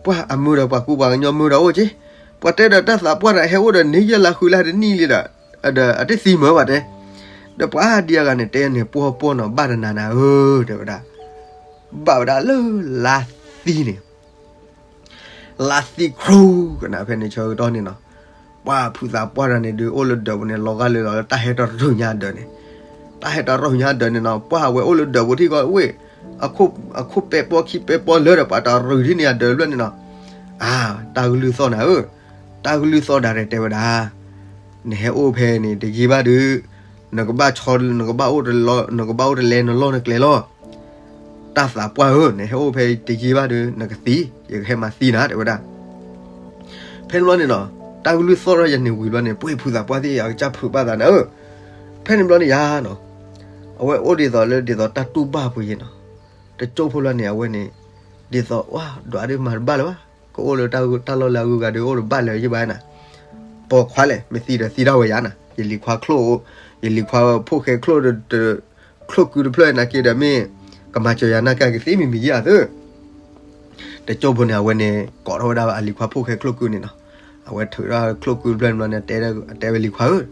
ပှၢ်အမုာ်ဒီးပှၤကူပှၤကညီမုာ်ဒီးအိၣ်က့, ပှၤတဲဒီးတၢ်သးပှၢ်တဂၤဟဲအိၣ်ဒီးန့ၣ်ယဲၢ်လါဃုလါတနံၣ်လံဒီး, ဒီးအတသံမၢဘၣ်တဲ, ဒီးပှၤဒံအဂၤန့ၣ်တဲန့ၣ် ပှီၢ်ပှီၢ်နီၤ ဘၣ်တနၤနၤဧၢ တဲဝဲဒၣ်, ဘၣ်ဝဲဒၣ်လၢလါသံန့ၣ် လါသံခရူကနၣ်ဖဲန့ၣ်ဆၢကတီၢ်န့ၣ်နီၤ, ပှၢ်ဖုသးပှၢ်တဂၤန့ၣ်ဒုး အိၣ်လၢဒၢးပူၤန့ၣ် လီၤဂာ်လၢလီၤလၢတၢ်ဟဲတရူၢ်ညါဒၢးန့ၣ်, တၢ်ဟဲတရူၢ်ညါဒၢးန့ၣ်နီၤ, ပှၢ်အဝဲအိၣ်လၢဒၢးပူၤထံၣ်ကီးဝ့ၢ်, အခိၣ်ပဲပီခံပဲပီလၢဒီး ပှၤတရူၢ်ထံၣ်န့ၢ်အဒၢးတဖျၢၣ်န့ၣ်နီၤ, အါ တၢ်ကလုၢ်သီၣ်နၤဧၢ, တၢ်ကလုၢ်သီၣ်ဒၣ်ရဲၣ်တဲဝဲဒၣ် နဟဲအိၣ်ဖဲန့ၣ်တယံာ်ဘၣ်ဒုး, နကဘၣ်ဆီ နကဘၣ်အိၣ်တလီ နကဘၣ်အိၣ်တလဲနလီၢ်နကျဲလီၤ. တၢ်သးပှၢ်ဧၢ, နဟဲအိၣ်ဖဲတယံာ်ဘၣ်ဒုး နကသံ, ယကဟဲမၤသံနၤ တဲဝဲဒၣ်. ဖဲန့ၣ်ဘျီန့ၣ်နီၤ, တၢ်ကလုၢ်သီၣ်ထီၣ်ယၤန့ၣ်ဝံၤဘျီန့ၣ် ပှ့ၤဖုသးပှၢ်သ့ၣ်အကစၢ်ဖုးဘၣ်သးနၤဧၢ. ဖဲန့ၣ်ဘျီန့ၣ်ယါနီၤ, အဝဲအိၣ်ဒ်သိးလၢဒ်သိးတၢ်တူၢ်ဘၣ်ပူၤယဲနီၤ, တကၠိဖိလီၤန့ၣ် အဝဲန့ၣ် ဒ်သိးဝဲ ဒွးဒုးမၤတဘၣ်လၢၤဘၣ်, ကအိၣ်လၢတၢ်လီၢ်လၢအဂုၤအဂၤဒီး အိၣ်တဘၣ်လၢၤယဘၣ်နၤ, ပိာ်ခွါလဲၣ် မ့ၢ်သံဒီးသံဒၣ်ဝဲယါနၤ, ယလံၤခွါချိၣ်အိၣ်, ယလံၤခွါဖိၣ်ဃဲချိၣ်, ချိၣ်ကုတဖျၢၣ်နာ်က့ဒီးမ့ၢ် ကမၤစၢၤယၤနာ်က့ကသ့မံၤမံၤယါသၢ တကၠိဖိန့ၣ် အဝဲန့ၣ် ကိးထီၣ်ဝဲဒၣ်အလံၤခွါဖိၣ်ဃဲချိၣ်ကုန့ၣ်နီၤ, အဝဲထုးထီၣ်ချိၣ်ကုတဖျၢၣ်န့ၣ် တဲဝဲလံၤခွါဧၢ,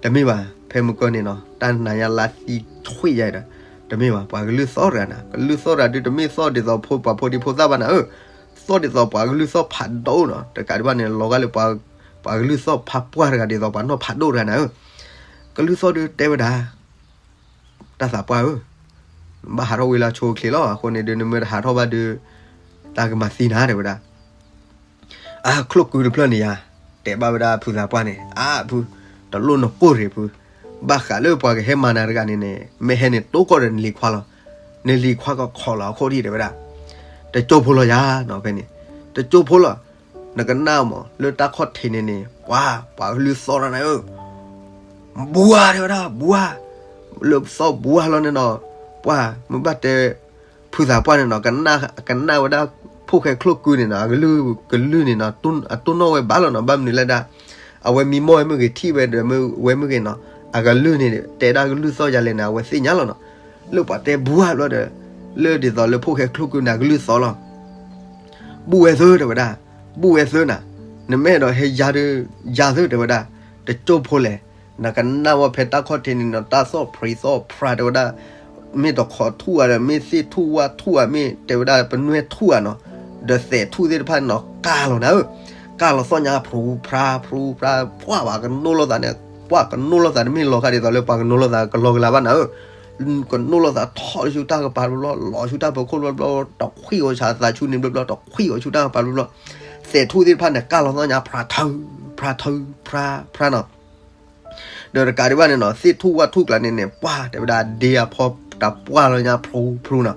တမ့ၢ်ဘၣ် ဖဲမုၢ်ကီၢ်န့ၣ်နီၤ တၢ်နၤညါလါသံထွံၣ်ယါဒီး တမ့ၢ်ဘၣ် ပှၤကလုၢ်သီၣ်တဂၤနၤ, ကလုၢ်သီၣ်တဂၤဒုး တမ့ၢ်သီၣ်ဒ်သိးဖိပှၤဖိဒံဖိသၣ်ဘၣ်နၤဧၢ, သီၣ်ဒ်သိးပှၤကလုၢ်သီၣ်ဖးဒိၣ်နီၤ, တကးဒံးဘၣ်န့ၣ် လီၤဂာ်လၢ ပှၤကလုၢ်သီၣ်ဖးပှၢ်တဂၤဒ်သိးပှၤနီၢ်ဖးဒိၣ်တဂၤနၤဧၢ, ကလုၢ်သီၣ်ဒုးတဲဝဲဒၣ် တၢ်သးပှၢ်ဧၢ, ဘၣ်ဟးထီၣ်ဝံၤလၢဆိအချ့လီၤ, အဃိန့ၣ်ဒုး နမ့ၢ်တဟးထီၣ်ဘၣ်ဒုး တၢ်ကမၤသံနၤ တဲဝဲဒၣ်. အါ ချိၣ်ကုတဖျၢၣ်န့ၣ်ယါ, တဲဘၣ်ဝဲဒၣ်ဖုသးပှၢ်န့ၣ်, အါဖု, တလိၣ်နကိၢ်ရ့ၣ်ဖု, ဘၣ်ဃးလၢပှၤကဟဲမၤနၤတဂၤန့ၣ်န့ၣ် မ့ၢ်ဟဲန့ၣ်တိကိၢ်ဒီးနလံၤခွါလီၤ, နလံၤခွါကခိးလီၤအခိၣ်ထံး တဲဝဲဒၣ်. တကၠိဖိလီၤယါနီၤ ဖဲန့ၣ်, တကၠိဖိလီၤ, နကနၣ်မး လၢတၢ်ခီၣ်ထံးန့ၣ်န့ၣ် ပှၤ ပှၤကလုၢ်သီၣ်တဂၤနၤဧၢ ဘှါ တဲဝဲဒၣ် ဘှါ, လၢသီၣ်ဘှါလီၤန့ၣ်နီၤ, ပှၤ မ့ၢ်ဘၣ်တဲ ဖုသးပှၢ်န့ၣ်နီၤ ကနၣ်ဝဲဒၣ် ဖိၣ်ဃဲချိၣ်ကုန့ၣ်နီၤ အကလုၢ် ကလုၢ်န့ၣ်နီၤ အတိၢ်နီၣ်ဝဲဘၣ်လီၤနီၤ, ဘၣ်မနုၤလဲၣ်ဒၣ် အဝဲမံမီၢ်ဝဲမ့ၢ်ဂ့ၤ ထံၣ်ဝဲဒီးမ့ၢ်ဝဲမ့ၢ်ဂ့ၤနီၤ အကလုၢ်န့ၣ် တဲဒၣ်ကလုၢ်သီၣ်ယါလဲၣ်န့ၣ် အဝဲသ့ၣ်ညါလီၤနီၤ, လၢပှၤတဲဘှါဘျီဒီး လၢဒ်သိးလၢဖိၣ်ဃဲချိၣ်ကုန့ၣ် အကလုၢ်သီၣ်လီၤ ဘူၣ်ဝဲသၢ တဲဝဲဒၣ်, ဘူၣ်ဝဲသၢနၤ, နမ့ၢ်အဲၣ်ဒိးဟဲယါဒီး ယါသၢ တဲဝဲဒၣ်, တကၠိဖိလဲၣ်, နကနၣ်ဝဲဖဲတၢ်ခီၣ်ထံးန့ၣ်နီၤ တၢ်သီၣ်ဖြံးသီၣ်ဖြါ တဲဝဲဒၣ်, မ့ၢ်တခီထူၣ်ဧါဒီး မ့ၢ်သ့ၣ်ထူၣ်ဝၣ်ထူၣ်ဧါ မ့ၢ်တဲဝဲဒၣ် ပနွဲၣ်ထူၣ်ဧါနီၤ, ဒီးသဲးထူၣ်သ့ၣ်တဖၣ်န့ၣ်နီၤ ကၢ်လီၤနၤဧၢ, ကၢ်လီၤသီၣ်ညါ ဖြူဖြါ ဖြူဖြါ ပှၢ် ပှၤကနိးလိာ်သးန့ၣ်, ပှၢ် ကနိးလိာ်သးတမ့ၢ်လီၤဂာ်ဒ်သိးလၢပှၤကနိးလိာ်သးကလီကလီဘၣ်နၤဧၢ ကနိးလိာ်သးထီၣ်ဆူတၢ်ကပၤတဘျီဘျီ လီၤဆူတၢ်ဖီခိၣ်တဘျီဘျီ တခွံၣ်အီၤဆးသးဆူန့ၣ်တဘျီဘျီ တခွံၣ်အီၤဆူတၢ်ကပၤတဘျီဘျီ, သဲးထူၣ်သ့ၣ်တဖၣ်န့ၣ် ကၢ်လီၤသီၣ်ညါ ဖြါထၢ ဖြါထၢ ဖြါ ဖြါနီၤ, ဒီးတကးဒံးဘၣ်န့ၣ်နီၤ သ့ၣ်ထူၣ်ဝၣ်ထူၣ်ကျါန့ၣ်န့ၣ် ပှၢ် တဲဝဲဒၣ် ဒ့အဖီတၢ်ပှၢ်လီၤညါ ဖြူဖြူနီၤ,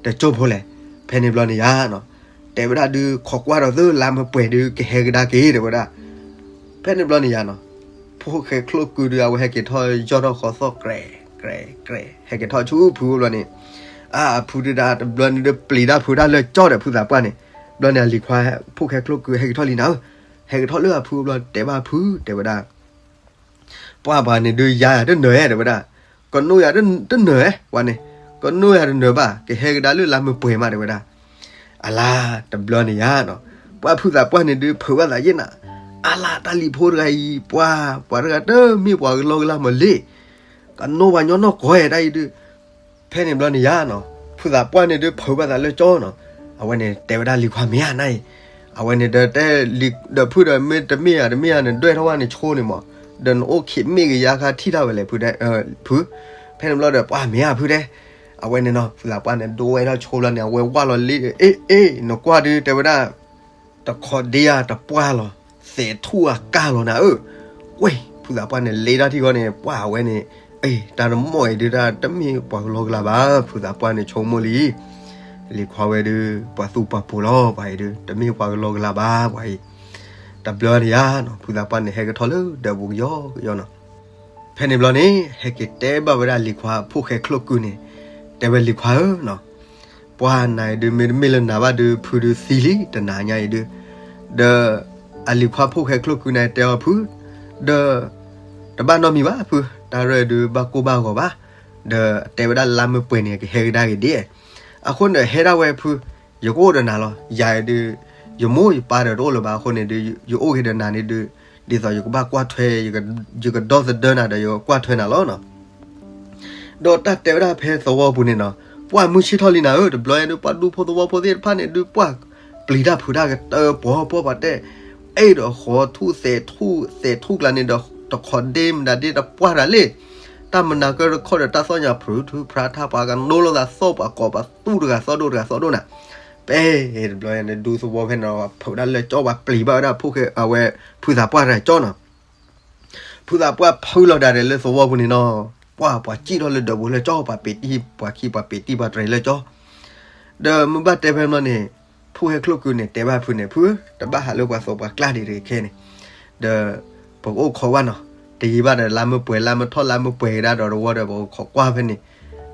တကၠိဖိလဲၣ်, ဖဲန့ၣ်ဘျီန့ၣ်ယါနီၤ, တဲဝဲဒၣ်ဒုး ခိးကွၢ်ဒီးသၢ လါမ့ၢ်ပှဲၤဒုး ကဟဲကဒါက့ၤ တဲဝဲဒၣ် ဖဲန့ၣ်ဘျီန့ၣ်ယါနီၤ, ဖိၣ်ဃဲချိၣ်ကုဒုး အဝဲဟဲက့ၤထီၣ်ယီၢ်ထီၣ်ဃီသီၣ် ကြဲး ကြဲး ကြဲး ဟဲက့ၤထီၣ်ဆူဖုအိၣ်ဘျီန့ၣ်, အါ အဖုဒုးဒၣ် တဘျီန့ၣ်ဒုး ပျံၤတၢ်ဖုးတၢ်လၢကၠီဒီး ဖုသးပှၢ်န့ၣ်, ဘျီန့ၣ် အလံၤခွါ ဖိၣ်ဃဲချိၣ်ကု ဟဲက့ၤထီၣ်လံနၤဧၢ, ဟဲက့ၤထီၣ်လၢအဖုအိၣ်ဘျီ တဲဘၣ်ဖု တဲဝဲဒၣ် ပှၢ်ပှၤန့ၣ်ဒုး ယါယၤတနၢၤ တဲဝဲဒၣ်, ကနိးယၤတနၢၤ ပှၢ်န့ၣ်, ကနိးယၤတနၢၤဘၣ် ကဟဲကဒါလၢလါမ့ၢ်ပှဲၤမး တဲဝဲဒၣ်, အလါ တဘျီန့ၣ်ယါနီၤ, ပှၢ်ဖုသးပှၢ်န့ၣ်ဒုး ဖုးဘၣ်သးယဲၢ်နၤ, အလါ တၢ်လံၤဖိတဂၤအံၤ ပှၢ် ပှၤတဂၤတမ့ၢ်ပှၤကလီကလီမးလံ, ကနိးပှၤညီနီၢ်ကီၢ်ဧဲ တၢ်အံၤဒုး ဖဲန့ၣ်ဘျီန့ၣ်ယါနီၤ, ဖုသးပှၢ်န့ၣ်ဒုး ဖုးဘၣ်သးလၢကၠီနီၤ, အဝဲန့ၣ်တဲဝဲဒၣ်လံၤခွါမ့ၢ်ဧါနၤအံၤ, အဝဲန့ၣ်ဒီးတဲလံၤဒီးဖုဒီး မ့ၢ်တမ့ၢ်ဧါ တမ့ၢ်ဧါန့ၣ် ဒွဲၣ်ထီၣ်ဝဲန့ၣ်ဆိန့ၣ်မး, ဒီးနအိၣ်ခံးမ့ၢ်ဂ့ၤယါခါထံၣ်တၢ်ဝဲလဲၣ် ဖု, ဖဲန့ၣ်ဘျီဒီး ပှၢ်မ့ၢ်ဧါဖုတဲ, အဝဲန့ၣ်နီၤ ဖုသးပှၢ်န့ၣ် ဒိဝဲထီၣ်ဆိဘျီန့ၣ် အဝဲဝၢ်လီၤလံ, အ့ အ့ နကွၢ်ဒုး တဲဝဲဒၣ် တခီဒ့ဧါ တပှၢ်လီၤ, သဲးထူၣ်အကၢ်လီၤနၤဧၢ, ကွ့ၢ် ဖုသးပှၢ်န့ၣ် လ့တၢ်ထံၣ်ဃီန့ၣ် ပှၢ်အဝဲန့ၣ်, အ့ တၢ်တမီၢ်အံၤဒုး တၢ်တမ့ၢ်ပှၤကလီကလီဘၣ်, ဖုသးပှၢ်န့ၣ်ဆိကမိၣ်လံ, လံၤခွါဝဲဒုး ပှၤသူၣ်ပှၤပိၤလီၤ ပှၤအံၤဒုး တမ့ၢ်ပှၤကလီကလီဘၣ် ပှၤအံၤ, တဘျီန့ၣ်ယါနီၤ ဖုသးပှၢ်န့ၣ် ဟဲကထီၣ်လၢဒၢးပူၤကယီကယီနီၤ ဖဲန့ၣ်ဘျီန့ၣ် ဟဲက့ၤတဲဘၣ်ဝဲဒၣ်လံၤခွါ ဖိၣ်ဃဲချိၣ်ကုန့ၣ်, တဲဝဲလံၤခွါဧၢနီၤ, ပှၢ်နၤအံၤဒုး မ့တမ့ၢ်လၢနၤဘၣ်ဒုး ဖုဒုးသံလံ တနၤညါအံၤဒုး, ဒီး အလံၤခွါ ဖိၣ်ဃဲချိၣ်ကုန့ၣ် တဲအီၤဖု, ဒီး တဘၣ်နီတမံၤဘၣ်ဖု, တၢ်ရဲၣ်ဒုး ဘၣ်ကိၢ်ဘၣ်ဂီၤဘၣ်, ဒီးတဲဝဲဒၣ်လါမ့ၢ်ပှဲၤန့ၣ် ကဟဲကဒါက့ၤဒ်, အဃိန့ၣ် ဟဲဒၣ်ဝဲဖု, ယကအိၣ်ဒီးနၤလီၤ, ယၤအံၤဒုး ယမိၢ်ယပၢ်ဒီးတအိၣ်လၢၤဘၣ်အဃိန့ၣ်ဒုး ယအိၣ်က့ၤဒီးနၤန့ၣ်ဒုး, ဒ်သိးယကဘၣ်ကွၢ်ထွဲ, ယကဒီသဒၢနၤဒီးယကကွၢ်ထွဲနၤလီၤနီၤ. ဒီးတၢ်တဲဝဲဒၣ်ဖဲသဝီပူၤန့ၣ်နီၤ, ပှၢ်မုၢ်ဆ့ၣ်ထီၣ်လံနၤဧၢ, တဘျီအံၤဒုး ပှၢ်ဒူဖိသဝီဖိသ့ၣ်တဖၣ်န့ၣ်ဒုး ပှၢ်ပျံၤတၢ်ဖုးတၢ်ကတၢၢ် ပှီၤပှီၤပှၤတဲ, အဲၣ်ဒီးဃီထူၣ်သဲးထူၣ် သဲးထူၣ်ကျါန့ၣ်ဒီး တခီဒ့မတၤဒ့တပှၢ်တၢ်လံ, တၢ်မနၤကတခီဒီး တၢ်သီၣ်ညါဖြူးထူဖြါထါ ပှၤကနိးလိာ်သးသီၣ် ပှၤကိးပှၤသူၣ်တဂၤသီၣ်ဒိၣ်တဂၤသီၣ်ဒိၣ်နၤ, ပဲတဘျီန့ၣ် ဒူသဝီဖဲန့ၣ် ဖုးဒၣ်လၢကၠီ ပှၤပျံၤဘၣ်ဝဲဒၣ်ဖိၣ်ဃဲ အဝဲ ဖုသးပှၢ်တၢ်ကၠီနီၤ. ဖုသးပှၢ်ဖုးလီၤဒၣ်ဒီးလၢသဝီပူၤန့ၣ်နီၤ, ပှၢ်ပှၤစံၣ်ထီၣ်လၢဒၢးပူၤလၢကၠီ ပှၤပ့ၤတံၢ် ပှၤခံ ပှၤပ့ၤတံၢ်ပှၤတြဲၤလၢကၠီ, ဒီးမ့ၢ်ဘၣ်တဲဖဲမီန့ၣ်, ဖိၣ်ဃဲချိၣ်ကုန့ၣ် တဲဘၣ်ဖုန့ၣ် ဖု, တဘၣ်ဟးလၢပှၤသဝီပှၤကျါဒံးတဂ့ၤခဲန့ၣ်, ဒီး ပကအိၣ်ခိးကွၢ်နီၤ, တယံာ်ဘၣ်ဒီး လါမ့ၢ်ပှဲၤ လါမ့ၢ်ထီၣ် လါမ့ၢ်ပှဲၤကဒါဒီးတဝီဒီး ပကခိးကွၢ်ဖဲန့ၣ်,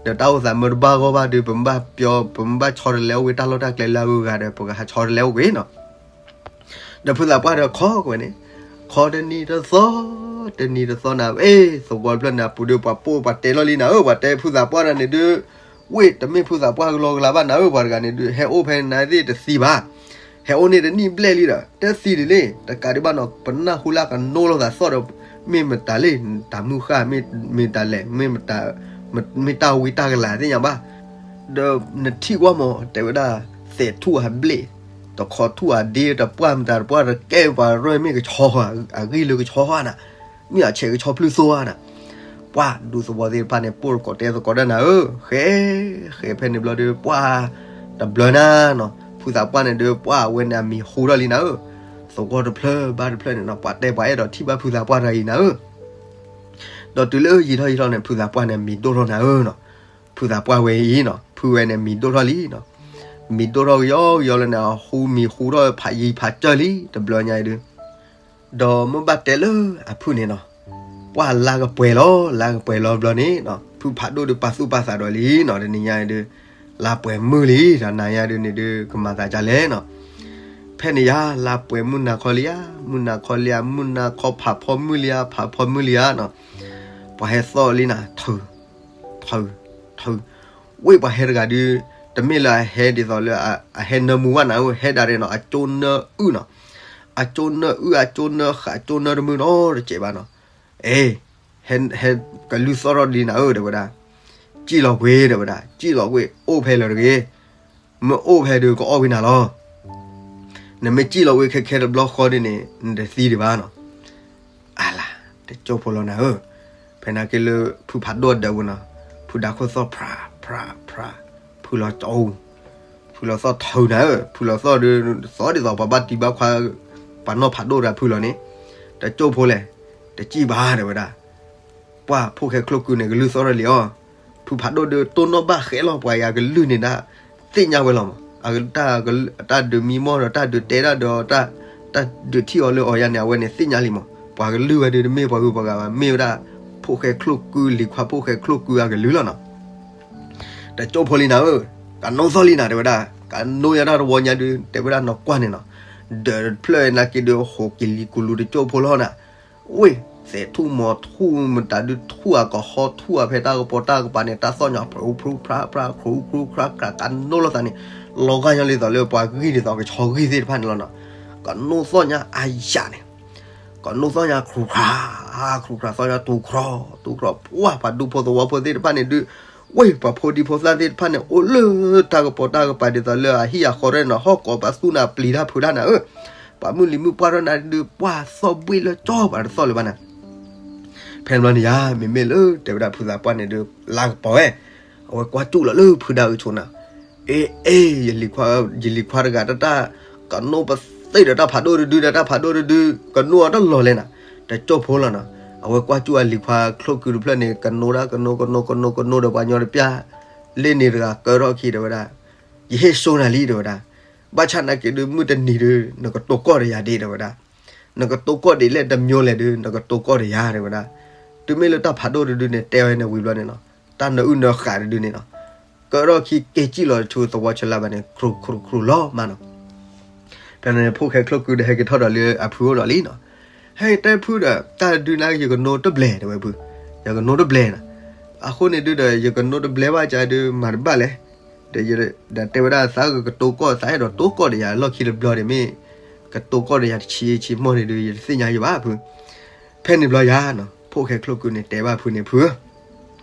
ဒီးတၢ်အိၣ်သးမ့ၢ်တဘၣ်ဂီၢ်ဘၣ်ဒုး ပမ့ၢ်ဘၣ်ပျီ ပမ့ၢ်ဘၣ်ဆီတလဲအိၣ်ဝဲ တၢ်လီၢ်တၢ်ကျဲလၢအဂုၤအဂၤဒီး ပကဟးဆီတလဲအိၣ်ကွံာ်နီၤ. ဒီးဖုသးပှၢ်ဒီးခိးကွံာ်န့ၣ်, ခိးတနံၤတသီ တနံၤတသီနၤဧၢ, သဝီတဖျၢၣ်န့ၣ် အပူၤဒီးပှၤပိာ်ပှၤတဲလီၤလံနၤဧၢ, ပှၤတဲဖုသးပှၢ်တဂၤန့ၣ်ဒုး, ဝ့ၢ်တမ့ၢ်ဖုသးပှၢ်ကလီကလီဘၣ်နၤဧၢ, ပှၤတဂၤန့ၣ်ဒုး ဟဲအိၣ်ဖဲန့ၣ်သ့ၣ်တသံဘၣ်, ဟဲအိၣ်န့ၣ်တနံၣ်ဘျဲၣ်လံဒီး တသံဒံးလံ, တကးဒံးဘၣ်နီၤ ပနၢ်ဟူလၢကနိးလိာ်သးသီၣ်ဒီး, မ့ၢ်မတၤလဲၣ်, တၢ်မုၢ်ဃၢ်, မ့ၢ်တၢ်လဲၣ်, မ့ၢ်မတၤ, မ့ၢ်တၢ်ဝံတၢ်ကလၤသ့ၣ်ညါဘၣ်, ဒီးနထံၣ်ကွၢ်မး တဲဝဲဒၣ်, သဲးထူၣ်အဘျ့ၣ်, တခီထူၣ်အဒ့, တပှၢ်မတၤတပှၢ်တကဲပှၤရဲၣ်မ့ၢ်ကဆီ, အဂံၢ်လၢကဆီဧါနၤ, မ့ၢ်အဆဲးကဆီဖျုၣ်သိဧါနၤ, ပှၤဒူသဝီသ့ၣ်တဖၣ်န့ၣ် ပိာ်တကိးတဲသကိးတၢ်နၤဧၢ, ဃဲ, ဃဲဖဲန့ၣ်ဘျီဒီး ပှၤတဘျီနၤနီၤ, ဖုသးပှၢ်န့ၣ်ဒီး ပှၤအဝဲန့ၣ်အမံၤဟူထီၣ်လံနၤဧၢ, သဝီတဖျၢၣ်ဘၣ်တဖျၢၣ်န့ၣ်နီၤ ပှၤတဲပှၤအဲၣ်ဒိးထံၣ်ဘၣ်ဖုသးပှၢ်တဂၤအံၤနၤဧၢ ဒီးတုၤလၢယံာ်ထီၣ်ယံာ်ထီၣ်န့ၣ် ဖုသးပှၢ်န့ၣ် မံၤဒိၣ်ထီၣ်နၤဧၢနီၤ, ဖုသးပှၢ်ဝဲအံၤနီၤ ဖုဝဲန့ၣ် မံၤဒိၣ်ထီၣ်လံနီၤ, မံၤဒိၣ်ထီၣ်ကယီကယီလၢန့ၣ် အဟူမံၤဟူထီၣ်ဖးယံၤဖးစၢၢ်လံ တဘျီညါအံၤဒုး, ဒီးမ့ၢ်ဘၣ်တဲလၢအဖုၣ်န့ၣ်နီၤ, ပှၤလါကပှဲၤလီၤ လါကပှဲၤလီၤဘျီန့ၣ်နီၤ ဖုဖးဒိၣ်ဒုးပာ်သူၣ်ပာ်သးဒီးလံနီၤ တနံၤညါအံၤဒုး, လါပှဲၤမုၢ်လံ တနၤညါဒုးန့ၣ်ဒုး ကမၤသးဒ်လဲၣ်နီၤ ဖဲန့ၣ်ယါ လါပှဲၤမုၢ်နၤခီလံဧါ, မုၢ်နၤခီလံဧါ, မုၢ်နၤခီဖးဖီမုၢ်လံဧါ, ဖးဖီမုၢ်လံဧါနီၤ, ပှၤဟဲသီၣ်လံနၤ ထုး, ထုး, ထုး, ဝ့ၢ်ပှၤဟဲတဂၤဒုး, တမ့ၢ်လၢအဟဲဒ်သိးလၢအဟဲနၢမူဘၣ်နၤဧၢ, ဟဲဒၣ်ရဲၣ်နီၤ အကၠိနၢအုၣ်နီၤ, အကၠိနၢအုၣ် အကၠိနၢဃာ် အကၠိနၢတမုၢ်နီတစဲးဘၣ်နီၤ, အ့ ဟဲကလုၢ်သီၣ်ထီၣ်ဒ်နၤဧၢ တဲဝဲဒၣ်, စံၣ်လီၤကွံာ် တဲဝဲဒၣ်, စံၣ်လီၤကွံာ် အိၣ်ဖဲလၢာ်တဂ့ၤ, မ့ၢ်အိၣ်ဖဲဒုးကအီၣ်ဝံၤနၤလီၤ, နမ့ၢ်စံၣ်လီၤကွံာ်ခဲခဲတဘျီဃီဒ်န့ၣ် နတသံဒံးဘၣ်နီၤ, အလၤ, တကၠိဖိလီၤနၤဧၢ, ဖဲနာ်က့လၢဖုဖးဒိၣ်ဒၢးပူၤနီၤ, ဖုဒါခိၣ်သီၣ်ဖြး ဖြး ဖြး, ဖုလီၤကၠီ, ဖုလီၤသီၣ်ထုးနၤဧၢ, ဖုလီၤသီၣ်ဒုး သီၣ်ဒ်သိးပှၤဘၣ်တံၢ်ဘၣ်ခွါ, ပှၤနီၢ်ဖးဒိၣ်တဂၤဖုလီၤန့ၣ်, တကၠိဖိလဲၣ်, တစံၣ်ဘၣ် တဲဝဲဒၣ် ပှၤဖိၣ်ဃဲချိၣ်ကုန့ၣ် ကလုၢ်သီၣ်ထီၣ်လံအီၤ, ဖုဖးဒိၣ်ဒုးတိၢ်နီၣ်ဘၣ်ဃဲလီၤ ပှၤယၤကလုၢ်န့ၣ်ဒၣ်, သ့ၣ်ညါဝဲလီၤမး, တၢ်ဒုးမံမီၢ်ဒီး တၢ်ဒုးတဲဒၣ်ဒီး တၢ်ဒုးထံၣ်အီၤလၢအီၤယါန့ၣ် အဝဲန့ၣ်သ့ၣ်ညါလံမး, ပှၤကလုၢ်ဝဲဒုးတမ့ၢ်ပှၤဂုၤပှၤဂၤဘၣ် မ့ၢ်ဝဲဒၣ်, ဖိၣ်ဃဲချိၣ်ကု လံၤခွါဖိၣ်ဃဲချိၣ်ကုအကလုၢ်လီၤနီၤ တကၠိဖိလံနၤဧၢ, ကနိးသီၣ်လံနၤ တဲဝဲဒၣ်, ကနိးယၤတၢ်တဝီညါဒုး တဲဝဲဒၣ်နီၢ်ကွၢ်န့ၣ်နီၤ, ဒီးတဖျၢၣ်နာ်က့ဒုး ဟူးကလံၤကူလူၤတကၠိဖိလီၤနၤ, ဝ့ၢ် သဲးထူၣ်မီၤထူၣ်မတၤဒုးထူၣ်အကဟီထူၣ်အဖဲတၢ်ကပီၤတၢ်ကပၤန့ၣ် တၢ်သီၣ်ညါ ဖြူဖြူဖြါဖြါ ဖြူဖြူဖြါဖြါ ကနိးလိာ်သးန့ၣ်, လီၤဂာ်ညီလံသိးလၢပှၤဂံၢ်ဒ်သိး ကဆီဂံၢ်သ့ၣ်တဖၣ်န့ၣ်လီၤနီၤ, ကနိးသီၣ်ညါအယၣ်န့ၣ် ကနိးသီၣ်ညါ ခြူးခြြး, ခြူးခြြးသီၣ်ညါ တူၤခြြီ, တူၤခြြီ, ပှၤ ပှၤဒူဖိသဝီဖိသ့ၣ်တဖၣ်န့ၣ်ဒုး, ဝ့ၢ် ပှၤဖိဒံဖိသၣ်သ့ၣ်တဖၣ်န့ၣ် အိၣ်လၢတၢ်ကပီၤတၢ်ကပၤဒ်သိးလၢအဟံၣ်အဃီရဲၣ်နီၤ, ဟီၣ်ကိးပသူနၤ ပျံၤတၢ်ဖုးတၢ်နၤဧၢ, ပှၤမုၢ်လံၤမုၢ်ပှၢ်ထီၣ်နၤဒုး ပှၤသီၣ်ဘှ့ၣ်လၢကၠီပှၤတသီၣ်လၢၤဘၣ်နၤ ဖဲန့ၣ်ဘျီန့ၣ်ယါ မ့မ့ၢ်လၢတဲဝဲဒၣ်ဖုသးပှၢ်န့ၣ်ဒုး လါကပီၤဝဲ, အဝဲကွၢ်ကၠူၣ်လီၤလၢဖုဒါအုးဆိနၤ, အ့ အ့ ယလံၤခွါ, ယလံၤခွါတဂၤတၢ်, ကနိးပသ့ၣ်ဒီးတၢ်ဖးဒိၣ်တဒုဒီးတၢ်ဖးဒိၣ်တဒု, ကနိးအီၤတလီၤလဲၣ်နၤ, တကၠိဖိလီၤနီၤ, အဝဲကွၢ်ကၠူၣ်အလံၤခွါချိၣ်ကုတဖျၢၣ်န့ၣ် ကနိးဒၣ် ကနိး ကနိး ကနိး ကနိးဒီးပှၤညီတပျၢ်, လ့ၣ်န့ၣ်တဂၤကၢထီၣ်ခံတဲဝဲဒၣ်, ယဟ့ၣ်စိနၤလံတဲဝဲဒၣ်, ဘၣ်ဆၣ်နာ်က့ဒုး မုၢ်တနံၤဒုး နကတိၤကီၢ်ဒီးယၤဒ့တဲဝဲဒၣ် နကတိၤကီၢ်ဒ်လဲၣ်တမံၤလဲၣ်ဒုး နကတိၤကီၢ်ဒီးယၤတဲဝဲဒၣ်, တုၤမ့ၢ်လၢတၢ်ဖးဒိၣ်တဒုန့ၣ် တဲဝဲန့ၣ်ဝံၤဘျီန့ၣ်နီၤ, တၢ်နၢအုၣ်နၢဃာ်တဒုန့ၣ်နီၤ, ကၢထီၣ်ခံက့ၤစံၣ်လီၤဆူသဝီဆၢလၢ်ဘၣ်န့ၣ် ခြူးခြြူးခြြူးလီၤမးနီၤ, ဖဲန့ၣ် ဖိၣ်ဃဲချိၣ်ကုဒီးဟဲက့ၤထီၣ်ဒီးလၢအဖုအိၣ်ဒီးလံနီၤ, ဟဲတဲဖုဒီး တၢ်ဒုးနၤ ယကနိးတဘျဲၣ်တဲဝဲဖု, ယကနိးတဘျဲၣ်နီၤ, အဃိန့ၣ်ဒုးဒီး ယကနိးတဘျဲၣ်ဘၣ်ကဒုး မၤတဘၣ်လဲၣ် ဒီးတဲဝဲဒၣ်သးကကတိၤကီၢ် သးအဲၣ်ဒိးတိၤကီၢ်ဒီးယၤလီၢ်ခံတဘျီန့ၣ်မ့ၢ် ကတိၤကီၢ်ဒီးယၤတဆံဆံမီၢ်န့ၣ်ဒုး ယတသ့ၣ်ညါယဘၣ်ဖု, ဖဲန့ၣ်ဘျီယၤနီၤ ဖိၣ်ဃဲချိၣ်ကုန့ၣ် တဲဘၣ်ဖုန့ၣ်ဖုဧၢ,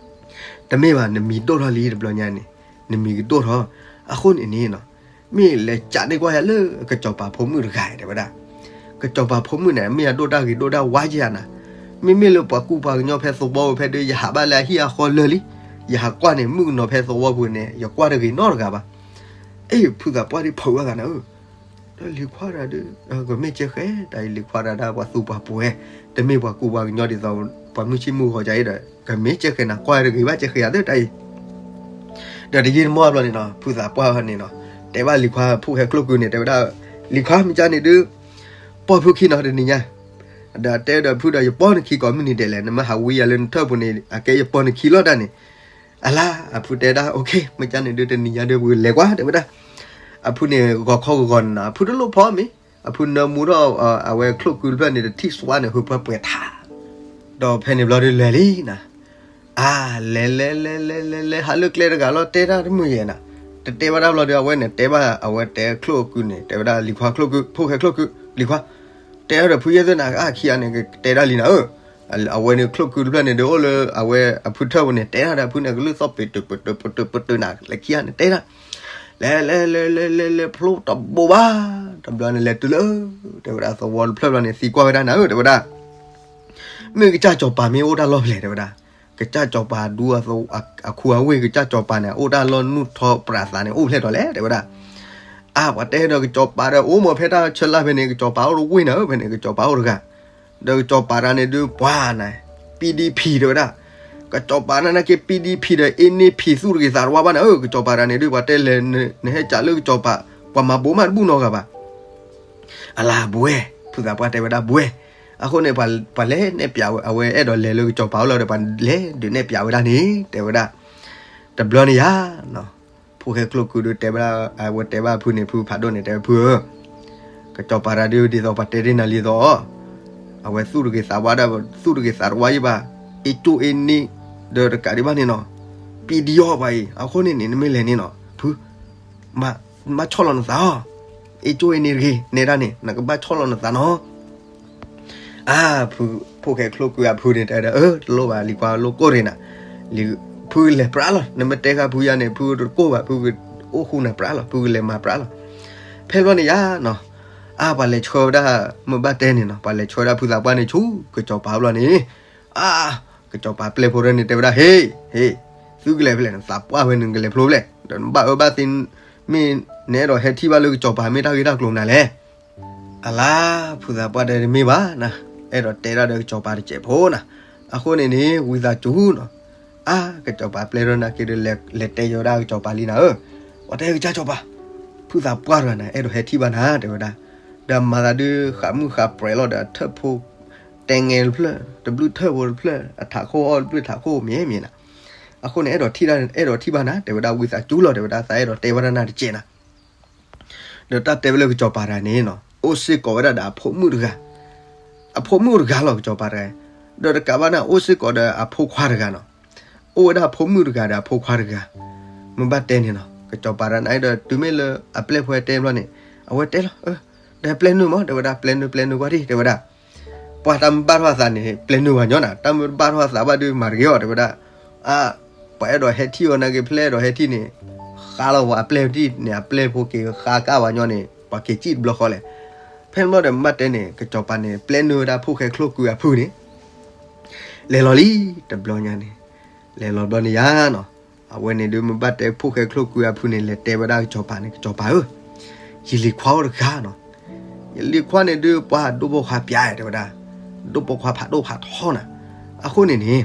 တမ့ၢ်ဘၣ် နမံၤဒိၣ်ထီၣ်လံတဘျီညါန့ၣ်, နမံၤကဒိၣ်ထီၣ်, အဃိန့ၣ်န့ၣ်နီၤ, မ့ၢ်လဲၤကးန့ၢ်ကွၢ်ယၤလၢကစီၤပၤဖိမုၣ်တဂၤတဲဝဲဒၣ်, ကစီၤပၤဖိမုၣ်န့ၣ် မ့ၢ်အဒိၣ်တၢ်ဂ့ၤဒိၣ်တၢ်ဝါက့ယၤနၤ, မ့မ့ၢ်လၢပှၤကူပှၤကညီဖဲသဝီဖဲဒုး ယဟးဘၣ်လၢအဟံၣ်အဃီလၢာ်လံ, ယဟးကွၢ်န့ၣ် မုၣ်ကနီၤဖဲသဝီပူၤန့ၣ် ယကွၢ်တဂ့ၤနီတဂၤဘၣ်, အ့ၣ် ဖုသးပှၢ်ဒ်ဖုးဝဲသးနၤဧၢ ဒီးလံၤခွါတဂၤဒီး ကမ့ၢ်ကဲဃဲ တၢ်အံၤလံၤခွါတဂၤဒၣ်ပှၤသူပှၤပှဲၤ, တမ့ၢ်ပှၤကူပှၤကညီဒ်သိး ပှၤမုၢ်ဆ့ၣ်မုၢ်ဂီၤကါအံၤဒီး ကမ့ၢ်ကဲဃဲနၤ ကွၢ်တဂ့ၤဘၣ်ကဲဃဲယၤသၢတၢ်အံၤ, ဒီးတယံာ်တမီၢ်ဘျီန့ၣ်နီၤ ဖုသးပှၢ်န့ၣ်နီၤ တဲဘၣ်လံၤခွါ ဖိၣ်ဃဲချိၣ်ကုန့ၣ် တဲဝဲဒၣ်, လံၤခွါမ့ၢ်ကါန့ၣ်ဒုး ပီၢ်ဖုခံနီၤတနံၤညါ, ဒီးတဲဒီးဖုဒီး ယပီၢ်နခံကိးမုၢ်နံၤဒဲးလဲၣ် နမ့ၢ်ဟးဝံယၤလၢနထၢၣ်ပူၤန့ၣ် အကဲယပီၢ်နခံလီၤတၢ်န့ၣ်, အလါ အဖုတဲဒၣ် okay မ့ၢ်ကါန့ၣ်ဒုး တနံၤညါဒုး ပကလဲၤကွၢ် တဲဝဲဒၣ်, အဖုန့ၣ် ဂီၤခီဂီၤဂီၤန့ၣ်နီၤ အဖုတလိၣ်ဖီမ့ၢ်, အဖုနၢမူထီၣ် အဝဲချိၣ်ကုတဖျၢၣ်န့ၣ် တထံၣ်စွါန့ၣ် ဟၢဖၢပှဲၤထး, ဒီးဖဲန့ၣ်ဘျီဒုးလဲၤလံနၤ, အါ, လဲၤလဲၤလဲၤလဲၤလဲၤလဲၤ ဟးလၢကျဲတဂၤလီၤ တဲတၢ်တမုာ်ယဲၢ်နၤ, တတဲဘၣ်တၢ်ဘျီဒီး အဝဲန့ၣ်တဲဘၣ် အဝဲတဲချိၣ်ကုန့ၣ် တဲဝဲဒၣ်လံၤခွါချိၣ်ကု ဖိၣ်ဃဲချိၣ်ကု လံၤခွါ, တဲဒီးဖုယဲၢ်သ့ၣ်နၤ အါခံဂၤန့ၣ် ကတဲတၢ်လံနၤဧၢ, အဝဲန့ၣ်ချိၣ်ကုတဖျၢၣ်န့ၣ် ဒုးအိၣ်လၢအဝဲအဖုထၢၣ်ပူၤန့ၣ် တဲတၢ်ဒီးဖုန့ၣ် ကလုၢ်သီၣ်ပတုာ်ပတုာ်ပတုာ်ပတုာ်နၤ လဲၤခံဂၤန့ၣ်တဲတၢ်, လဲၤလဲၤလဲၤလဲၤလဲၤလဲၤဖျိတဘိဘၣ်, တဘျီန့ၣ်လဲၤတုၤလၢ တဲဝဲဒၣ်သဝီတဖျၢၣ်ဘျီန့ၣ် သံကွၢ်ဝဲဒၣ်နၤဧၢ တဲဝဲဒၣ် မ့ၢ်ကစၢ်စီၤပၤမ့ၢ်အိၣ်တၢ်လီၢ်ဖဲလဲၣ် တဲဝဲဒၣ်, ကစၢ်စီၤပၤဒူအသဝ အခူအဝ့ၢ် ကစၢ်စီၤပၤန့ၣ် အိၣ်တၢ်လီၢ်နုာ်ထီၣ်ပြးသးန့ၣ် အိၣ်ဖဲလဲၣ်ဒီးလဲၣ် တဲဝဲဒၣ်, အါ ပှၤတဲဒီးကစီၤပၤဒီးအိၣ်မးဖဲတၢ်ဆၢလၢ်ဖဲန့ၣ် ကစီၤပၤအိၣ်တဝ့ၢ်နၤဧၢ ဖဲန့ၣ် ကစီၤပၤအိၣ်တဂၤ, ဒီးကစီၤပၤတၢ်န့ၣ်ဒုးပှၤနၤ ပံဒံဖံး တဲဝဲဒၣ်, ကစီၤပၤတၢ်နာ်က့ ပံဒံဖံးဒီး အ့န့ၢ်ဖံးသူၣ်တဂ့ၤသးတဝါဘၣ်နၤဧၢ ကစီၤပၤတၢ်န့ၣ်ဒုး ပှၤတဲလဲၤ နဟဲကးလၢကစီၤပၤ ပှၤမၤဘိးမးတဘူၣ်နီတဂၤဘၣ် အလၤဘှဲ, ဖုသးပှၢ်တဲဝဲဒၣ်ဘှဲ, အဃိန့ၣ် ပှၤလဲၤနဲၣ်ပျးဝဲ အဝဲအဲၣ်ဒိးလဲၤလၢကစီၤပၤအိၣ်လီၤဒီး ပှၤလဲၤဒုးနဲၣ်ပျးဝဲဒၣ်န့ၣ် တဲဝဲဒၣ်, တဘျီန့ၣ်ယါ, ဖိၣ်ဃဲချိၣ်ကုဒုးတဲဝဲဒၣ် အဝဲတဲဘၣ်ဖုန့ၣ် ဖုဖးဒိၣ်န့ၣ် တဲဝဲဖုဧၢ, ကစီၤပၤတၢ်ဒုးဒ်သိးပှၤတဲဒ်နၤလံသိး အဝဲသူၣ်တဂ့ၤသးဝါဒၣ် သူၣ်တဂ့ၤသးတဝါယံဘၣ်, အ့ကၠိၣ်အ့န့ၢ် ဒီးတကးဒံးဘၣ်န့ၣ်နီၤ, ပံဒံအီၤပှၤအံၤ အဃိန့ၣ်န့ၣ် နမ့ၢ်လဲၤန့ၣ်နီၤ ဖု ဘၣ်ဆီၣ်လီၤနသးအီၤ, အ့ကၠိၣ်အ့န့ၢ်တဂ့ၤ နဲဒၣ်န့ၣ် နကဘၣ်ဆီၣ်လီၤနသးနီၤ အါ, ဖုဖိၣ်ဃဲချိၣ်ကုအဖုန့ၣ် တဲဒီး အၢ တလိၣ်ဘၣ် လံၤခွါလိၣ်ကိၢ်ရ့ၣ်နၤ, ဖုကလဲၤပြးလီၤ နမ့ၢ်တဲဃာ်ဖုယါန့ၣ် ဖုတကိၢ်ဘၣ် ဖုကအိၣ်ဃူနၤပြးလီၤ ဖုကလဲၤမၤပြးလီၤ, ဖဲဘျီန့ၣ်ယါနီၤ, အါ ပှၤလဲၤဆှၢဝဲဒၣ် မ့ၢ်ဘၣ်တဲန့ၣ်နီၤ ပှၤလဲၤဆှၢဝဲဒၣ်ဖုသးပှၢ်န့ၣ်ဆူ ကစီၤပၤဘျီန့ၣ်, အါ, ကစီၤပၤပျဲၢ်ဖိတဖၣ်န့ၣ် တဲဝဲဒၣ် ဟ့, ဟ့, သုကလဲၤဖဲလဲၣ် နသးပှၢ်ဝဲန့ၣ် နကလဲၤဖျိဖဲလဲၣ် ဒီးနဘၣ်အၢဘၣ်သီ မ့ၢ်နအဲၣ်ဒိးဟဲထံၣ်ဘၣ်လၢကစီၤပၤမ့ၢ်တၢ်ဂ့ၢ်တၢ်ကျိၤနၤလဲၣ် အလါ, ဖုသးပှၢ်တဲတမ့ၢ်ဘၣ်နၤ, အဲၣ်ဒိးတဲဒၣ်ဒီးကစီၤပၤတစဲးဖိနၤ, အဃိန့ၣ်န့ၣ် ဝံသးစူၤနီၤ, အါ, ကစီၤပၤပျဲၢ်ထီၣ်နာ်က့ဒီး လဲၤတဲယီၤဒၣ်ကစီၤပၤလံနၤဧၢ, ပှၤတဲကစၢ်စီၤပၤ, ဖုသးပှၢ်တဂၤနၤ အဲၣ်ဒိးဟဲထံၣ်ဘၣ်နၤ တဲဝဲဒၣ်, ဒီးမၤသးဒုးဃးမုၢ်ဃးပြဲးလီၤဒီးထၢၣ်ဖိ, တဲငဲတဖျၢၣ် တဘျုးထၢၣ်ဖိတဖျၢၣ် အထးခိၣ်အီၣ်တဘျုးထးခိၣ်မ့ၢ်မ့ၢ်နၤ, အဃိန့ၣ် အဲၣ်ဒိးထံၣ်ဒၣ် အဲၣ်ဒိးထံၣ်ဘၣ်နၤ တဲဝဲဒၣ်ဝံသးစူၤလီၤ တဲဝဲဒၣ်သးအဲၣ်ဒိးတဲဘၣ်တၢ်နၤတစဲးနၤ ဒီးတၢ်တဲဝဲလၢကစီၤပၤတဂၤန့ၣ်နီၤ အိၣ်စ့ၢ်ကီးဝဲဒၣ်ဒီးအဖိမုၣ်တဂၤ, အဖိမုၣ်တဂၤလီၤ ကစီၤပၤတဂၤ, ဒီးတကးဘၣ်န့ၣ် အိၣ်စ့ၢ်ကီးဒီးအဖိခွါတဂၤနီၤ, အိၣ်ဝဲဒၣ်အဖိမုၣ်တဂၤဒီးအဖိခွါတဂၤ, မ့ၢ်ဘၣ်တဲန့ၣ်နီၤ ကစီၤပၤတဂၤန့ၣ်ဒီးတုၤမ့ၢ်လၢအပျဲၢ်ဖိတဲဘျီန့ၣ်, အဝဲတဲလီၤ, ဒီးပျဲၢ်နုာ်မး တဲဝဲဒၣ် ပျဲၢ်နုာ် ပျဲၢ်နုာ်ကွၢ်ဒံ တဲဝဲဒၣ် ပှၤတၢ်မ့ၢ်ဘၣ်ထီၣ်အသးန့ၣ် ပျဲၢ်နုာ်ပှၤညီနၤ တၢ်မ့ၢ်တဘၣ်ထီၣ်အသးဘၣ်ဒုးမၤတဂ့ၤအီၤ တဲဝဲဒၣ်, အါ, ပှၤအဲၣ်ဒိးဟဲထံၣ်အီၤနာ်က့ ဖဲအဲၣ်ဒိးဟဲထံၣ်န့ၣ်, ဃါလီၤပှၤအပျဲၢ်ထံၣ်န့ၣ် အပျဲၢ်ဖိက့ၤဃါကၢ်ပှၤညီန့ၣ် ပှၤက့ၤစံၣ်တဘျီဃီလဲၣ်, ဖဲန့ၣ်ဘျီဒီးမ့ၢ်ဘၣ်တဲန့ၣ် ကစီၤပၤန့ၣ် ပျဲၢ်နုာ်ဝဲဒၣ်ဖိၣ်ဃဲချိၣ်ကုအဖုန့ၣ် လဲၤလီၤလံ, တဘျီညါန့ၣ်, လဲၤလီၤဘျီန့ၣ်ယါနီၤ, အဝဲန့ၣ်ဒုးမ့ၢ်ဘၣ်တဲဖိၣ်ဃဲချိၣ်ကုအဖုန့ၣ် လဲၤတဲဝဲဒၣ်ကစီၤပၤန့ၣ် ကစီၤပၤဧၢ, ယလံၤခွါအိၣ်တဂၤနီၤ, ယလံၤခွါန့ၣ်ဒုးပှၤဒိၣ်ပိာ်ခွါပျဲ တဲဝဲဒၣ်, ဒိၣ်ပိာ်ခွါဖးဒိၣ်ဖးထီနၤ, အဃိန့ၣ်န့ၣ်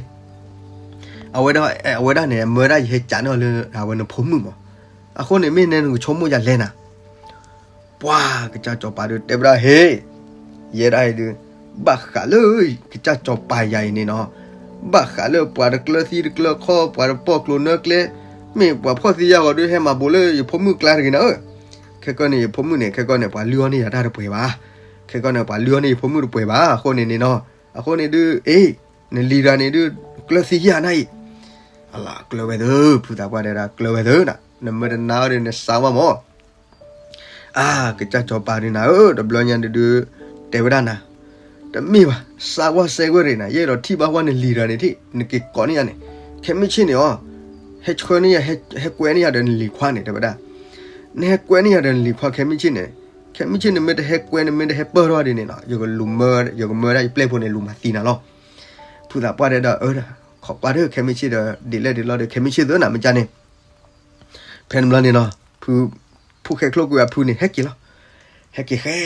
အဝဲဒၣ်, အဝဲဒၣ်န့ၣ် အမၢဝဲဒၣ်ယဟဲကးန့ၢ်အီၤလၢအဝဲနဖိမုၣ်မး, အဃိန့ၣ်မ့ၢ်နဲနကဆိကမိၣ်ယၤလဲၣ်နၤ ပှၤကစၢ်စီၤပၤဒုးတဲဝဲဒၣ် ဟ့ၣ်, ယဲဒၣ်အံၤဒုး, ဘၣ်ဃးလၢကစၢ်စီၤပၤယၤအံၤန့ၣ်နီၤ, ဘၣ်ဃးလၢပှၤတကျၢၤသံတကျၢၤခီ ပှၤတပီၢ်ကျိၤနၢကျဲ, မ့ၢ်ပှၤဖှီၣ်သံယာ်ဂီၤဒုး ဟဲမၤဘူးလၢယဖိမုၣ်ကျါတဂ့ၤနၤဧၢ, ခဲကီန့ၣ် ယဖိမုၣ်န့ၣ် ခဲကီန့ၣ် ပှၤလုၢ်အီၣ်န့ၢ်ယၤတၢ်တပှဲၤဘၣ်, ခဲကီန့ၣ် ပှၤလုၢ်အီၣ်န့ၢ်ယဖိမုၣ်တပှဲၤဘၣ် အဃိန့ၣ်န့ၣ်နီၤ, အဃိန့ၣ်ဒုး အ့ၣ်, နလံၤတဂၤန့ၣ်ဒုး, ကျၢၤသံယာ်နၤအံၤ, အလၤကျၢၤဝဲသၢ, ဖုသးပှၢ်တဲဒၣ်ကျၢၤဝဲသၢနၤ, နမၢတနာအီၤဒီးနစါဝဲမး အါ, ကစၢ်စီၤပၤဒုးနၤဧၢ, တဘျီညါဒုးဒုး, တဲဝဲဒၣ်နၤ, တမ့ၢ်ဘၣ်, စးကွၢ်စဲကွၢ်ရ့ၣ်နၤ, ယအဲၣ်ဒိးထံၣ်ဘၣ်ဝဲနလံၤတဂၤန့ၣ်ထံၣ်, နက့ၤကိးန့ၢ်ယၤန့ၣ်, ခဲမုၢ်ဆ့ၣ်န့ၣ်အီၤ, ဟဲဆှၢန့ၢ်ယၤ, ဟဲကွဲန့ၢ်ယၤဒီးနလံၤခွါန့ၣ် တဲဝဲဒၣ်, နဟဲကွဲန့ၢ်ယၤဒီးနလံၤခွါခဲမုၢ်ဆ့ၣ်န့ၣ်, ခဲမုၢ်ဆ့ၣ်နမ့ၢ်တဟဲကွဲ နမ့ၢ်တဟဲပၢၢ်ထီၣ်ဒ်န့ၣ်နီၤ, ယကလူၤမၢ, ယကမၢဒၣ်ယပျဲၢ်ဖိန့ၣ် လူၤမၤသံနၤလီၤ. ဖုသးပှၢ်တဲဒီး အၢ, ခိးကွၢ်ဒီး ခဲမုၢ်ဆ့ၣ်ဒီး ဒ်လဲၣ်ဒ်လဲၣ်ဒီး ခဲမုၢ်ဆ့ၣ်သ့နၤ မ့ၢ်ကန့ၣ် ဖဲန့ၣ်ဘျီန့ၣ်နီၤ, ဖု, ဖိၣ်ဃဲချိၣ်ကွံာ်အဖုန့ၣ် ဟဲက့ၤလီၤ, ဟဲက့ၤဃဲ,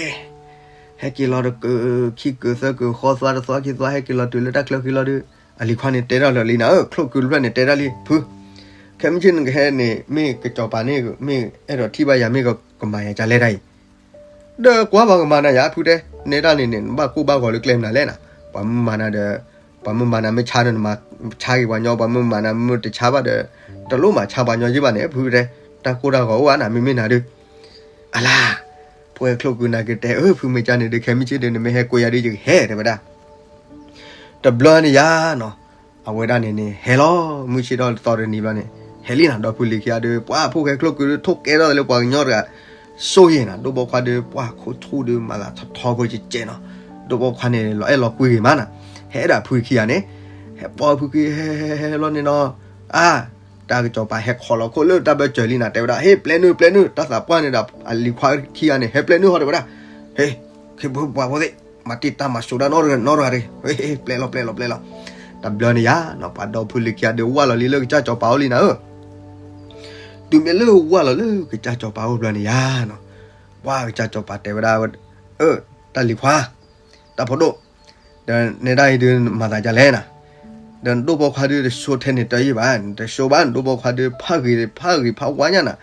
ဟဲက့ၤလီၤတကၢးခံကၢးသၢကၢး ဃီသွါတသွါခံသွါ ဟဲက့ၤလီၤတုၤလၢတၢ်ချၢဃံလီၤဒီး အလံၤခွါန့ၣ်တဲထီၣ်လၢာ်လံနၤဧၢ, ချိၣ်ကွံာ်တဖျၢၣ်န့ၣ် တဲဒၣ်လံ, ဖု, ခဲမုၢ်ဆ့ၣ်နကဟဲန့ၣ် မ့ၢ်ကစီၤပၤန့ၣ် မ့ၢ်အဲၣ်ဒိးထံၣ်ဘၣ်ယၤ မ့ၢ်ကမၤယၤဒ်လဲၣ်တၢ်အံၤ, ဒီးကွၢ်ပှၤကမၤနၤယၤ ဖုတဲ, နဲဒၣ်န့ၣ်န့ၣ် နဘၣ်ကိၢ်ဘၣ်ဂီၤလၢကျဲမနုၤလဲၣ်နၤ, ပှၤမ့ၢ်မၤနၤဒီး ပှၤမ့ၢ်မၤနၤမ့ၢ်ဆါဒီး နမၤဆါက့ၤပှၤညီ, ပှၤမ့ၢ်မၤနၤမ့ၢ်တဆါဘၣ်ဒီး တလိၣ်မၤဆါပှၤညီယ့ၢ်ဘၣ်န့ၣ် ဖုတဲ, တၢ်ကိၢ်တၢ်ဂီၤအိၣ်ဧါနၤ မ့မ့ၢ်နၤဒုး, အလါ, ဖိၣ်ဃဲချိၣ်ကွံာ်နၤက့ၤတဲ အၢ ဖုမ့ၢ်ကန့ၣ်ဒီး ခဲမုၢ်ဆ့ၣ်ဒီး နမ့ၢ်ဟဲကွဲယၤဒီး ယကဟဲ တဲဝဲဒၣ် တဘျီန့ၣ်ယါနီၤ, အဝဲဒၣ်န့ၣ်န့ၣ် ဟဲလီၤ မုၢ်ဆ့ၣ်ထီၣ်တသီတနံၤဘျီန့ၣ် ဟဲလံနီၤ, ဒီဖုလံၤခံဂၤဒီး ပှၤဖိၣ်ဃဲချိၣ်ကုဒီး ထိၣ်ကဲထီၣ်သးလၢပှၤကညီတဂၤ စိဟ့နီၤ, ဒိၣ်ပိာ်ခွါဒီး ပှၤခိၣ်ဆူၣ်ဒီး မၤသးထီထီဖိကဲကဲနီၤ, ဒိၣ်ပိာ်ခွါန့ၣ် လီၤအဲၣ်လီၤကွံဂ့ၤမးနီၤ, ဟဲဒၣ်ဖုခံဂၤန့ၣ်, ဟဲပိာ်ဖုခံ ဟဲဟဲဟဲလီၤန့ၣ်နီၤ, အါ တၢ်ကစီၤပၤဟဲခိးလီၤခိၣ်လၢတၢ်ဘၢၣ်စၢၤလံနီၤ, တဲဝဲဒၣ် ဟ့ၣ်ပျဲနုာ် ပျဲနုာ်, တၢ်သးပှၢ်န့ၣ်ဒီး အလံၤခွါခံဂၤန့ၣ် ဟဲပျဲနုာ်ဟီ တဲဝဲဒၣ်, ဟ့ၣ် ခ့ပှၤဖိသ့ၣ် မၤတံာ်တာ်မၤစိၤဒၣ်နီတဂၤနီတဂၤတဂ့ၤ, ဟ့ၣ် ပျဲလီၤ ပျဲလီၤ ပျဲလီၤ, တဘျီန့ၣ်ယါနီၤ, ပှၤဒီဖုလံၤခံဂၤဒီး ဝၢ်လီၤလံလၢကစၢ်စီၤပၤအိၣ်လံနၤဧၢ, တုၤမ့ၢ်လၢဝၢ်လီၤလၢကစၢ်စီၤပၤအိၣ်ဘျီန့ၣ်ယါနီၤ, ပှၤကစၢ်စီၤပၤတဲဝဲဒၣ်, အၢ တၢ်လံၤခွါ တၢ်ဖိဒိၣ်, ဒီးနဲဒၣ်အံၤဒုးမၤသးဒ်လဲၣ်နီၤ, ဒီးနဒိၣ်ပိာ်ခွါဒုးတဆိထဲန့ၣ်တၢ်ယံာ်ဘၣ်, တဆိဘၣ်, နဒိၣ်ပိာ်ခွါဒုးဖးဂ့ၤဖးဂ့ၤဖးဝါညါနီၤ,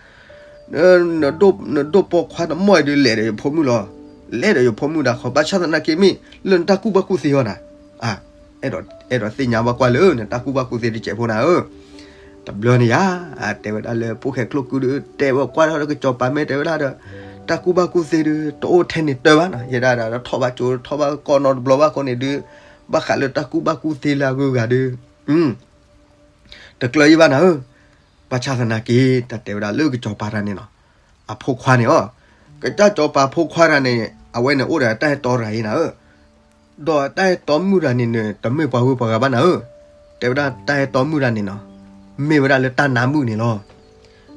နဒိၣ်ပိာ်ခွါတမီၢ်အံၤဒုး လဲၤဒီးယဖိမုၣ်လီၤ, လဲၤဒီးယဖိမုၣ်ဒၣ်ဃီ, ဘၣ်ဆၣ်သနာ်က့မ့ၢ်လၢနတၢ်ကူၣ်ဘၣ်ကူၣ်သ့အီၤနီၤ, အဲၣ်ဒိးသ့ၣ်ညါဘၣ်ကွၢ်လၢနတၢ်ကူၣ်ဘၣ်ကူၣ်သ့တစဲးဖိနၤဧၢ, တဘျီန့ၣ်ယါ, တဲဝဲဒၣ်လၢဖိၣ်ဃဲချိၣ်ကုဒီး တဲဝဲကွၢ်ထီၣ်ဒီးကစီၤပၤမ့ၢ်တဲဝဲဒၣ်ဒီး, တၢ်ကူၣ်ဘၣ်ကူၣ်သ့ဒုး တအိၣ်ထဲန့ၣ်တၢ်ဘၣ်နီၤ, ယဲဒၣ်ဒီးထီၣ်ဘၣ်ကၠိ ထီၣ်ဘၣ်ကီၢ်နီတဘျီဘၣ်အဃိန့ၣ်ဒုး, ဘၣ်ဃးလၢတၢ်ကူၣ်ဘၣ်ကူၣ်သ့လၢအဂုၤအဂၤဒုး တကျၢၤယံာ်ဘၣ်နၤဧၢ, ဘၣ်ဆၣ်သနာ်က့ တၢ်တဲဝဲဒၣ်လၢကစီၤပၤတဂၤန့ၣ်နီၤ, အဖိခွါန့ၣ်အီၤ, ကစၢ်စီၤပၤဖိခွါတဂၤန့ၣ် အဝဲန့ၣ်အိၣ်ဒီးတၢ်အဲၣ်တီတဂၤအံၤနၤဧၢ, ဒီးတၢ်အဲၣ်တီမုၣ်တဂၤန့ၣ်န့ၣ် တမ့ၢ်ပှၤဂုၤပှၤဂၤဘၣ်နၤဧၢ, တဲဝဲဒၣ်တၢ်အဲၣ်တီမုၣ်တဂၤန့ၣ်နီၤ, မ့ၢ်ဝဲဒၣ်လၢတၢ်နါမုၣ်န့ၣ်လီၤ.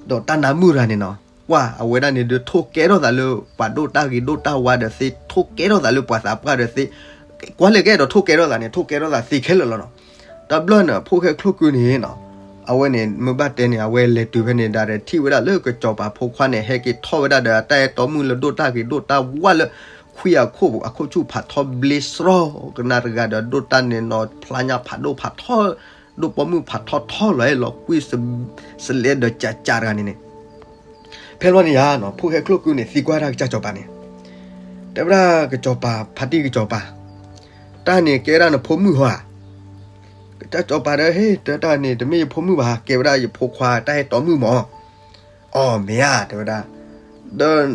ဒီးတၢ်နါမုၣ်တဂၤန့ၣ်နီၤ, ကွၢ်အဝဲဒၣ်န့ၣ်ဒုး ထိၣ်ကဲထီၣ်သးလၢ ပှၤဒိၣ်တၢ်ဂ့ၤဒိၣ်တၢ်ဝါဒီးသ့, ထိၣ်ကဲထီၣ်သးလၢပှၤသးပှၢ်ဒီးသ့, ကွၢ်လဲၣ်ကဲဒီးထိၣ်ကဲထီၣ်သးန့ၣ် ထိၣ်ကဲထီၣ်သးသ့ခဲလၢာ်လီၤနီၤ. တဘျီန့ၣ် ဖိၣ်ဃဲချိၣ်ကုန့ၣ်နီၤ, အဝဲန့ၣ်မ့ၢ်ဘၣ်တဲန့ၣ် အဝဲလဲၤတုၤဖဲန့ၣ်ဒၣ်ဒီး ထံၣ်ဝဲဒၣ်လၢကစီၤပၤဖိခွါန့ၣ် ဟဲက့ၤထီၣ်ဝဲဒၣ်ဒီး တၢ်အဲၣ်တီမုၣ်လၢဒိၣ်တၢ်ဂ့ၤဒိၣ်တၢ်ဝါလၢ ခွံအခိၣ်အခိၣ်ဆူၣ်ဖးထီဘျ့စရီ ကနၣ်တဂၤဒီးဒိၣ်တၢ်န့ၣ်နီၤ ဖျါညါဖးဒိၣ်ဖးထီ, ဒိၣ်ပိာ်မုၣ်ဖးထီထီလီၤအဲၣ်လီၤကွံ စလဲဒီးကးကးတဂၤန့ၣ်န့ၣ်, ဖဲလီၤန့ၣ်ယါနီၤ ဖိၣ်ဃဲချိၣ်ကုန့ၣ် သံကွၢ်တၢ်ကစၢ်စီၤပၤန့ၣ်, တဲဝဲဒၣ်ကစီၤပၤ ဖါတံၢ်ကစီၤပၤ, တၢ်န့ၣ်ကဲဝဲဒၣ်နဖိမုၣ်ဧါ. ကစၢ်စီၤပၤဒီး ဟ့ၣ် တၢ်န့ၣ် တမ့ၢ်ယဖိမုၣ်ဘၣ်, ကဲဝဲဒၣ်ယဖိခွါတၢ်အဲၣ်တီမုၣ်မၢ်. အီ မ့ၢ်ဧါ တဲဝဲဒၣ်, ဒီး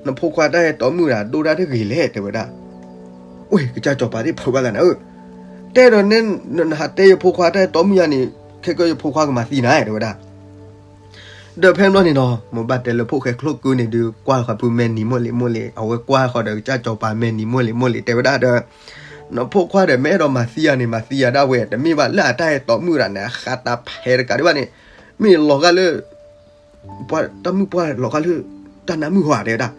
နဖိခွါတၢ်အဲၣ်တီမုၣ်ဒၣ် ဒိၣ်တၢ်တဂ့ၤလဲၣ် တဲဝဲဒၣ်. ဝ့ၢ် ကစၢ်စီၤပၤသ့ၣ်ဖုးဘၣ်သးနၤဧၢ, တဲဒီး နဟးတဲယဖိခွါတၢ်အဲၣ်တီမုၣ်ယါန့ၣ် ခဲကၢယဖိခွါကမၤသံနၤ တဲဝဲဒၣ်. ဒီးဖဲဘျီန့ၣ်နီၤ မိၢ်ဘၣ်တဲလၢဖိၣ်ဃဲချိၣ်ကုန့ၣ်ဒုး ကွၢ်ဃီၤဖုမဲာ်နံၤမိၢ်လံၤမိၢ်လံၤ, အဝဲကွၢ်ဃီၤဒီးကစၢ်စီၤပၤမဲာ်နံၤမိၢ်လံၤမိၢ်လံၤ တဲဝဲဒၣ်ဒီး, နဖိခွါဒီး မ့ၢ်အဲၣ်ဒိးမၤသံယၤန့ၣ် မၤသံယၤဒၣ်ဝဲ, တမ့ၢ်ဘၣ်လၢအတၢ်အဲၣ်တီမုၣ်ဒၣ်န့ၣ် အဃးတၢ်ဖဲတကးဒံးဘၣ်န့ၣ်, မ့ၢ်လီၤဂာ်လၢ ပှၤတၢ်မုၣ်ပှၢ်လီၤဂာ်လၢ တၢ်နါမုၣ်ဟီဧါ တဲဝဲဒၣ်.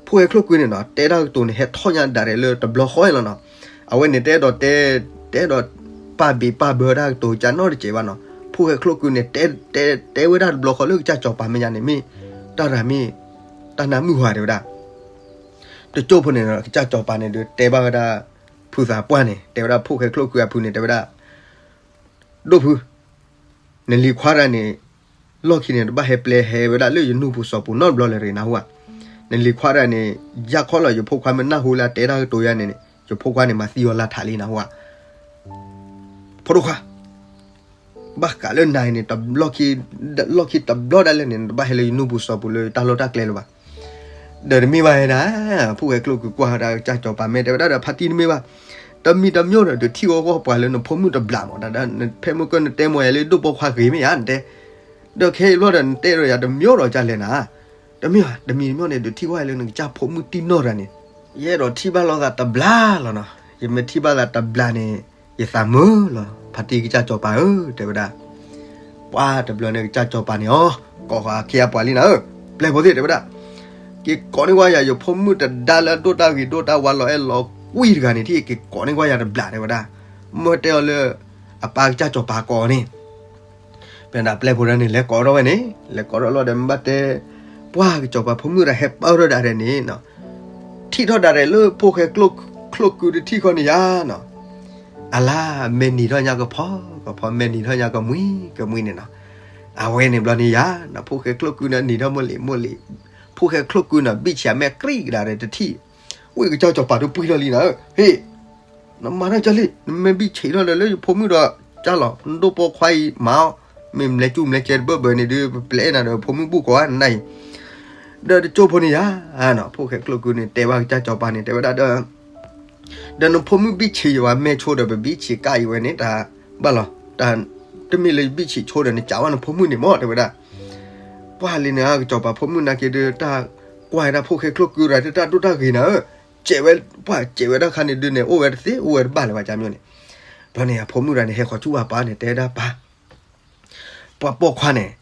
ဖိၣ်ဃဲချိၣ်ကုန့ၣ်နီၤ တဲတၢ်ကတိၤန့ၣ် ဟဲထီၣ်ညါဒၣ်လဲာ်လၢတဘျီဃီလီၤနီၤ. အဝဲန့ၣ်တဲဒီးတဲ, တဲဒီးပာ်ဘံးပာ်ဘၢတၢ်ကတိၤကၢ်နီတစဲးဘၣ်နီၤ. ဖိၣ်ဃဲချိၣ်ကုန့ၣ် တဲ, တဲ, တဲဝဲဒၣ်တဘျီဃီလၢကစၢ်စီၤပၤမဲာ်ညါန့ၣ် မ့ၢ်တၢ်ရၤမ့ၢ် တၢ်နါမုၣ်ဟီဧါ တဲဝဲဒၣ်. တကၠိၢ်ဖိန့ၣ် ကစၢ်စီၤပၤန့ၣ်ဒီး တဲဘၣ်ဝဲဒၣ် ဖုသးပှၢ်န့ၣ် တဲဝဲဒၣ်ဖိၣ်ဃဲချိၣ်ကုအဖုန့ၣ် တဲဝဲဒၣ် ဒိၣ်ဖု, နလံၤခွါတဂၤန့ၣ် လီၢ်ခံန့ၣ် တဘၣ်ဟဲပျဲဟဲဝဲဒၣ်လၢယနူၢ်ပူၤစီၤပူၤနီတဘျီလၢၤတဂ့ၤ နၢ်ဟူဧါ. နလံၤခွါတဂၤန့ၣ် ယၢ်ခီလီၤ ယဖိခွါမ့ၢ်နၢ်ဟူလၢအတဲတၢ်ကတိၤယၤန့ၣ်န့ၣ် ယဖိခွါန့ၣ် မၤသံအီၤလၢထးလံ နၢ်ဟူဧါ. ဖိဒိၣ်ခွါ ဘၣ်ဃးလၢနၤအံၤန့ၣ် လီၢ်ခံတဘျီဒၣ်လဲာ်န့ၣ် နတဘၣ်ဟဲလၢယနူၢ်ပူၤစီၤပူၤလၢတၢ်လီၢ်တၢ်ကျဲလၢၤဘၣ်. ဒီးတမ့ၢ်ဘၣ်ဝဲဒၣ်, ဖိၣ်ဃဲချိၣ်ကုကွၢ်ဝဲဒၣ်ကစၢ်စီၤပၤမဲာ် တဲဝဲဒၣ်ဒီး ဖါတံၢ်တမ့ၢ်ဘၣ်, တမံၤတမံၤဒီး တထံၣ်ဂီၢ်ဂီၢ်ပှၤလၢနဖိမုၣ်တဘျးမး, တၢ်ဒၣ် ဖဲမုၢ်ကၢၢ်နတဲမ့ၢ်ယၤလၢဒိၣ်ပိာ်ခွါဂ့ၤမ့ၢ်ဧါ နတဲ, ဒီးခဲအံၤဘျီဒီး နတဲဒီးယၤတမံၤဒီးကၢ်လဲၣ်နၤ, တမ့ၢ်ဘၣ် တမံၤတမံၤန့ၣ် ဒုးထံၣ်ဝဲလၢနကစၢ်ဖိမုၣ်တံၢ်နီၢ်တဂၤန့ၣ်, ယအဲၣ်ဒိးထံၣ်ဘၣ်လိာ်သးတဘျးလီၤနီၤ, ယမ့ၢ်ထံၣ်ဘၣ်သးတဘျးန့ၣ် ယသးမုာ်လီၤ ဖါတံၢ်ကစၢ်စီၤပၤဧၢ တဲဝဲဒၣ်. ပှၤတဘျီန့ၣ်ကစၢ်စီၤပၤန့ၣ်အီၤ, ကိးဃီၤအခ့အပှၤလံနၤဧၢ, ပျဲၢ်ဖိသ့ၣ် တဲဝဲဒၣ်, က့ၤကိးန့ၢ်ကွၢ်ယၤ ယဖိမုၣ်တဒါလၢအဒိၣ်တၢ်ဂ့ၤဒိၣ်တၢ်ဝါလီၤအဲၣ်လီၤကွံတဂၤန့ၣ် ထံၣ်က့ၤကိးန့ၢ်ကွၢ်ယၤတဘျး တဲဝဲဒၣ်, မ့ၢ်တဲအီၤလၢ အပၢ်ကစၢ်စီၤပၤကိးအီၤန့ၣ် ဖဲဒၣ်ပျဲၢ်ဖိဒၣ်န့ၣ် လဲၤကိးထီၣ်ဝဲန့ၣ်, လဲၤကိးထီၣ်လီၤဒီး မ့ၢ်ဘၣ်တဲ, ပှၤကစီၤပၤဖိမုၣ်တဂၤဟဲပၢၢ်ထီၣ်ဒၣ်ဒဲးန့ၣ်, ထံၣ်ထီၣ်ဒၣ်ဒဲးလၢဖိၣ်ဃဲချိၣ်ကုတထံၣ်ဃီန့ၣ်ယါနီၤ, အလါမဲာ်နံၤထီၣ်ညါကဖီကဖီ မဲာ်နံၤထီၣ်ညါကမှံကမှံန့ၣ်နီၤ, အဝဲန့ၣ်ဘျီန့ၣ်ယါနီၤ ဖိၣ်ဃဲချိၣ်ကုန့ၣ် နံၤထီၣ်မိၢ်လံၤမိၢ်လံၤ, ဖိၣ်ဃဲချိၣ်ကုန့ၣ် ဘံၣ်ဆံးအမဲာ်ကြံၢ်ကဒါဒီးတထံၣ်, ဝံၣ်ကစၢ်စီၤပၤဒုးပှံၢ်ထီၣ်လံနၤဧၢ, ဟ့ၣ် နမၤတၢ်ကၢ်လံ, နမ့ၢ်ဘံၣ်ဆံးထီၣ်ဒီးလၢယဖိမုၣ်ဒီးကၢ်လီၤ, နဒိၣ်ပိာ်ခွါအံၤမၤအီၤ, မ့ၢ်မလဲၤကူမလဲၤကဲတဘၢဘၢန့ၣ်ဒုး ပပျဲနၤဒီးဖိမုၣ်ဘူၣ်ကိးဂၤနၤအံၤ, ဒီးတကၠိၢ်ဖိန့ၣ်ယါ, ဖိၣ်ဃဲချိၣ်ကုန့ၣ် တဲဘၣ်ကစၢ်စီၤပၤန့ၣ် တဲဝဲဒၣ်ဒီး ဒီးနဖိမုၣ်ဘံၣ်ဆံးယဝၤမဲာ်ဆိဒီး ပဘံၣ်ဆံးကၣ်အံၤဝဲန့ၣ် တၢ်ဘၣ်လီၤ, တမ့ၢ်လၢယဘံၣ်ဆံးဆိဒီး နကးဝဲနဖိမုၣ်န့ၣ်မၢ် တဲဝဲဒၣ်. ပှၢ်လံန့ၣ် ကစီၤပၤဖိမုၣ်နာ်က့ၤဒီး တၢ်ကွၢ်ဝဲဒၣ်ဖိၣ်ဃဲချိၣ်ကုတဂၤ တၢ်ဒိၣ်တၢ်ဂ့ၤနၤဧၢ, စဲးဝဲ, ပှၢ်စဲးဝဲဒၣ်ခါန့ၣ်ဒုးန့ၣ် အိၣ်ဝဲတသ့ အိၣ်ဝဲတဘၣ်လၢၤဘၣ်ကၠါမၠိန့ၣ်. ဘျီန့ၣ် အဖိမုၣ်တဂၤန့ၣ် ဟဲဃီၤဆူၣ်ဝါပၢ်န့ၣ် တဲဝဲဒၣ်ပၢ် ပှၤပိာ်ခွါန့ၣ်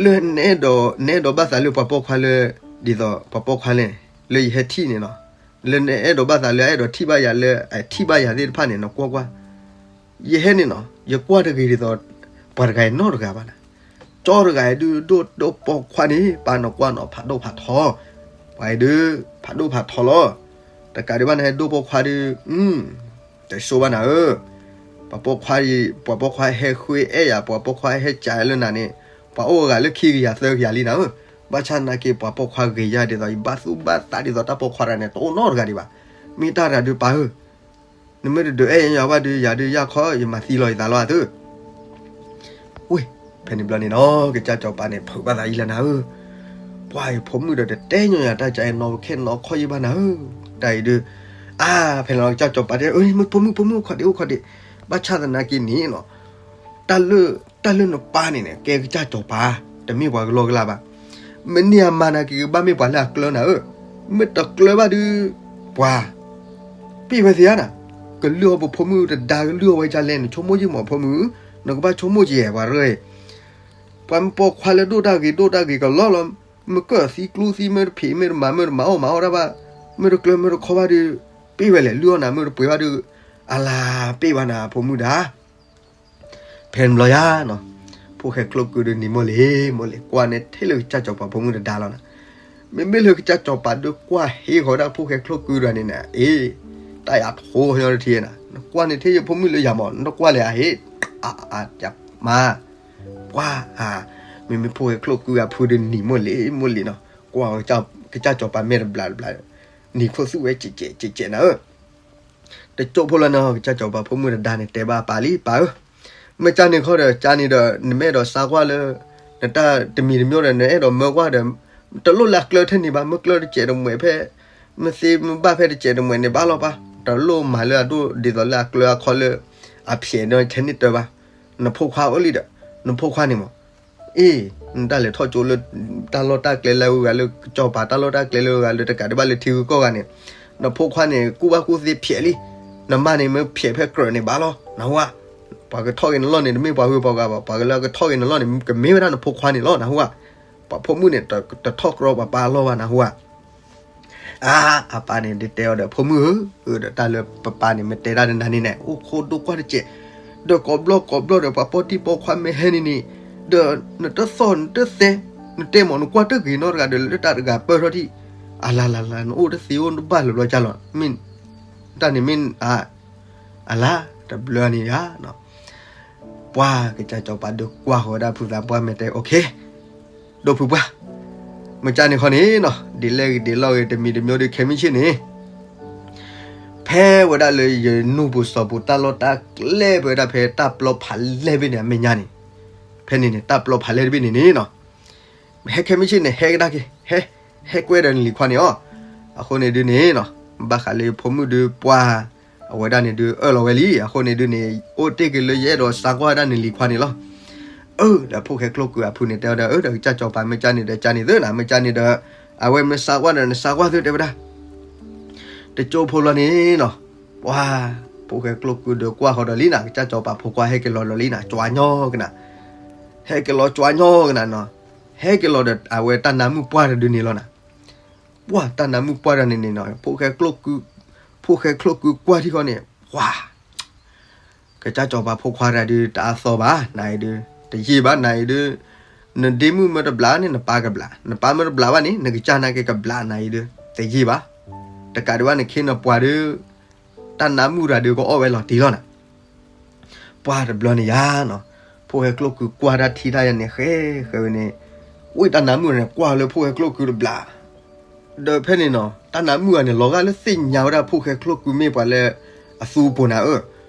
လၢနအဲၣ်ဒိး, နအဲၣ်ဒိးဘၣ်သးလၢပှၤပိာ်ခွါလၢ ဒ်သိးပှၤပိာ်ခွါလဲၣ်, လၢယဟဲထံၣ်န့ၣ်နီၤ, လၢနအဲၣ်ဒိးဘၣ်သးလၢအအဲၣ်ဒိးထံၣ်ဘၣ်ယၤ လၢအထံၣ်ဘၣ်ယၤသ့ၣ်တဖၣ်န့ၣ် နကွၢ်ကွၢ်. ယဟဲန့ၣ်နီၤ ယကွၢ်တဂ့ၤဒ်သိး ပှၤတဂၤအံၤနီတဂၤဘၣ်နၤ. ကၠီတဂၤအံၤဒုးဒိၣ်ဒိၣ်ပိာ်ခွါန့ၣ် ပၢ်နကွၢ်နီၤ ဖးဒိၣ်ဖးထီ, ပှၤအံၤဒုး ဖးဒိၣ်ဖးထီလီၤ. တကးဒံးဘၣ်နဟဲဒိၣ်ပိာ်ခွါဒုး တဆိဘၣ်နၤဧၢ. ပှၤပိာ်ခွါအံၤ ပှၤပိာ်ခွါဟဲဃုအဲၣ်ယၤ ပှၤပိာ်ခွါဟဲကးလၢနၤန့ၣ် ပှၤအိၣ်အဂၤလၢခံကယၤသၢကယၤလံနၤဧၢ. ဘၣ်ဆၣ်နာ်က့ ပှၤပိာ်ခွါဂ့ၤယါဒ်သိး ယဘၣ်သူၣ်ဘၣ်သးဒ်သိးတၢ်ပိာ်ခွါတဂၤန့ၣ် တအိၣ်နီတဂၤဒံးဘၣ်. မ့ၢ်တၢ်တဂၤဒုးပၢ်ဧၢ, နမ့ၢ်တဒုးအဲၣ်ယၤဘၣ်ဒုး ယၤဒုးယၢ်ခီ ယမၤသံလီၤယသးလီၤအသၢ ဝ့ၢ်, ဖဲန့ၣ်ဘျီန့ၣ်နီၤ ကစၢ်စီၤပၤန့ၣ် ဖုးဘၣ်သးအံၤလၢနၤဧၢ, ပှၤအံၤဖိမုၣ်ဒီးတတဲညီယၤတၢ်ကါအံၤ နီၢ်ခဲနီၢ်ခီယံၢ်ဘၣ်နၤဧၢ, တၢ်အံၤဒုး, အါ, ဖဲန့ၣ်လီၤ ကစၢ်စီၤပၤတဲ အၢ မ့ၢ်ဖိမုၣ် ဖိမုၣ် အိၣ်ခိးဒံး အိၣ်ခိးဒံး, ဘၣ်ဆၣ်သနာ်က့န့ၣ်နီၤ, တၢ်လၢ, တၢ်လၢနပၢ်န့ၣ်န့ၣ် ကဲကစၢ်စီၤပၤ, တမ့ၢ်ပှၤကလီကလီဘၣ်, မ့ၢ်န့ၢ်အမၤနာ်က့ ကဘၣ်မ့ၢ်ပှၤလၢအကျၢၤနၤဧၢ, မ့ၢ်တကျၢၤဘၣ်ဒုး, ပှၤ ပ့ၢ်ဝဲသ့ဧါနၤ, ကလုၢ်အီၣ်ပဖိမုၣ်တဒါ ကလုၢ်အီၣ်ဝဲဒ်လဲၣ် နဆိကမိၣ်ယံၢ်မးဖိမုၣ်, နကဘၣ်ဆိကမိၣ်က့ၤ ပှၤရၢၢ်, ပှၤပိာ်ခွါလၢဒိၣ်တၢ်ဂ့ၤ ဒိၣ်တၢ်ဂ့ၤကလီလီၤ, မ့ၢ်ကၢၢ်သံကျူသံ မ့ၢ်တဖံး မ့ၢ်တမၤ မ့ၢ်တမၤအီၣ်မၤအီၣ်တၢ်ဘၣ်, မ့ၢ်တကျၢၤ မ့ၢ်တခီဘၣ်ဒုး, ပ့ၢ်ဝဲလဲၣ် လုၢ်အီၣ်နၤ မ့ၢ်တပှ့ၤဘၣ်ဒုး, အလၤပ့ၢ်ဘၣ်နၤဖိမုၣ်ဒါ ဖဲန့ၣ်ဘျီယါနီၤ, ဖိၣ်ဃဲချိၣ်ကုဒုးနံၤမိၢ်လံၤ မိၢ်လံၤ ကွၢ်န့ၢ်ထဲလၢကစၢ်စီၤပၤဖိမုၣ်တဒါလီၤနၤ, မ့မ့ၢ်လၢကစၢ်စီၤပၤဒုးကွၢ်ဟ့ၣ်ဃီၤဒၣ်ဖိၣ်ဃဲချိၣ်ကုတဂၤန့ၣ်နၤ, အ့, တၢ်ယၤထိညီတထံနၤ, နကွၢ်န့ၢ်ထဲယဖိမုၣ်လၢယၤမး နတကွၢ်လဲၣ်ဧါဟ့ၣ်, အါ, အါ, မါ, ပှၤ, မ့မ့ၢ်ဖိၣ်ဃဲချိၣ်ကုအဖုဒုးနံၤမိၢ်လံၤ မိၢ်လံၤနီၤ, ကွၢ်ကစၢ်စီၤပၤမဲာ်တဘျးတဘျး, နံၤခိၣ်သူၣ်ဝဲကဲးကဲးကဲးကဲးနၤဧၢ တကၠိဖိလီၤနီၤ ကစၢ်စီၤပၤဖိမုၣ်တဒါန့ၣ် တဲဘၣ်ပၢ်လံ ပၢ်ဧၢ, မ့ၢ်ကၢ်န့ၣ်ခီဒီး ကၢ်န့ၣ်ဒီး နမ့ၢ်အဲၣ်ဒိးစါကွၢ်လၢ နတၢ်တမံၤတမံၤဒီး နအဲၣ်ဒိးမၢကွၢ်ဒီး တလိၣ်လၢအကျၢၤထဲန့ၣ်ဘၣ်, မ့ၢ်ကျၢၤတစဲးတမှဲးဖဲ မ့ၢ်သ့မ့ၢ်ဘၣ်ဖဲတစဲးတမှဲးန့ၣ်ဘၣ်လီၤပၢ်, တလိၣ်မၤလၢအဒိၣ်ဒ်သိးလၢအကျၢၤအခီလၢ အဖျဲးဒီးထဲန့ၣ်တၢ်ဘၣ်, နဖိခွါအိၣ်လံဒီး နဖိခွါန့ၣ်မး အ့, နတၢ်လဲၤထီၣ်ကၠိလၢ တၢ်လီၢ်တၢ်ကျဲလၢအဂၤလၢ ကစီၤပၤတၢ်လီၢ်တၢ်ကျဲလၢအဂၤလၢ တကးဒံးဘၣ်လၢထံဂုၤကီၢ်ဂၤန့ၣ်, နဖိခွါန့ၣ် ကူၣ်ဘၣ်ကူၣ်သ့ဖျဲးလံ, နမါန့ၣ်မ့ၢ်ဖျဲးဖဲကြၢးန့ၣ်ဘၣ်လီၤ နၢ်ဟူဧါ, ပှၤကထီၣ်က့ၤနလီၢ်န့ၣ် တမ့ၢ်ပှၤဂုၤပှၤဂၤဘၣ်, ပှၤကလၢအကထီၣ်က့ၤနလီၢ်န့ၣ် ကမ့ၢ်ဝဲဒၣ်နဖိခွါန့ၣ်လီၤ နၢ်ဟူဧါ, ပှၤဖိမုၣ်န့ၣ် တထီၣ်ကြီပှၤပၢ်အလီၢ်ဘၣ် နၢ်ဟူဧါ အါ, အပၢ်န့ၣ်ဒုးတဲအီၤဒီး ဖိမုၣ်ဧၢ, ဒီးတၢ်လၢပပၢ်န့ၣ် မ့ၢ်တဲဒၣ်နၤန့ၣ်န့ၣ် အိၣ်ခိးဒိကွၢ်တစဲး, ဒီးကိးဘျီကိးဘျီဒီး ပှၤပိာ်တံၢ်ပိာ်ခွါမ့ၢ်ဟဲန့ၣ်န့ၣ်, ဒီးနတသီၣ်နတသဲ, နတဲမး နကွၢ်တဂ့ၤနီတဂၤဒီး လၢတၢ်တဂၤပၢၢ်ထီၣ်ထံၣ်, အလါလါလါ နအိၣ်တသ့အိၣ်တဘၣ်လၢၤဘျီကၢ်လီၤ, မ့ၢ်တၢ်န့ၣ်မ့ၢ် အလါ တဘျီန့ၣ်ဧါ ပှၤကစၢ်စီၤပၤဒုးကွၢ်ဃီၤဝဲဒၣ်ဖုသးပှၢ်မဲာ်တဲ အိၣ်ခ့, ဒိၣ်ဖုပှၢ်, မ့ၢ်ကၢ်န့ၣ်ခီန့ၣ်နီၤ ဒ်လဲၣ်ဂ့ၤဒ်လဲၣ်ဂ့ၤ တမံၤတမံၤဒီး ခဲမုၢ်ဆ့ၣ်န့ၣ်, ဖဲဝဲဒၣ်လၢယနူၢ်ပူၤစီၤပူၤ တၢ်လီၢ်တၢ်ကျဲ ပဝဲဒၣ်ဖဲတၢ်ပျီဖးလဲၢ်ဘ့ၣ်န့ၣ် အမဲာ်ညါန့ၣ်, ဖဲန့ၣ်န့ၣ် တၢ်ပျီဖးလဲၢ်တဘ့ၣ်န့ၣ်န့ၣ်နီၤ ဟဲခဲမုၢ်ဆ့ၣ်န့ၣ် ဟဲကဒါက့ၤ, ဟဲ, ဟဲကွဲဒီးနလံၤခွါန့ၣ်အီၤ, အဃိန့ၣ်ဒုးန့ၣ်နီၤ ဘၣ်ဃးလၢဖိမုၣ်ဒုးပှၢ်, အဝဲဒၣ်န့ၣ်ဒုးအၢၣ်လီၤဝဲလံ, အဃိန့ၣ်ဒုးန့ၣ် အိၣ်တ့ၢ်က့ၤလၢယအဲၣ်ဒိးစါကွၢ်ဝဲဒၣ်နလံၤခွါန့ၣ်လီၤ. အၢ ဒီးဖိၣ်ဃဲချိၣ်ကုအဖုန့ၣ် တဲဝဲဒၣ် အၢ ဒီးကစၢ်စီၤပၤ မ့ၢ်ကၢ်န့ၣ်ဒီး ကၢ်န့ၣ်သုနီၤ, မ့ၢ်ကၢ်န့ၣ်ဒီး အဝဲမ့ၢ်စါကွၢ်ဒီး နစါကွၢ်သု တဲဝဲဒၣ် တကၠိဖိလီၤန့ၣ်နီၤ, ပှၤ, ဖိၣ်ဃဲချိၣ်ကုဒီးကွၢ်ဃီၤဒီးလံနၤ, ကစၢ်စီၤပၤဖိခွါဟဲက့ၤလီၤဒီးလံနၤ, ကၠွးညီကနၤ, ဟဲက့ၤလီၤကၠွးညီကနၤနီၤ, ဟဲက့ၤလီၤဒီးအဝဲတၢ်နါမုၣ်ပှၢ်တဒုန့ၣ်လီၤနၤ, ပှၤတၢ်နါမုၣ်ပှၢ်တဒုန့ၣ်နီၤ, ဖိၣ်ဃဲချိၣ်ကုကွၢ်ထံဃီန့ၣ်, ပှၤ ကစၢ်စီၤပၤဖိခွါတဒုတအါသီဘၣ်, နအံၤဒုး, တယံာ်ဘၣ်, နအံၤဒုး, နဒ့မုၣ်မ့ၢ်တဘျးန့ၣ် နပၢ်ကဘျး, နပၢ်မ့ၢ်တဘျးဘၣ်န့ၣ် နကစၢ်နာ်က့ကဘျးနၤအံၤဒုး, တယံာ်ဘၣ်, တကးဒံးဘၣ်နခ့နပှၤဒုး, တၢ်နါမုၣ်တဒုကအီၣ်ဝဲလီၤတံၢ်လီၤနၤ ပှၤတဘျီန့ၣ်ယါနီၤ, ဖိၣ်ဃဲချိၣ်ကုကွၢ်တၢ်ထံတၢ်ယါန့ၣ် ဃဲဃဲဝဲန့ၣ်, ဝံၣ်တၢ်နါမုၣ်န့ၣ် ကွၢ်လၢဖိၣ်ဃဲချိၣ်ကုတဘျး, ဒီးဖဲန့ၣ်နီၤ တၢ်နါမုၣ်ဂၤန့ၣ် လီၤဂာ်လၢသ့ၣ်ညါဝဲဒၣ်ဖိၣ်ဃဲချိၣ်ကုမ့ၢ်ပှၤလၢအသူပူၤနၤဧၢ,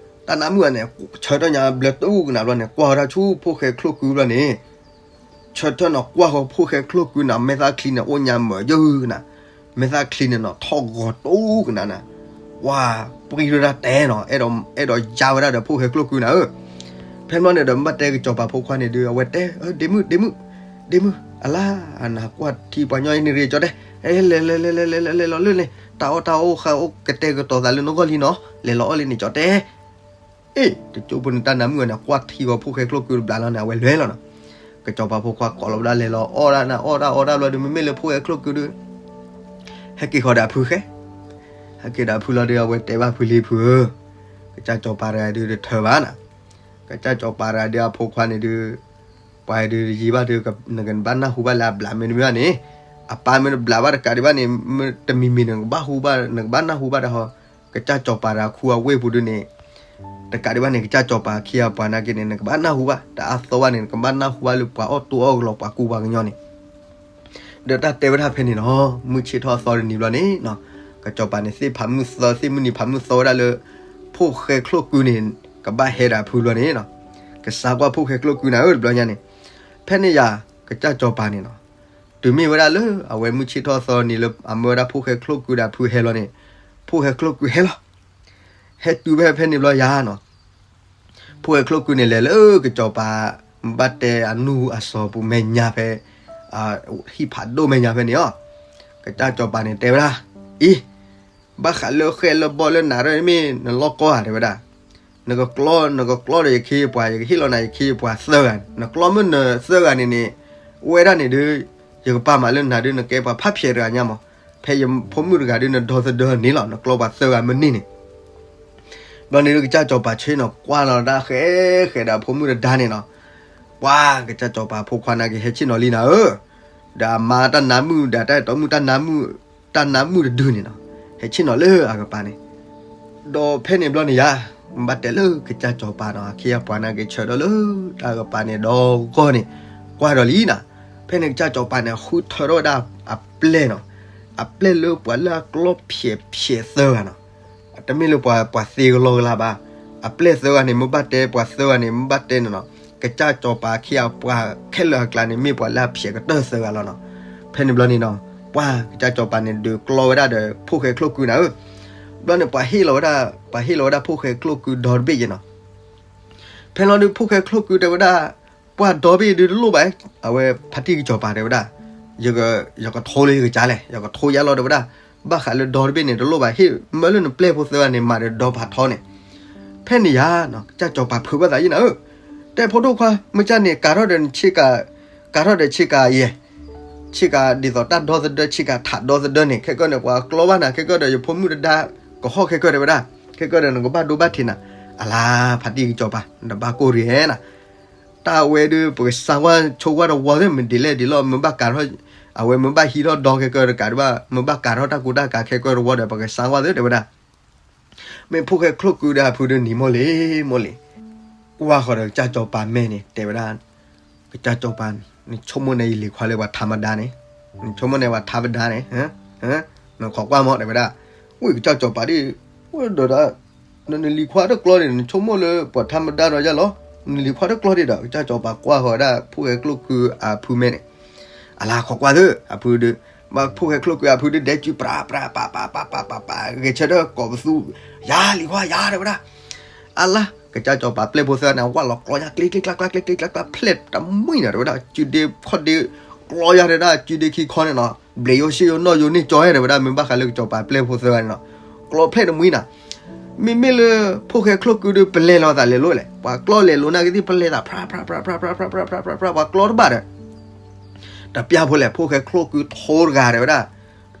တၢ်နါမုၣ်ဂၤန့ၣ် ဆၢထၢၣ်ညါဘျၢတူကနၤဘျီန့ၣ် ကွၢ်ဝဲဒၣ်ဆူဖိၣ်ဃဲချိၣ်ကုဘျီန့ၣ် ဆၢထၢၣ်နီၤ ကွၢ်ဃီၤဖိၣ်ဃဲချိၣ်ကုနၤ မဲာ်သၣ်ချံန့ၣ် အိၣ်ညါမၢယုၢ်ကနၤ, မဲာ်သၣ်ချံန့ၣ်နီၤ ထီၣ်ဂီၤတူကနၤနၤ, ပှၤပှံၤထီၣ်တၢ်တဲနီၤ, အဲၣ်ဒိးယါဝဲဒၣ်ဒီးဖိၣ်ဃဲချိၣ်ကုန့ၣ်ဧၢ. ဖဲန့ၣ်ဘျီန့ၣ်ဒီး မ့ၢ်ဘၣ်တဲကစီၤပၤဖိခွါန့ၣ်ဒုး အဝဲတဲ, ဒ့မုၣ်, ဒ့မုၣ်, ဒ့မုၣ်, အလါ, အနၢ်ကွၢ်ထံပှၤညီအံၤန့ၣ်ရ့ၣ်ကၠီတဲ, လဲၤလဲၤလဲၤလဲၤလဲၤလဲၤလဲၤလီၤလၢန့ၣ်, တၢ်အီၣ်တၢ်အီအိၣ်ဃာ်အိၣ်ကတဲာ်ကတီၤသးလၢနဂီၢ်လံနီၤ, လဲၤလီၤအီၣ်လၢန့ၣ်ကၠီတဲ. အ့ တကၠိဖိန့ၣ်တၢ်နါမုၣ်အန့ၣ် ကွၢ်ထံဂီၤဖိၣ်ဃဲချိၣ်ကုတဘျီလီၤန့ၣ် အဝဲလဲၤလီၤနီၤ. ကစီၤပၤဖိခွါကိးလီၤဝဲဒၣ်လဲၤလီၤအီၣ်ဒၣ်နၤအီၣ်ဒၣ်အီဒၣ်ဘျီဒီး မ့မ့ၢ်လၢဖိၣ်ဃဲချိၣ်ကုဒီး ဟဲက့ၤဃီၤဒီးအဖုဃဲ, ဟဲက့ၤဒီးအဖုလီၤဒီး အဝဲတဲဘၣ်ဖုလံဖုဧၢ, ကစၢ်စီၤပၤတဂၤဒုးတထၢဘၣ်နၤ, ကစၢ်စီၤပၤတဂၤဒုးအဖိခွါန့ၣ်ဒုး ပှၤဒုးယံၤဘၣ်ဒုး နကဘၣ်နၢ်ဟူဘၣ်လၢအဘျးမ့ၢ်တမ့ၢ်ဘၣ်န့ၣ်, အပၢ်မ့ၢ်တဘျးဘၣ်တကးဒံးဘၣ်န့ၣ် တမံၤမံၤန့ၣ် နကဘၣ်ဟူဘၣ် နကဘၣ်နၢ်ဟူဘၣ်တၢ်ဟီ, ကစၢ်စီၤပၤတဂၤခူအဝ့ၢ်ပူၤဒုးန့ၣ် တကးဒံးဘၣ်န့ၣ် ကစၢ်စီၤပၤခံဂၤပှၤနာ်က့န့ၣ် နကဘၣ်နၢ်ဟူဘၣ် တၢ်အသီဘၣ်န့ၣ် နကဘၣ်နၢ်ဟူဘၣ်လၢပှၤအီၣ်တိအီၣ်ကလီပှၤကူပှၤကညီန့ၣ် ဒီးတၢ်တဲဝဲဒၣ်ဖဲန့ၣ်လီၤ. မုၢ်ဆ့ၣ်ထီၣ်အသီတနံၤဘျီန့ၣ်နီၤ, ကစီၤပၤန့ၣ် သ့ၣ်ဖးမုၢ်သီ သ့ၣ်မုၢ်နံၤဖးမုၢ်သီဝဲဒၣ်လၢ ဖိၣ်ဃဲချိၣ်ကုန့ၣ် ကဘၣ်ဟဲဒီးအဖုလီၤန့ၣ်နီၤ, ကစးကွၢ်ဖိၣ်ဃဲချိၣ်ကုနၤဧၢ တဘျီညါန့ၣ်, ဖဲန့ၣ်ယၤ ကစၢ်စီၤပၤန့ၣ်နီၤ, တုၤမ့ၢ်ဝဲဒၣ်လၢအဝဲမုၢ်ဆ့ၣ်ထီၣ်အသီတနံၤလၢ အမၢဝဲဒၣ်ဖိၣ်ဃဲချိၣ်ကုဒီးအဖုဟဲလီၤန့ၣ်, ဖိၣ်ဃဲချိၣ်ကုဟဲလီၤ ဟဲတုၤဖဲဖဲန့ၣ်ဘျီယၤနီၤ, ဖိၣ်ဃဲချိၣ်ကုန့ၣ်လဲၤလၢကစီၤပၤ ဘၣ်တဲအနူၢ်အစီၤပူၤမဲာ်ညါဖဲ ဟံၣ်ဖးဒိၣ်မဲာ်ညါဖဲန့ၣ်အီၤ, ကစၢ်စီၤပၤန့ၣ်တဲဝဲဒၣ်, အံၤ ဘၣ်ဃးလၢဃဲလၢဘီလၢနၤရၢၢ်မ့ၢ်နလီၢ်ကီဧါ တဲဝဲဒၣ်, နကကျီ နကကျီဒီးယခ့ယပှၤ ယကဟ့ၣ်လီၤနၤယခ့ယပှၤသၢဂၤ, နကျီမ့ၢ်နသၢဂၤန့ၣ်န့ၣ် ဝဲဒၣ်န့ၣ်ဒီး ယကပာ်မးလၢနၤဒုး နကဲပှၤဖးဖျဲးတဂၤညါမး, ဖဲယဖိမုၣ်တဂၤဒုး နဒီသဒၢန့ၣ်လီၤ, နကျီပှၤသၢဂၤမ့ၢ်န့ၢ်န့ၣ် ဘျီန့ၣ်ဒုး ကစၢ်စီၤပၤဆ့ၣ်နီၤ ကွၢ်လီၤဒၣ်ဃဲဃဲဒီးအဖိမုၣ်တဒါန့ၣ်နီၤ, ပှၤကစၢ်စီၤပၤဖိခွါနာ်က့ ဟဲဆ့ၣ်နီၤလံနၤဧၢ, ဒီးအမါတၢ်နါမုၣ် ဒီးတၢ်အဲၣ်တီမုၣ်တၢ်နါမုၣ် တၢ်နါမုၣ်တဒုန့ၣ်နီၤ, ဟဲဆ့ၣ်နီၤလၢအကပၤန့ၣ် ဒီးဖဲန့ၣ်ဘျီန့ၣ်ယါ, ဘၣ်တဲလၢကစၢ်စီၤပၤနီၤ အခ့အပှၤနာ်က့ ဆၢထၢၣ်လၢတၢ်ကပၤန့ၣ် ဒီဂီၢ်န့ၣ် ကွၢ်ဒီးလံနၤ, ဖဲန့ၣ်ကစၢ်စီၤပၤန့ၣ် ဃုထၢထီၣ်ဝဲဒၣ်အပျဲၢ်နီၤ, အပျဲၢ်လၢပှၤလၢအကျီဖျဲးဖျဲးသၢဂၤနီၤ, တမ့ၢ်လၢပှၤ ပှၤသ့ကလီကလီဘၣ်, အပျဲၢ်သၢဂၤန့ၣ် မ့ၢ်ဘၣ်တဲ ပှၤသၢဂၤန့ၣ် မ့ၢ်ဘၣ်တဲန့ၣ်နီၤ, ကစၢ်စီၤပၤအခ့အပှၤခဲလၢာ်အကျါန့ၣ် မ့ၢ်ပှၤလၢအဖျဲးကတၢၢ်သၢဂၤလီၤနီၤ, ဖဲန့ၣ်ဘျီန့ၣ်နီၤ, ပှၤကစၢ်စီၤပၤန့ၣ် ဒုးကျီဝဲဒၣ်ဒီးဖိၣ်ဃဲချိၣ်ကုနၤဧၢ, ဘျီန့ၣ် ပှၤဟ့ၣ်လီၤဝဲဒၣ် ပှၤဟ့ၣ်လီၤဝဲဒၣ်ဖိၣ်ဃဲချိၣ်ကုဒီတဘ့ၣ်ယဲနီၤ, ဖဲလီၤဒုးဖိၣ်ဃဲချိၣ်ကုတဲဝဲဒၣ်, ပှၤဒီဘ့ၣ်ဒုးတလိၣ်ဘၣ်, အဝဲဖါတံၢ်ကစီၤပၤတဲဝဲဒၣ်, ယကထိလၢယကစၢ်လဲၣ်, ယကထိယါလီၤတဲဝဲဒၣ်, ဘၣ်ဃးလၢဒီတဘ့ၣ်န့ၣ် တလိၣ်ဘၣ် ဟ့ၣ်မၢလၢနပျဲၢ်ဖိသၢဂၤန့ၣ် မၤဒီးဒီဖးထီန့ၣ်, ဖဲန့ၣ်ယါနီၤ ကစၢ်စီၤပၤဖုးဘၣ်သးယဲနၤဧၢ, တဲဖိဒိၣ်ခွါ မ့ၢ်ကၢ်န့ၣ် ကၤထီၣ်ဒီးဆ့ကၤ, ကၤထီၣ်ဒီးဆ့ကၤယဲၢ် ဆ့ကၤဒ်သိးတၢ်ဒီသဒၢ ဆ့ကၤထးဒီသဒၢန့ၣ် ခဲကၢၢ်န့ၣ် ပှၤကျီဘၣ်နၤ ခဲကၢၢ်ဒီးယဖိမုၣ်တဒါ ကဟီၣ်ခဲကၢၢ်တဲဝဲဒၣ်, ခဲကၢၢ်ဒီးနကဘၣ်ဒိဘၣ်ထံးနၤ, အလါဖါတံၢ်ကစီၤပၤ နဘၣ်ကိၢ်ရံၣ်နၤ, တၢ်ဝဲဒုး ပကစၢ်ကွၢ်ဆိကွၢ်တဝီသ့ၣ် မ့ၢ်ဒ်လဲၣ်ဒ်လဲၣ် မ့ၢ်ဘၣ်ကၤထီၣ်, အဝဲမ့ၢ်ဘၣ်ဟံးထီၣ်ဒီခဲကၢၢ်တကးဒံးဘၣ် မ့ၢ်ဘၣ်ကၤထီၣ်တၢ်ကူတၢ်ကၤခဲကၢၢ်တဝီဒီး ပကစၢ်ကွၢ်သ့ၣ်တဲဝဲဒၣ် မ့ၢ်ဖိၣ်ဃဲချိၣ်ကုဒီးအဖုဒီးနံၤမိၢ်လံၤမိၢ်လံၤ, ကွၢ်ဃီၤဒီးကစၢ်စီၤပၤမဲာ်န့ၣ် တဲဝဲဒၣ်, ကစၢ်စီၤပၤ, နဆိကမိၣ်န့ၣ်ယလံၤခွါလၢပှၤထါမဒါန့ၣ်, နဆိကမိၣ်န့ၣ်ပှၤထါမဒါန့ၣ်, နခိးကွၢ်မီၢ်တဲဝဲဒၣ်, ဝံၤကစၢ်စီၤပၤဒ်, ဝဲဒီးဒၣ်, နလံၤခွါတကျီန့ၣ် နဆိကမိၣ်လၢပှၤထါမဒါဒီးယါလီၤ, နလံၤခွါတကျီဒံးဒီး ကစၢ်စီၤပၤကွၢ်ဃီၤဝဲဒၣ် ဖိၣ်ဃဲချိၣ်ကုအဖုမဲာ်န့ၣ်, အလါခိးကွၢ်သ့ၣ် အဖုဒီး, ဘၣ်ဖိၣ်ဃဲချိၣ်ကုအဖုဒီး ဒဲကၠူပၤပၤပၤပၤပၤပၤပၤ ဂဲၤဆၢထၢၣ်ကိးပသူ, ယၤလံၤခွါယၤတဲဝဲဒၣ်, အလါ ကစၢ်စီၤပၤပျဲၢ်ဖိသၢဂၤန့ၣ် ဝၢ်လီၤကျီယၤ ကျ့ကျ့ကျါကျါ ကျ့ကျ့ကျါကျါ ဖျဲၣ်တမှံၤနီၤ တဲဝဲဒၣ် စုဒ့ခီၣ်ဒ့ ကျီယၤတဲဒၣ် စုဒ့ခံခီန့ၣ်နီၤ ဘျဲးယိၣ်ရှ့ယိၣ်နီၣ်ယိၣ်န့ၢ်ကၠီတဲဝဲဒၣ် မ့ၢ်ဘၣ်ဃးလၢကစီၤပၤပျဲၢ်ဖိသၢဂၤန့ၣ်နီၤ ကျီဖျဲၣ်တမှံၤနီၤ မ့မ့ၢ်လၢ ဖိၣ်ဃဲချိၣ်ကုဒီး ပလဲၤလီၤသးလဲၤလိၤလဲၣ် ပှၤကျီလဲၤလိၤနာ်က့သ့ၣ် ပလဲၤသး ဖြးဖြးဖြးဖြးဖြး ပှၤကျီတဘၣ်ဒီး တပျၢ်ဖိလဲၣ် ဖိၣ်ဃဲချိၣ်ကုထိတဂၤတဲဝဲဒၣ်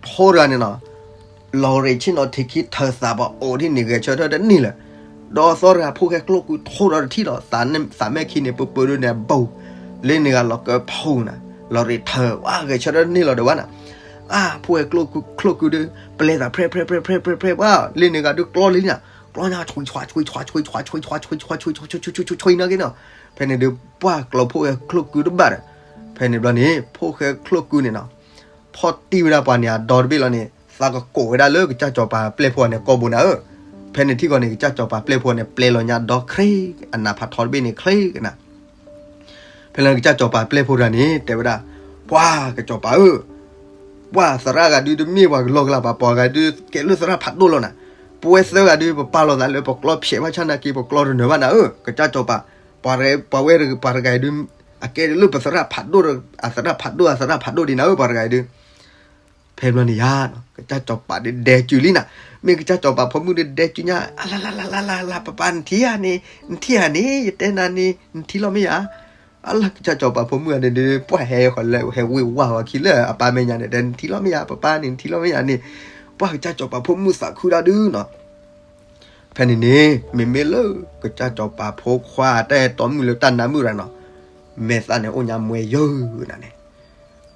ထိတဂၤန့ၣ်နီၤ လီၤရ့ၣ်ဆ့ၣ်နီၤထံးခံထၢသးပှၤအိၣ်ဒ်န့ၣ်ဂဲၤဆၢထၢၣ်တန့ၢ်လၢၤ ဒီးသီတဂၤဖိၣ်ဃဲချိၣ်ကုထိဒီးတထံၣ်လီၤ သးမဲာ်ခံန့ၣ် ပၢပၢဒ်န့ၣ်အဘိ လၢန့ၣ်ဂၤလီၤကၢဖူနၤ လီၤရ့ၣ်ထၢ ဝဲဂဲၤဆၢထၢၣ်တန့ၢ်လီၤဒီးဝဲနၤ အါ ဖိၣ်ဃဲချိၣ်ကုဒီး ပလဲၤသးဖြဲဖြဲဖြဲဖြဲဖြဲ လၢန့ၣ်ဂၤဒုးကျီလံနၤ ကျီညါ ဆွံဆွါ ဆွံဆွါ ဆွံဆွါ ဆွံဆွါ ဆွံဆွါ ဆွံဆွါ ဆွံဆွါ ဆွံဆွါ ဆွံဆွါ ဆွံနၤက့နီၤ ဖဲန့ၣ်ဒုး ပှၢ်ကျီဖိၣ်ဃဲချိၣ်ကုတဘၣ်ဒီး ဖဲန့ၣ်ဘျီန့ၣ် ဖိၣ်ဃဲချိၣ်ကုန့ၣ်နီၤ ဖီၣ်တံၢ်ဝဲဒၣ်ပှၤန့ၣ်အဒီတဘ့ၣ်လီၤန့ၣ် သးကကိးဝဲဒၣ်လၢကစၢ်စီၤပၤပျဲၢ်ဖိန့ၣ် ကိာ်ဘိနၤဧၢ ဖဲန့ၣ်ထံၣ်ကီးန့ၣ် ကစၢ်စီၤပၤပျဲၢ်ဖိန့ၣ် ပျဲလီၤညါဒီခရ့ အနးဖးထီတဘ့ၣ်န့ၣ်ချ့ကနၤ ဖဲလၢကစၢ်စီၤပၤပျဲၢ်ဖိတဂၤန့ၣ် တဲဝဲဒၣ် ပှၢ်ကစီၤပၤဧၢ ပှၢ်သရၣ်ဂၤဒုးတမ့ၢ်ပှၤကလီကလးဘၣ် ပှၤဂၤဒုးကဲလၢသရၣ်ဖးဒိၣ်လီၤနၤ ပဝဲသၢဂၤဒုး ပပာ်လီၤသးလၢပကျီဖျဲးဘၣ်ဆၣ်နာ်က့ ပကျီတနၢၤဘၣ်နၤဧၢ, ကစၢ်စီၤပၤ, ပှၤဝဲပှၤတဂၤအံၤဒုး, အကဲလၢပသရၣ်ဖးဒိၣ်, အသရၣ်ဖးဒိၣ် အသရၣ်ဖးဒိၣ်ဒံးနၤဧၢ ပှၤတဂၤအံၤဒုး. ဖဲဘျီန့ၣ်ယါ, ကစၢ်စီၤပၤဒုးဒဲကုလံနၤ, မ့ၢ်ကစၢ်စီၤပၤဖိမုၣ်ဒုးဒဲကုညါ, အလလလလလလ ပပၢ်နထံၣ်ဧါန့ၣ်, နထံၣ်ဧါန့ၣ် ယတဲနၤန့ၣ် နထံၣ်လီၤမ့ၢ်ယါ. အလၢကစၢ်စီၤပၤဖိမုၣ်အန့ၣ်ဒုး ပှၢ်ဟဲဃီၤလၢဟဲဝ့ၢ်ဝါဝဲခံလၢအပၢ်မဲာ်ညါန့ၣ် တဲနထံၣ်လီၤမ့ၢ်ယါ ပပၢ်န့ၣ် နထံၣ်လီၤမ့ၢ်ယါန့ၣ်, ပှၢ်ကစၢ်စီၤပၤဖိမုၣ်သးခုဒၣ်ဒုးနီၤ. ဖဲန့ၣ်န့ၣ် မ့မ့ၢ်လၢကစၢ်စီၤပၤဖိခွါတၢ်အဲၣ်တီမုၣ်လၢတၢ်နါမုၣ်ရၤနီၤ, မဲာ်သၣ်န့ၣ်အိၣ်ညါမွဲယၢၢ်နၤန့ၣ်,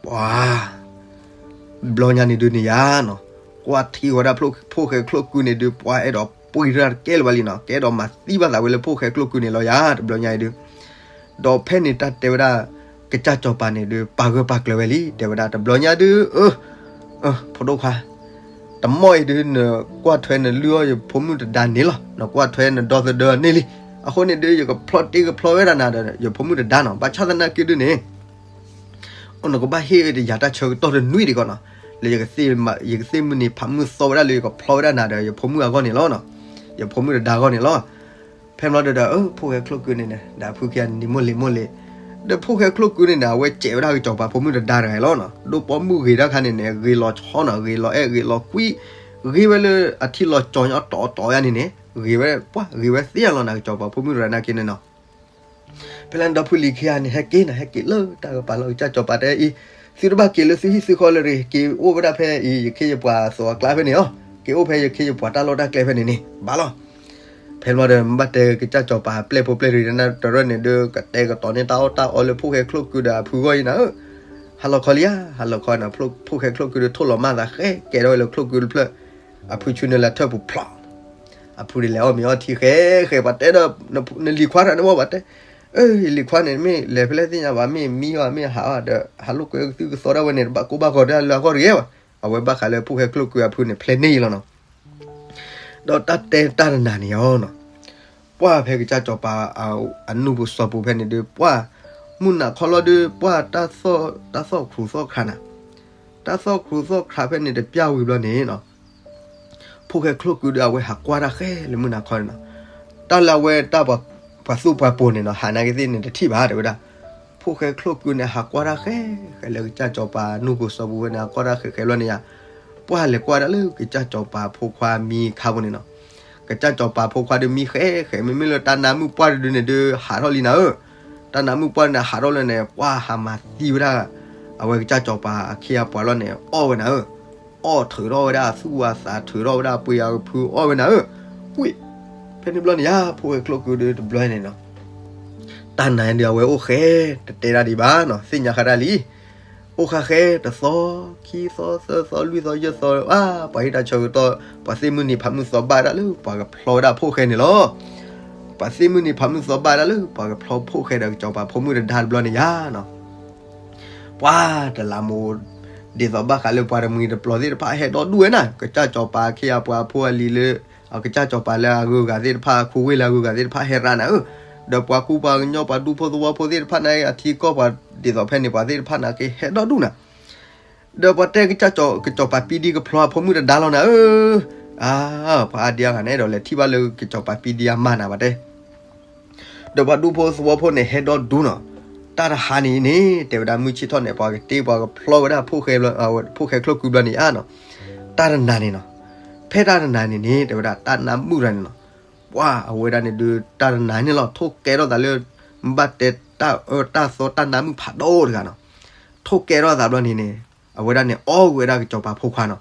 ပှၤ ဘျီညါန့ၣ်ဒုးန့ၣ်ယါနီၤ, ကွၢ်ထံဝဲဒၣ်ဖိၣ်ဃဲချိၣ်ကုန့ၣ်ဒုး ပှၤအဲၣ်ဒိးပှ့ၤတၢ်တကဲလၢၤဘၣ်လံနီၤ, ကအဲၣ်ဒိးမၤသံဘၣ်သးဝဲလၢဖိၣ်ဃဲချိၣ်ကုန့ၣ်လီၤယါ တဘျီညါအံၤဒုး. ဒီးဖဲန့ၣ်တၢ်တဲဝဲဒၣ် ကစၢ်စီၤပၤန့ၣ်ဒုး ပာ်ဂၢၢ်ပာ်ကျၢၤဝဲလံ တဲဝဲဒၣ်တဘျီညါဒုး, အၢ, အၢ, ဖိဒိၣ်ခွါ တမီၢ်အံၤဒုး နကွၢ်ထွဲနလုၢ်အီၣ်ယဖိမုၣ်တဒါန့ၣ်လီၤ, နကွၢ်ထွဲနဒီသဒၢန့ၣ်လံ, အဃိန့ၣ်ဒုး ယကဖျီတ့ၢ်ကဖျီဝဲဒၣ်နၤဒီး ယဖိမုၣ်တဒါနီၤ, ဘၣ်ဆၣ်သနာ်က့ဒုးန့ၣ် အိၣ်နကဘၣ်ဟ့ၣ်ယၤတၢ်ဆၢကတီၢ်တနွံဒံးကီးနီၤ, လၢယကသ့ၣ်မုၢ်နံၤဖးမုၢ်သီဝဲဒၣ်လၢယကဖျီဝဲဒၣ်နၤဒီးယဖိမုၣ်အဂီၢ်န့ၣ်လီၤ, ယဖိမုၣ်တဒါအဂီၢ်န့ၣ်လီၤ. ဖဲမ့ၢ်ဒီး ဖိၣ်ဃဲချိၣ်ကုန့ၣ် ဒီးဖုခံဂၤန့ၣ် နံၤမိၢ်လံၤမိၢ်လံၤ, ဒီးဖိၣ်ဃဲချိၣ်ကုန့ၣ်န့ၣ် အဝဲစဲးဝဲဒၣ်ကစီၤပၤဖိမုၣ်တဒါတဂၤလီၤနီၤ, ဒိၣ်ပိာ်မုၣ်ဂ့ၤတၢ်ခါန့ၣ်န့ၣ် ဂ့ၤလီၤဆီနီၤ, ဂ့ၤလီၤအဲၣ်ဂ့ၤလီၤကွံ, ဂ့ၤဝဲလၢအထံလီၤကၠီၤညီတီတီယါန့ၣ်န့ၣ် ဂ့ၤဝဲပှၢ်ဂ့ၤဝဲသ့အလီၤနၤ ကစီၤပၤဖိမုၣ်တဒါနာ်က့န့ၣ်နီၤ. ဖဲလၢဒီဖုလံၤခံဂၤန့ၣ် ဟဲက့ၤနၤ ဟဲက့ၤလၢတၢ်ကပၤလီၤ ကစၢ်စီၤပၤတဲအံၤ, သုတဘၣ်က့ၤလၢသုဟံၣ်သုဃီလၢၤတဂ့ၤ, က့ၤအိၣ်ဝဲဒၣ်ဖဲအံၤ ယခ့ယပှၤအသိးအကျါဖဲန့ၣ်လီၤ, က့ၤအိၣ်ဖဲယခ့ယပှၤတၢ်လီၢ်တၢ်ကျဲဖဲန့ၣ်န့ၣ် ဘၣ်လီၤ. ဖဲမ့ၢ်ဒီး မ့ၢ်ဘၣ်တဲကစၢ်စီၤပၤအပျဲၢ်ဖိပျဲၢ်ရံၤတၢ်တရၢၣ်န့ၣ်ဒီး ကတဲာ်ကတီၤန့ၢ်တၢ်အီၣ်တၢ်အီလၢဖိၣ်ဃဲချိၣ်ကုဒီးအဖုအဂီၢ်အံၤနၤဧၢ, ဟါလီၤခီလံဧါ ဟါလီၤခီနၤ, ဖိၣ်ဃဲချိၣ်ကုဒီးထိၣ်လီၤမၢ်သးဃဲကဲထီၣ်ဝဲလၢချိၣ်ကုတဖျၢၣ်, အဖုဆူနုာ်လၢထၢၣ်ပူၤဖျီ, အဖုန့ၣ်လဲၤအီၣ်မ့ၤအီထံဃဲဃဲ ပှၤတဲဒီး နလံၤခွါတဂၤန့ၣ်မ့ၢ် ပှၤတဲ, အၢ ယလံၤခွါန့ၣ် မ့ၢ်လဲၤဖဲလဲၣ်သ့ၣ်ညါဘၣ်, မ့ၢ်မံဘၣ် မ့ၢ်ဟးဘၣ်ဒီး ဟးလိာ်ကွဲသုကသီဒၣ်ဝဲန့ၣ် တဘၣ်ကိၢ်ဘၣ်ဂီၤဒၣ်လၢအဂီၢ်တဂ့ၤဘၣ်, အဝဲဘၣ်ဃးလၢဖိၣ်ဃဲချိၣ်ကုအဖုန့ၣ် ဖျဲးန့ၢ်အံၤလီၤနီၤ. ဒီးတၢ်တဲတၢ်တနၤန့ၣ်အီၤနီၤ, ပှၢ်ဖဲကစၢ်စီၤပၤအနူၢ်ပူၤစီၤပူၤဖဲန့ၣ်ဒုး ပှၢ်မုၢ်နၤခီလီၤဒုး ပှၢ်တၢ်သီၣ်ခရူၣ်သီၣ်ခရးနၤ, တၢ်သီၣ်ခရူၣ်သီၣ်ခရးဖဲန့ၣ်တပျၢ်ဝံၤဘျီန့ၣ်နီၤ ဖိၣ်ဃဲချိၣ်ကုဒီး အဝဲဟးကွၢ်တၢ်ဃဲလၢမုၢ်နၤခီန့ၣ်နီၤ, တၢ်လၢအဝဲတၢ်ပှၤသူၣ်ပှၤပိာ်န့ၣ်နီၤ ဟးနာ်က့သ့ၣ်န့ၣ် တထံၣ်ဘၣ်တဲဝဲဒၣ်, ဖိၣ်ဃဲချိၣ်ကုန့ၣ် ဟးကွၢ်တၢ်ဃဲ ဃဲလၢကစၢ်စီၤပၤနူၢ်ပူၤစီၤပူၤဝဲန့ၣ် ဟးကွၢ်တၢ်ဃဲဃဲလီၤန့ၣ်ယါ, ပှၢ်လဲၤကွၢ်ဒၣ်လၢကစၢ်စီၤပၤဖိခွါမံခါပူၤန့ၣ်နီၤ, ကစၢ်စီၤပၤဖိခွါဒီးမံဃဲဃဲ မ့မ့ၢ်လၢတၢ်နါမုၣ်ပှၢ်တဒုန့ၣ်ဒုး ဟးထီၣ်လံနၤဧၢ, တၢ်နါမုၣ်ပှၢ်န့ၣ် ဟးထီၣ်လၢန့ၣ် ပှၢ်ဟးမၤသံဝဲဒၣ် အဝဲကစၢ်စီၤပၤအခ့အပှၤလီၤန့ၣ် အီၣ်ဝဲနၤဧၢ, အီၣ်ထုးထီၣ်ဝဲဒၣ်အသူၣ်အသး ထုးထီၣ်ဝဲဒၣ်အပှ့ၤအဖုအီၣ်ဝဲနၤဧၢ, ဝံၤ, ဖဲန့ၣ်ဘျီန့ၣ်ယါ ဖိၣ်ဃဲချိၣ်ကုဒီးတဘျီန့ၣ်နီၤ တၢ်နါဒုးအဝဲအိၣ်ဃဲ တတဲဒၣ်ဒံးဘၣ်နီၤ သ့ၣ်ညါဃးဒၣ်လံ, အိၣ်ဃးဃဲတသီ, ခံသီ, သၢသီ, လွံၢ်သီ, ယဲၢ်သီ, ပှၤဟ့ၣ်တၢ်ဆၢကတီၢ် ပှၤသ့ၣ်မုၢ်နံၤဖးမုၢ်သီဘၣ်ဒၣ်လၢ ပှၤကဖျီဝဲဒၣ်ဖိၣ်ဃဲန့ၣ်လီၤ. ပှၤသ့ၣ်မုၢ်နံၤဖးမုၢ်သီဘၣ်ဒၣ်လၢ ပှၤကဖျီဖိၣ်ဃဲဒီးကစီၤပၤဖိမုၣ်တဒါတဘျီန့ၣ်ယါနီၤ ပှၤတလးမူး ဒ်သိးဘၣ်ဃးလၢပှၤတမှံၤတပျီၤသ့ၣ်တဖၣ်ဟဲဒီဒူၣ်ဝဲနၤ, ကစၢ်စီၤပၤအခ့အပှၤအဖိအလံၤလၢ ကစၢ်စီၤပၤလၢအဂုၤအဂၤသ့ၣ်တဖၣ် ခူဝ့ၢ်လၢအဂုၤအဂၤသ့ၣ်တဖၣ်ဟဲရၤနၤဧၢ, ဒီးပှၤကူပှၤကညီပှၤဒူဖိသဝီဖိသ့ၣ်တဖၣ်န့ၣ် အထံကီၢ်ပှၤဒ်သိးဖဲန့ၣ် ပှၤသ့ၣ်တဖၣ်န့ၣ်က့ဟဲဒီဒူၣ်နၤ ဒီးပှၤတဲကစၢ်စီၤ ကစီၤပၤပံဒံကဖျီအဖိမုၣ်တဒါလီၤနၤဧၢ, အါ, ပှၤအါဒံအါဂၤန့ၣ်ဒီးလဲၤထံၣ်ဘၣ်လၢကစီၤပၤပံဒံအမါနၤပှၤတဲ ဒီးပှၤဒူဖိသဝီဖိန့ၣ်ဟဲဒီဒူၣ်နီၤ, တၢ်တဟါန့ၣ်န့ၣ် တဲဝဲဒၣ်မုၢ်ဆ့ၣ်ထီၣ်န့ၣ် ပှၤကတ့ပှၤကဖျီဝဲဒၣ် ဖိၣ်ဃဲချိၣ်ကုဘျီန့ၣ်အါနီၤ, တၢ်တနၤန့ၣ်နီၤ, ဖဲတၢ်တနၤန့ၣ်န့ၣ် တဲဝဲဒၣ်တၢ်နါမုၣ်တဂၤန့ၣ်နီၤ, ပှၤအဝဲဒၣ်န့ၣ်ဒုးတၢ်တနၤန့ၣ်လီၤ ထိၣ်ကဲထီၣ်သးလၢ ဘၣ်တဲတၢ်အၢတၢ်သီတၢ်နါမုၣ်ဖးဒိၣ်တဂၤနီၤ, ထိၣ်ကဲထီၣ်သးဘျီန့ၣ်န့ၣ် အဝဲဒၣ်န့ၣ်အီၣ်ဝဲဒၣ်ကစီၤပၤဖိခွါနီၤ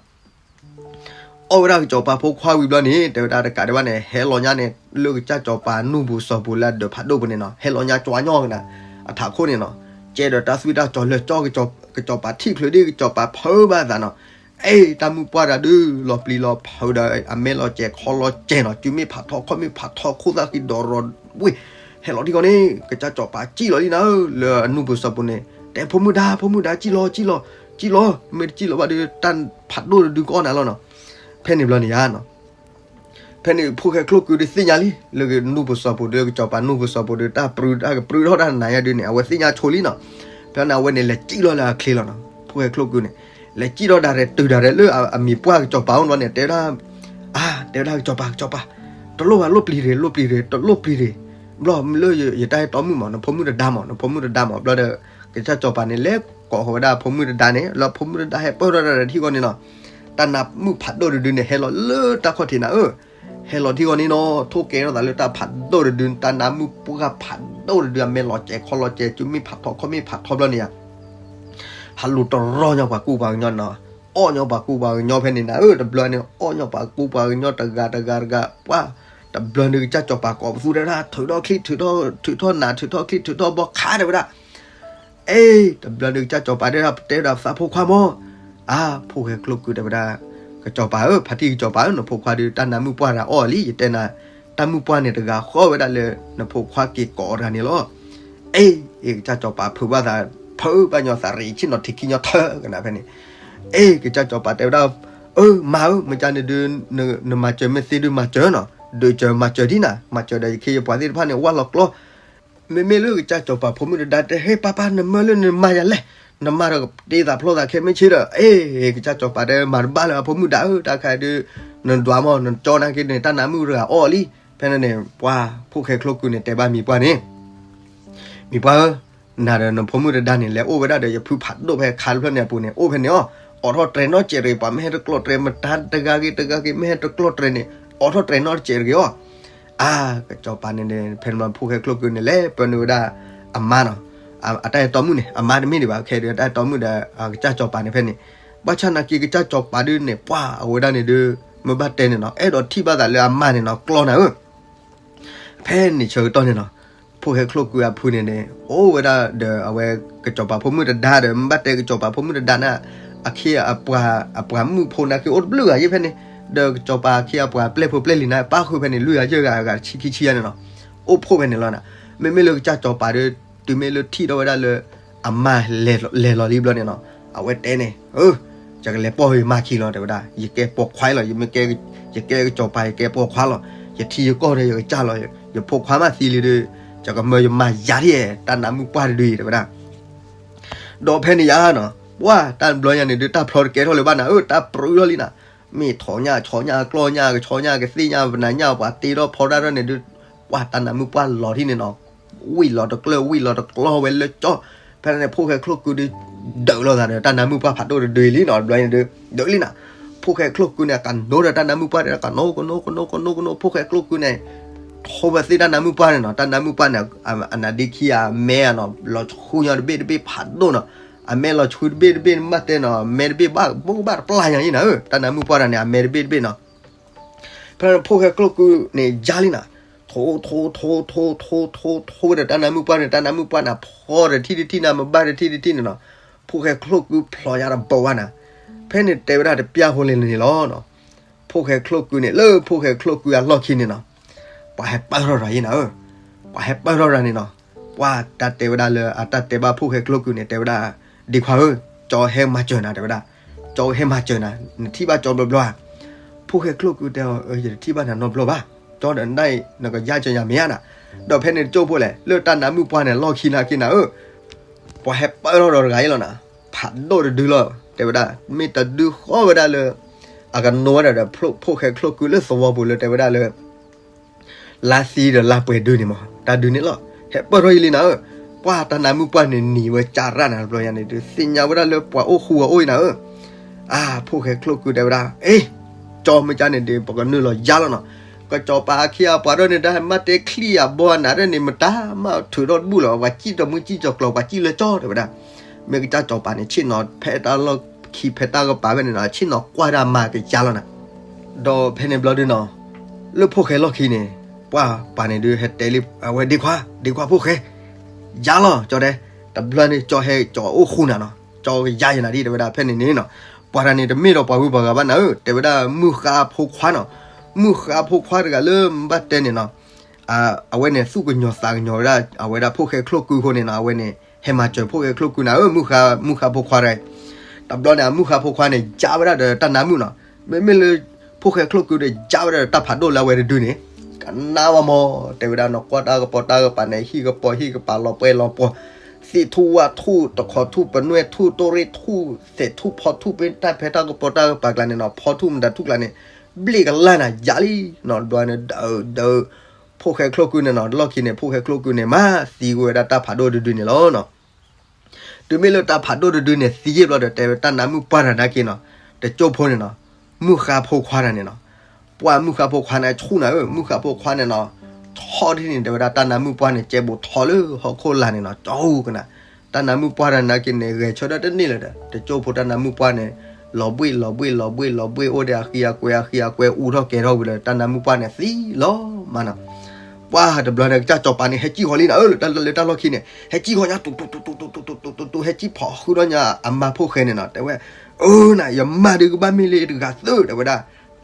အီၣ်ဝဲဒၣ်ကစီၤပၤဖိခွါဝံၤဘျီန့ၣ် တဲဝဲဒၣ်တကးဒံးဘၣ်န့ၣ် ဟဲလီၤညါန့ၣ် လၢကစၢ်စီၤပၤနူၢ်ပူၤစီၤပူၤလၢအဒၢးဖးဒိၣ်ပူၤန့ၣ်နီၤ ဟဲလီၤညါကၠီညီဝဲနၤ အထးခိၣ်န့ၣ်နီၤ, ကဲဒီးတၢ်သွံၣ်တၢ်စီၤလၢာ်ကၠီ ကစီၤပၤထံၣ်ချုးဒ်ကစီၤပၤဖုးဘၣ်အသးနီၤ, အဲ တၢ်မုၣ်ပှၢ်တဂၤဒုး လီၤပျံၤလီၤဖုးဒီးအမဲာ်လီၤစဲၤခီလီၤစဲၤနီၤ စုမ့ၣ်ဖးထီခီၣ်မ့ၣ်ဖးထီခိၣ်သၣ်ဃံဒီးရီၤဝ့ၢ် ဟဲလီၤထံၣ်ကီးန့ၣ် ကစၢ်စီၤပၤစံၣ်လီၤလံနၤဧၢ လၢအနူၢ်ပူၤစီၤပူၤန့ၣ် တဲဖိမုၣ်ဒါ ဖိမုၣ်ဒါ စံၣ်လီၤ စံၣ်လီၤ စံၣ်လီၤ မ့ၢ်တစံၣ်လီၤဘၣ်ဒီး တၢ်ဖးဒိၣ်တဒုကအီၣ်နၤလီၤနီၤ, ဖဲန့ၣ်ဘျီန့ၣ်ယါနီၤ ဖဲန့ၣ်ဖိၣ်ဃဲချိၣ်ကုဒီးသ့ၣ်ညါလံ လၢနူၢ်ပူၤစီၤပူၤဒီး ကစီၤပၤနူၢ်ပူၤစီၤပူၤဒီး တၢ်ပြၢတၢ်ကပြၢထီၣ်တၢ်နၤယါဒုးန့ၣ် အဝဲသ့ၣ်ညါဆိလံနီၤ, ဖဲန့ၣ်အဝဲန့ၣ် လဲၤစံၣ်လီၤလၢအချ့လီၤနီၤ ဖိၣ်ဃဲချိၣ်ကုန့ၣ် လဲၤစံၣ်လီၤဒၣ်ရဲၣ်တုၤဒၣ်ရဲၣ်လၢအမံၤပှၢ်ကစီၤပၤအိၣ်ဘျီန့ၣ် တဲဝဲဒၣ် အါ တဲဝဲဒၣ် ကစီၤပၤ ကစီၤပၤ, တလိၣ်ဘၣ် လိၣ်ပျံၤတဂ့ၤ လိၣ်ပျံၤတဂ့ၤ တလိၣ်ပျံၤတဂ့ၤ, ဘျီလၢယတၢ်အဲၣ်တီမုၣ်မး နဖိမုၣ်တဒါမး နဖိမုၣ်တဒါမး ဘျီဒီး ကစၢ်စီၤပၤန့ၣ် လဲၤကိးဃီၤဝဲဒၣ်ဖိမုၣ်တဒါန့ၣ် လၢဖိမုၣ်တဒါဟဲပၢၢ်ထီၣ်တၢ်ဒီးထံဂီၢ်န့ၣ်နီၤ, တၢ်နါမုၣ်ဖးဒိၣ်တဒုန့ၣ် ဟဲလီၤလၢတၢ်ခီၣ်ထံးနၤဧၢ, ဟဲလီၤထံဂီၢ်န့ၣ်နီၤ ထိၣ်ကဲထီၣ်သးလၢတၢ်ဖးဒိၣ်တဒု တၢ်နါမုၣ်ပှၢ်ဖးဒိၣ်တဒု အမဲာ်လီၤစဲးခီလီၤစဲး စုမ့ၢ်ဖးထီ ခီၣ်မ့ၢ်ဖးထီဘျီန့ၣ်ယါ ဟးလူၤတရီညီပှၤကူပှၤကညီနီၤ, အီၣ်ညီပှၤကူပှၤကညီဖဲန့ၣ်နၤဧၢ, တဘျီန့ၣ် အီၣ်ညီပှၤကူပှၤကညီတဂၤတဂၤတဂၤ ပှၤ တဘျီန့ၣ်ကစၢ်စီၤပၤကိးပသူတဲဝဲဒၣ် ထုးထီၣ်ချံ ထုးထီၣ် ထုးထီၣ်နး ထုးထီၣ်ချံ ထုးထီၣ်ဘီခါတဲဝဲဒၣ်, အ့ တဘျီန့ၣ်ကစၢ်စီၤပၤတဲဝဲဒၣ် ပတဲဝဲဒၣ်သးဖိခွါမး, အါ ဖိၣ်ဃဲချိၣ်ကုၢ်တဲဝဲဒၣ် ကစီၤပၤဧၢ ဖါတံၢ်ကစီၤပၤဧၢ နဖိခွါဒုးတၢ်နါမုၣ်ပှၢ်တဂၤအီၣ်လံ ယတဲနၤ, တၢ်မုၣ်ပှၢ်န့ၣ်တဂၤဃီဝဲဒၣ်လၢ နဖိခွါက့ၤကိးအီၤတဂၤန့ၣ်လီၤ. အ့ အ့ ကစၢ်စီၤပၤဖုးဘၣ်သး ဖုးဘၣ်ညီသးရံးဆ့ၣ်နီၤထံးခံညီထၢကနၤဖဲန့ၣ်, အ့ ကစၢ်စီၤပၤတဲဝဲဒၣ်, အၢ မါဧၢ မ့ၢ်ကန့ၣ်ဒုး နမၤစၢၤမ့ၢ်သ့ဒုးမၤစၢၤနီၤ, ဒုးစၢၤမၤစၢၤဒ်နၤ မၤစၢၤဒီးယခ့ယပှၤသ့ၣ်တဖၣ်န့ၣ် ဝၢ်လီၤကျီ မ့မ့ၢ်လၢကစၢ်စီၤပၤဖိမုၣ်တဒါတဲ ဟ့ ပၢ်ပၢ် နမၢလၢနမၤယၤလဲၣ်, နမၤဒီးတ့သးဖျီသးခဲမုၢ်ဆ့ဒီး, အ့ ကစၢ်စီၤပၤတဲ မၤတဘၣ်လၢအဖိမုၣ်ဒါဧၢ တၢ်ခါဒုး နဒွးမး နကၠီနာ်က့န့ၣ် တၢ်နါမုၣ်တဂၤအီၣ်လံ. ဖဲန့ၣ်န့ၣ် ပှၤဖိၣ်ဃဲချိၣ်ကုၢ်န့ၣ်တဲဘၣ်မံၤပှၢ်န့ၣ် မံၤပှၢ်ဧၢ, နၤဒီးနဖိမုၣ်တဒါန့ၣ် လဲၤအိၣ်ဝဲဒၣ်ဒီးယဖုဖးဒိၣ်ဖဲခါတဖျၢၣ်န့ၣ်အပူၤန့ၣ် အိၣ်ဖဲန့ၣ်အီၤ, အိးထီၣ်တြဲၤနီတစဲးတဂ့ၤ ပှၤမ့ၢ်ဟဲတကျီၢ်တြဲၤ မတၤတဂၤဂ့ၤတဂၤဂ့ၤ မ့ၢ်ဟဲတကျီၢ်တြဲၤန့ၣ် အိးထီၣ်တြဲၤနီတစဲးတဂ့ၤအီၤ. အါ ကစီၤပၤန့ၣ်န့ၣ် ဖဲန့ၣ်မး ဖိၣ်ဃဲချိၣ်ကုၢ်န့ၣ် လဲၤပၢနုာ်ဝဲဒၣ်အမါနီၤ, အတၢ်အဲၣ်တီမုၣ်န့ၣ် အမါတမ့ၢ်ဒံးဘၣ် ခဲဒုးတၢ်အဲၣ်တီမုၣ်ဒီး ကစၢ်စီၤပၤန့ၣ်ဖဲန့ၣ်, ဘၣ်ဆၣ်နာ်က့ကစၢ်စီၤပၤဒုးန့ၣ် ပှၤအဝဲဒၣ်န့ၣ်ဒုး မ့ၢ်ဘၣ်တဲန့ၣ်နီၤ အဲၣ်ဒိးထံၣ်ဘၣ်သးလၢအမါန့ၣ်နီၤ ကျီနၤဧၢ ဖဲန့ၣ်ဆၢကတီၢ်န့ၣ်နီၤ, ဖိၣ်ဃဲချိၣ်ကုၢ်အဖုန့ၣ်န့ၣ် အိၣ်ဝဲဒၣ်ဒီးအဝဲကစီၤပၤဖိမုၣ်တဒါဒီး မ့ၢ်ဘၣ်တဲကစီၤပၤဖိမုၣ်တဒါန့ၣ် အခ့အပှၤ အပှၤမုၣ်ဖိနာ်က့အိၣ်တဘျုးဂၤယဲၢ်ဖဲန့ၣ်, ဒီးကစီၤပၤအခ့အပှၤပျဲၢ်ဖိပျဲၢ်လံၤန့ၣ် ပၣ်ဃုာ်ဖဲန့ၣ် လွံၢ်ဂၤယဲၢ်ဂၤဂၤတဆံခံဆံယါန့ၣ်နီၤ, အိၣ်ဖှိၣ်ဖဲန့ၣ်လီၤနၤ. မ့မ့ၢ်လၢကစၢ်စီၤပၤဒီး တုၤမ့ၢ်လၢထံၣ်ထီၣ်ဝဲဒၣ်လၢ အမါလဲၤလီၤလံဘျီန့ၣ်နီၤ, အဝဲတဲန့ၣ် ယကလဲၤပိာ်ယမါခံလီၤ တဲဝဲဒၣ်, ယကဲပိာ်ခွါလီၤ, ယမ့ၢ်ကဲ ယကဲကစီၤပၤ ယကဲပိာ်ခွါလီၤ, ယထံယကီၢ်ဒီးယကစၢ်လီၤ, ယဖိခွါမးသံလံဒီး ယကမၢယမါယၤဒ် တၢ်နါမုၣ်ပှၢ်တဒုအံၤ တဲဝဲဒၣ်. ဒီးဖဲန့ၣ်ယါနီၤ, ပှၢ်တၢ်ဘျီညါန့ၣ်ဒုး တၢ်ဖျီတကဲထီၣ်လၢၤဘၣ်နၤဧၢ, တၢ်ပြူထီၣ်လံနၤ, မ့ၢ်ထိးညၣ်ဆီညၣ်ကျီၢ်ညၣ်ကဆီညၣ်ကသ့ၣ်ညၣ်ပနၤညၣ်ပှၤတ့ထီၣ်ဖီတၢ်ထီၣ်န့ၣ်ဒုး, ပှၢ်တၢ်နါမုၣ်ပှၢ်လီၤထံၣ်န့ၣ်နီၤ, ဝံၣ်လီၤတကျၢၢ်ဝံၣ်လီၤတကျီၢ်ဝဲလၢကၠီ, ဖဲန့ၣ်န့ၣ် ဖိၣ်ဃဲချိၣ်ကုၢ်ဒုး ဒုးလိာ်သးဒီး တၢ်နါမုၣ်ပှၢ်ဖးဒိၣ်တဒုအံၤလံနီၤ, ဘျီန့ၣ်ဒုး ဒုးလံနၤ, ဖိၣ်ဃဲချိၣ်ကုၢ်န့ၣ် ကနိဒီးတၢ်နါမုၣ်ပှၢ်ဒီး ကနိကနိကနိကနိ ဖိၣ်ဃဲချိၣ်ကုၢ်န့ၣ် ထိးဝဲသ့ၣ်တၢ်နါမုၣ်ပှၢ်န့ၣ်နီၤ, တၢ်နါမုၣ်ပှၢ်န့ၣ် အနါဒ့ခံဂၤအမဲနီၤ လီၤဆှုညါတဘ့ၣ်တဘ့ၣ်ဖးဒိၣ်နီၤ, အမဲလီၤဆှုတဘ့ၣ်တဘ့ၣ် မ့ၢ်ဘၣ်တဲနီၤ အမဲတဘ့ၣ်ဘၣ်ဘၣ်တပျၢ်ညါအံၤနၤဧၢ, တၢ်နါမုၣ်ပှၢ်တဂၤန့ၣ် အမဲတဘ့ၣ်တဘ့ၣ်နီၤ. ဖဲန့ၣ်ဖိၣ်ဃဲချိၣ်ကုၢ်န့ၣ်ယါလံနၤ, ထိးထိးထိးထိးထိးထိးထိးဝဲဒီးတၢ်နါမုၣ်ပှၢ်န့ၣ် တၢ်နါမုၣ်ပှၢ်န့ၣ် ဖီတထံၣ်တထံၣ်နၤ မ့ၢ်ဘၣ်တထံၣ်တထံၣ်န့ၣ်နီၤ, ဖိၣ်ဃဲချိၣ်ကုၢ်ဖျီညါတဘိဝဲနၤ, ဖဲန့ၣ်တဲဝဲဒၣ်တပျၢ်ဖိလၢန့ၣ်လီၤနီၤ. ဖိၣ်ဃဲချိၣ်ကုၢ်န့ၣ် လၢဖိၣ်ဃဲချိၣ်ကုၢ်အလီၢ်ခံန့ၣ်နီၤ, ပှၤဟဲပၢၢ်ထီၣ်တဂၤအံၤနၤဧၢ, ပှၤဟဲပၢၢ်ထီၣ်တဂၤန့ၣ်နီၤ, ပှၤတၢ်တဲဝဲဒၣ်လၢ အတၢ်တဲဘၣ်ဖိၣ်ဃဲချိၣ်ကုၢ်န့ၣ် တဲဝဲဒၣ်, ဒ့ခွါဧၢ, ကၠီဟဲမၤစၢၤနၤ တဲဝဲဒၣ်, ကၠီဟဲမၤစၢၤနၤ, နထံၣ်ဘၣ်ကၠီဘျီဘျီဧါ. ဖိၣ်ဃဲချိၣ်ကုၢ်တဲအီၤ ယတထံၣ်ဘၣ်နၤနီတဘျီဘၣ်, ကၠီဒီးနဒၣ်အံၤ နကယါစၢၤယၤမ့ၢ်ဧါနၤ. ဒီးဖဲန့ၣ်တကၠိၢ်ဖိလဲၣ် လၢတၢ်နါမုၣ်ပှၢ်န့ၣ် လီၢ်ခံနာ်က့နၤဧၢ ပှၤဟဲပၢၢ်ထီၣ်ဒီးတဂၤအံၤလီၤနၤ, ဖးဒိၣ်တဒုလီၤ တဲဝဲဒၣ်, မ့ၢ်တဒုဃီဝဲဒၣ်လၢ အကနိဝဲဒၣ်ဒီး ဖိၣ်ဃဲချိၣ်ကုၢ်လၢသဝီပူၤလၢတဲဝဲဒၣ်လၢ လါသံဒီးလါပှဲၤဒုန့ၣ်မး တၢ်ဒုန့ၣ်လီၤ. ဟဲပၢၢ်ထီၣ်ယံာ်လံနၤဧၢ, ပှၤတၢ်နါမုၣ်ပှၢ်န့ၣ်နံၤဝဲကၢ်ရၣ်နၤတဘျီညါန့ၣ်ဒုး သ့ၣ်ညါဝဲဒၣ်လၢပှၤအိၣ်ဃူအအိၣ်အံၤနၤဧၢ. အါ ဖိၣ်ဃဲချိၣ်ကုၢ်တဲဝဲဒၣ်, အ့ ကၠီမ့ၢ်ကန့ၣ်ဒုး ပကနုာ်လီၤယါလီၤနီၤ, ကစီၤပၤအခ့အပှၤဒၣ်န့ၣ် တၢ်မ့ၢ်တဲချံအဘီအနၢ်ဒၣ်န့ၣ် မတၤမးထုးထီၣ်တဘူၣ်လီၤ, ပှၤစံၣ်တမုၢ်စံၣ်ကၠီၤကျီၤ ပှၤစံၣ်လၢကၠီတဲဝဲဒၣ်. မ့ၢ်ကစၢ်စီၤပၤန့ၣ် ဆ့ၣ်နီၤဖဲတၢ်လီၢ်ခံဖဲတၢ်ကပၤဖဲန့ၣ်နီၤ ဆ့ၣ်နီၤကွၢ်တၢ်မၤကယါလီၤနၤ. ဒီးဖဲန့ၣ်ဘျီဒုနီၤ လၢဖိၣ်ဃဲလီၢ်ခံန့ၣ် ပှၤပှၤန့ၣ်ဒုးဟဲတဲလံ အဝဲဒ့ခွါ ဒ့ခွါဖိၣ်ဃဲ ယါလီၤ ကၠီတဲ, တဘျီန့ၣ် ကၠီဟဲကၠီအိၣ်ဃူနၤနီၤ ကၠီကယါယနၤဒ်တဲဝဲဒၣ် ဖဲန့ၣ်န့ၣ်နီၤ, ပှၤတဂၤန့ၣ် တမ့ၢ်ဒီးပှၤဂုၤပှၤဂၤဘၣ်နၤဧၢ တဲဝဲဒၣ် မုၢ်ဃါဖိခွါနီၤ, မုၢ်ဃါဖိခွါတဂၤလၢဘၣ်တဲန့ၣ်နီၤ အဝဲန့ၣ်သူၣ်ကညီၤသးကညီၤဝဲဒၣ် အဝဲဒၣ်ဖိၣ်ဃဲချိၣ်ကုၢ်အဃိန့ၣ်နီၤ အဝဲန့ၣ် ဟဲမၤစၢၤဖိၣ်ဃဲချိၣ်ကုၢ်နၤဧၢ မုၢ်ဃါ မုၢ်ဃါဖိခွါတဂၤအံၤ, တဘျီန့ၣ် အမုၢ်ဃါဖိခွါန့ၣ် ယါဝဲဒၣ်ဒီးတၢ်နါမုၣ်နီၤ, မ့မ့ၢ်လၢ ဖိၣ်ဃဲချိၣ်ကုၢ်ဒီး ယါဝဲဒၣ်ဒီးတၢ်ဖးဒိၣ်လၢအဝဲတဒုန့ၣ် ကနၣ်ဝဲမး တဲဝဲဒၣ်နီၤ ကွၢ်တၢ်ကပီၤတၢ်ကပၤန့ၣ် ဟံၣ်ကပီၤဟံၣ်ကပၤ လီၤပှဲၤလီၤပှီၤ, သ့ၣ်ထူၣ်ဝၣ်ထူၣ် တခီထူၣ် ပနွဲၣ်ထူၣ် တိၣ်ရ့ၣ်ထူၣ် သဲးထူၣ်ဖီထူၣ် ပတၢ်ဖဲတၢ်ကပီၤတၢ်ကပၤကျါန့ၣ်နီၤ ဖီထူၣ်မတၤထူၣ်ကျါန့ၣ် ဘျ့ၣ်ကလၢ်နၤယၤလံနီၤ, ဘျီန့ၣ်ဒုးဒုး ဖိၣ်ဃဲချိၣ်ကုန့ၣ်နီၤ, လီၢ်ခံန့ၣ် ဖိၣ်ဃဲချိၣ်ကုန့ၣ် မၤသံကွံာ်ဝဲဒၣ်တၢ်ဖးဒိၣ်တဒုန့ၣ်လီၤနီၤ. တုၤမ့ၢ်လၢတၢ်ဖးဒိၣ်တဒုန့ၣ် သံယ့ၣ်ဘျီဒီး တဲဝဲတၢ်နါမုၣ်ပှၢ်တဂၤနာ်က့နီၤ, တကၠိၣ်ဖိန့ၣ်နီၤ, မုၣ်ဃါဖိခွါတဂၤန့ၣ်နီၤ, ပှၢ်မုၣ်ဃါဖိခွါန့ၣ် ဆူၣ်နၤဧၢ, မုၣ်ဃါဖိခွါန့ၣ်နီၤ, ဆီၣ်ထံၣ်န့ၣ် တဲဝဲဒၣ်တၢ်နါမုၣ်ပှၢ်န့ၣ် ကဲဘူးထီၣ်လၢဟီၣ်ခိၣ်လာ်န့ၣ်နီၤ, ကၠီကနၤ, တၢ်နါမုၣ်ပှၢ်တဂၤနာ်က့န့ၣ် ဂဲၤဆၢထၢၣ်တန့ၢ်လၢၤဒီး တကၠိၣ်ဖိတၢ်နါမုၣ်ပှၢ်န့ၣ် လီၤဘှ့ၣ်လီၤဘှ့ၣ်လီၤဘှ့ၣ်လီၤဘှ့ၣ် အိၣ်ဒီးအဃံအကွဲအဃံအကွဲ အူထီၣ်ကဲထီၣ်ဝံၤလၢ တၢ်နါမုၣ်ပှၢ်န့ၣ်သံလီၤမးနီၤ. ပှၢ်တဘျီန့ၣ် ကစၢ်စီၤပၤန့ၣ် ဟဲကံၣ်ဃီလံနၤဧၢ, လၢတၢ်လီၢ်ခံန့ၣ် ဟဲကံၣ်ဃီညါ တူတူတူတူတူတူတူတူ ဟဲကံၣ်ဖီၣ်ဃုာ်ဒီးညါအမါဖိၣ်ဃဲန့ၣ်နီၤ, တဲဝဲ, အၢ နၤ ယမါဒုးကဘၣ်မ့ၢ်လၢတဂၤသၢ တဲဝဲဒၣ်,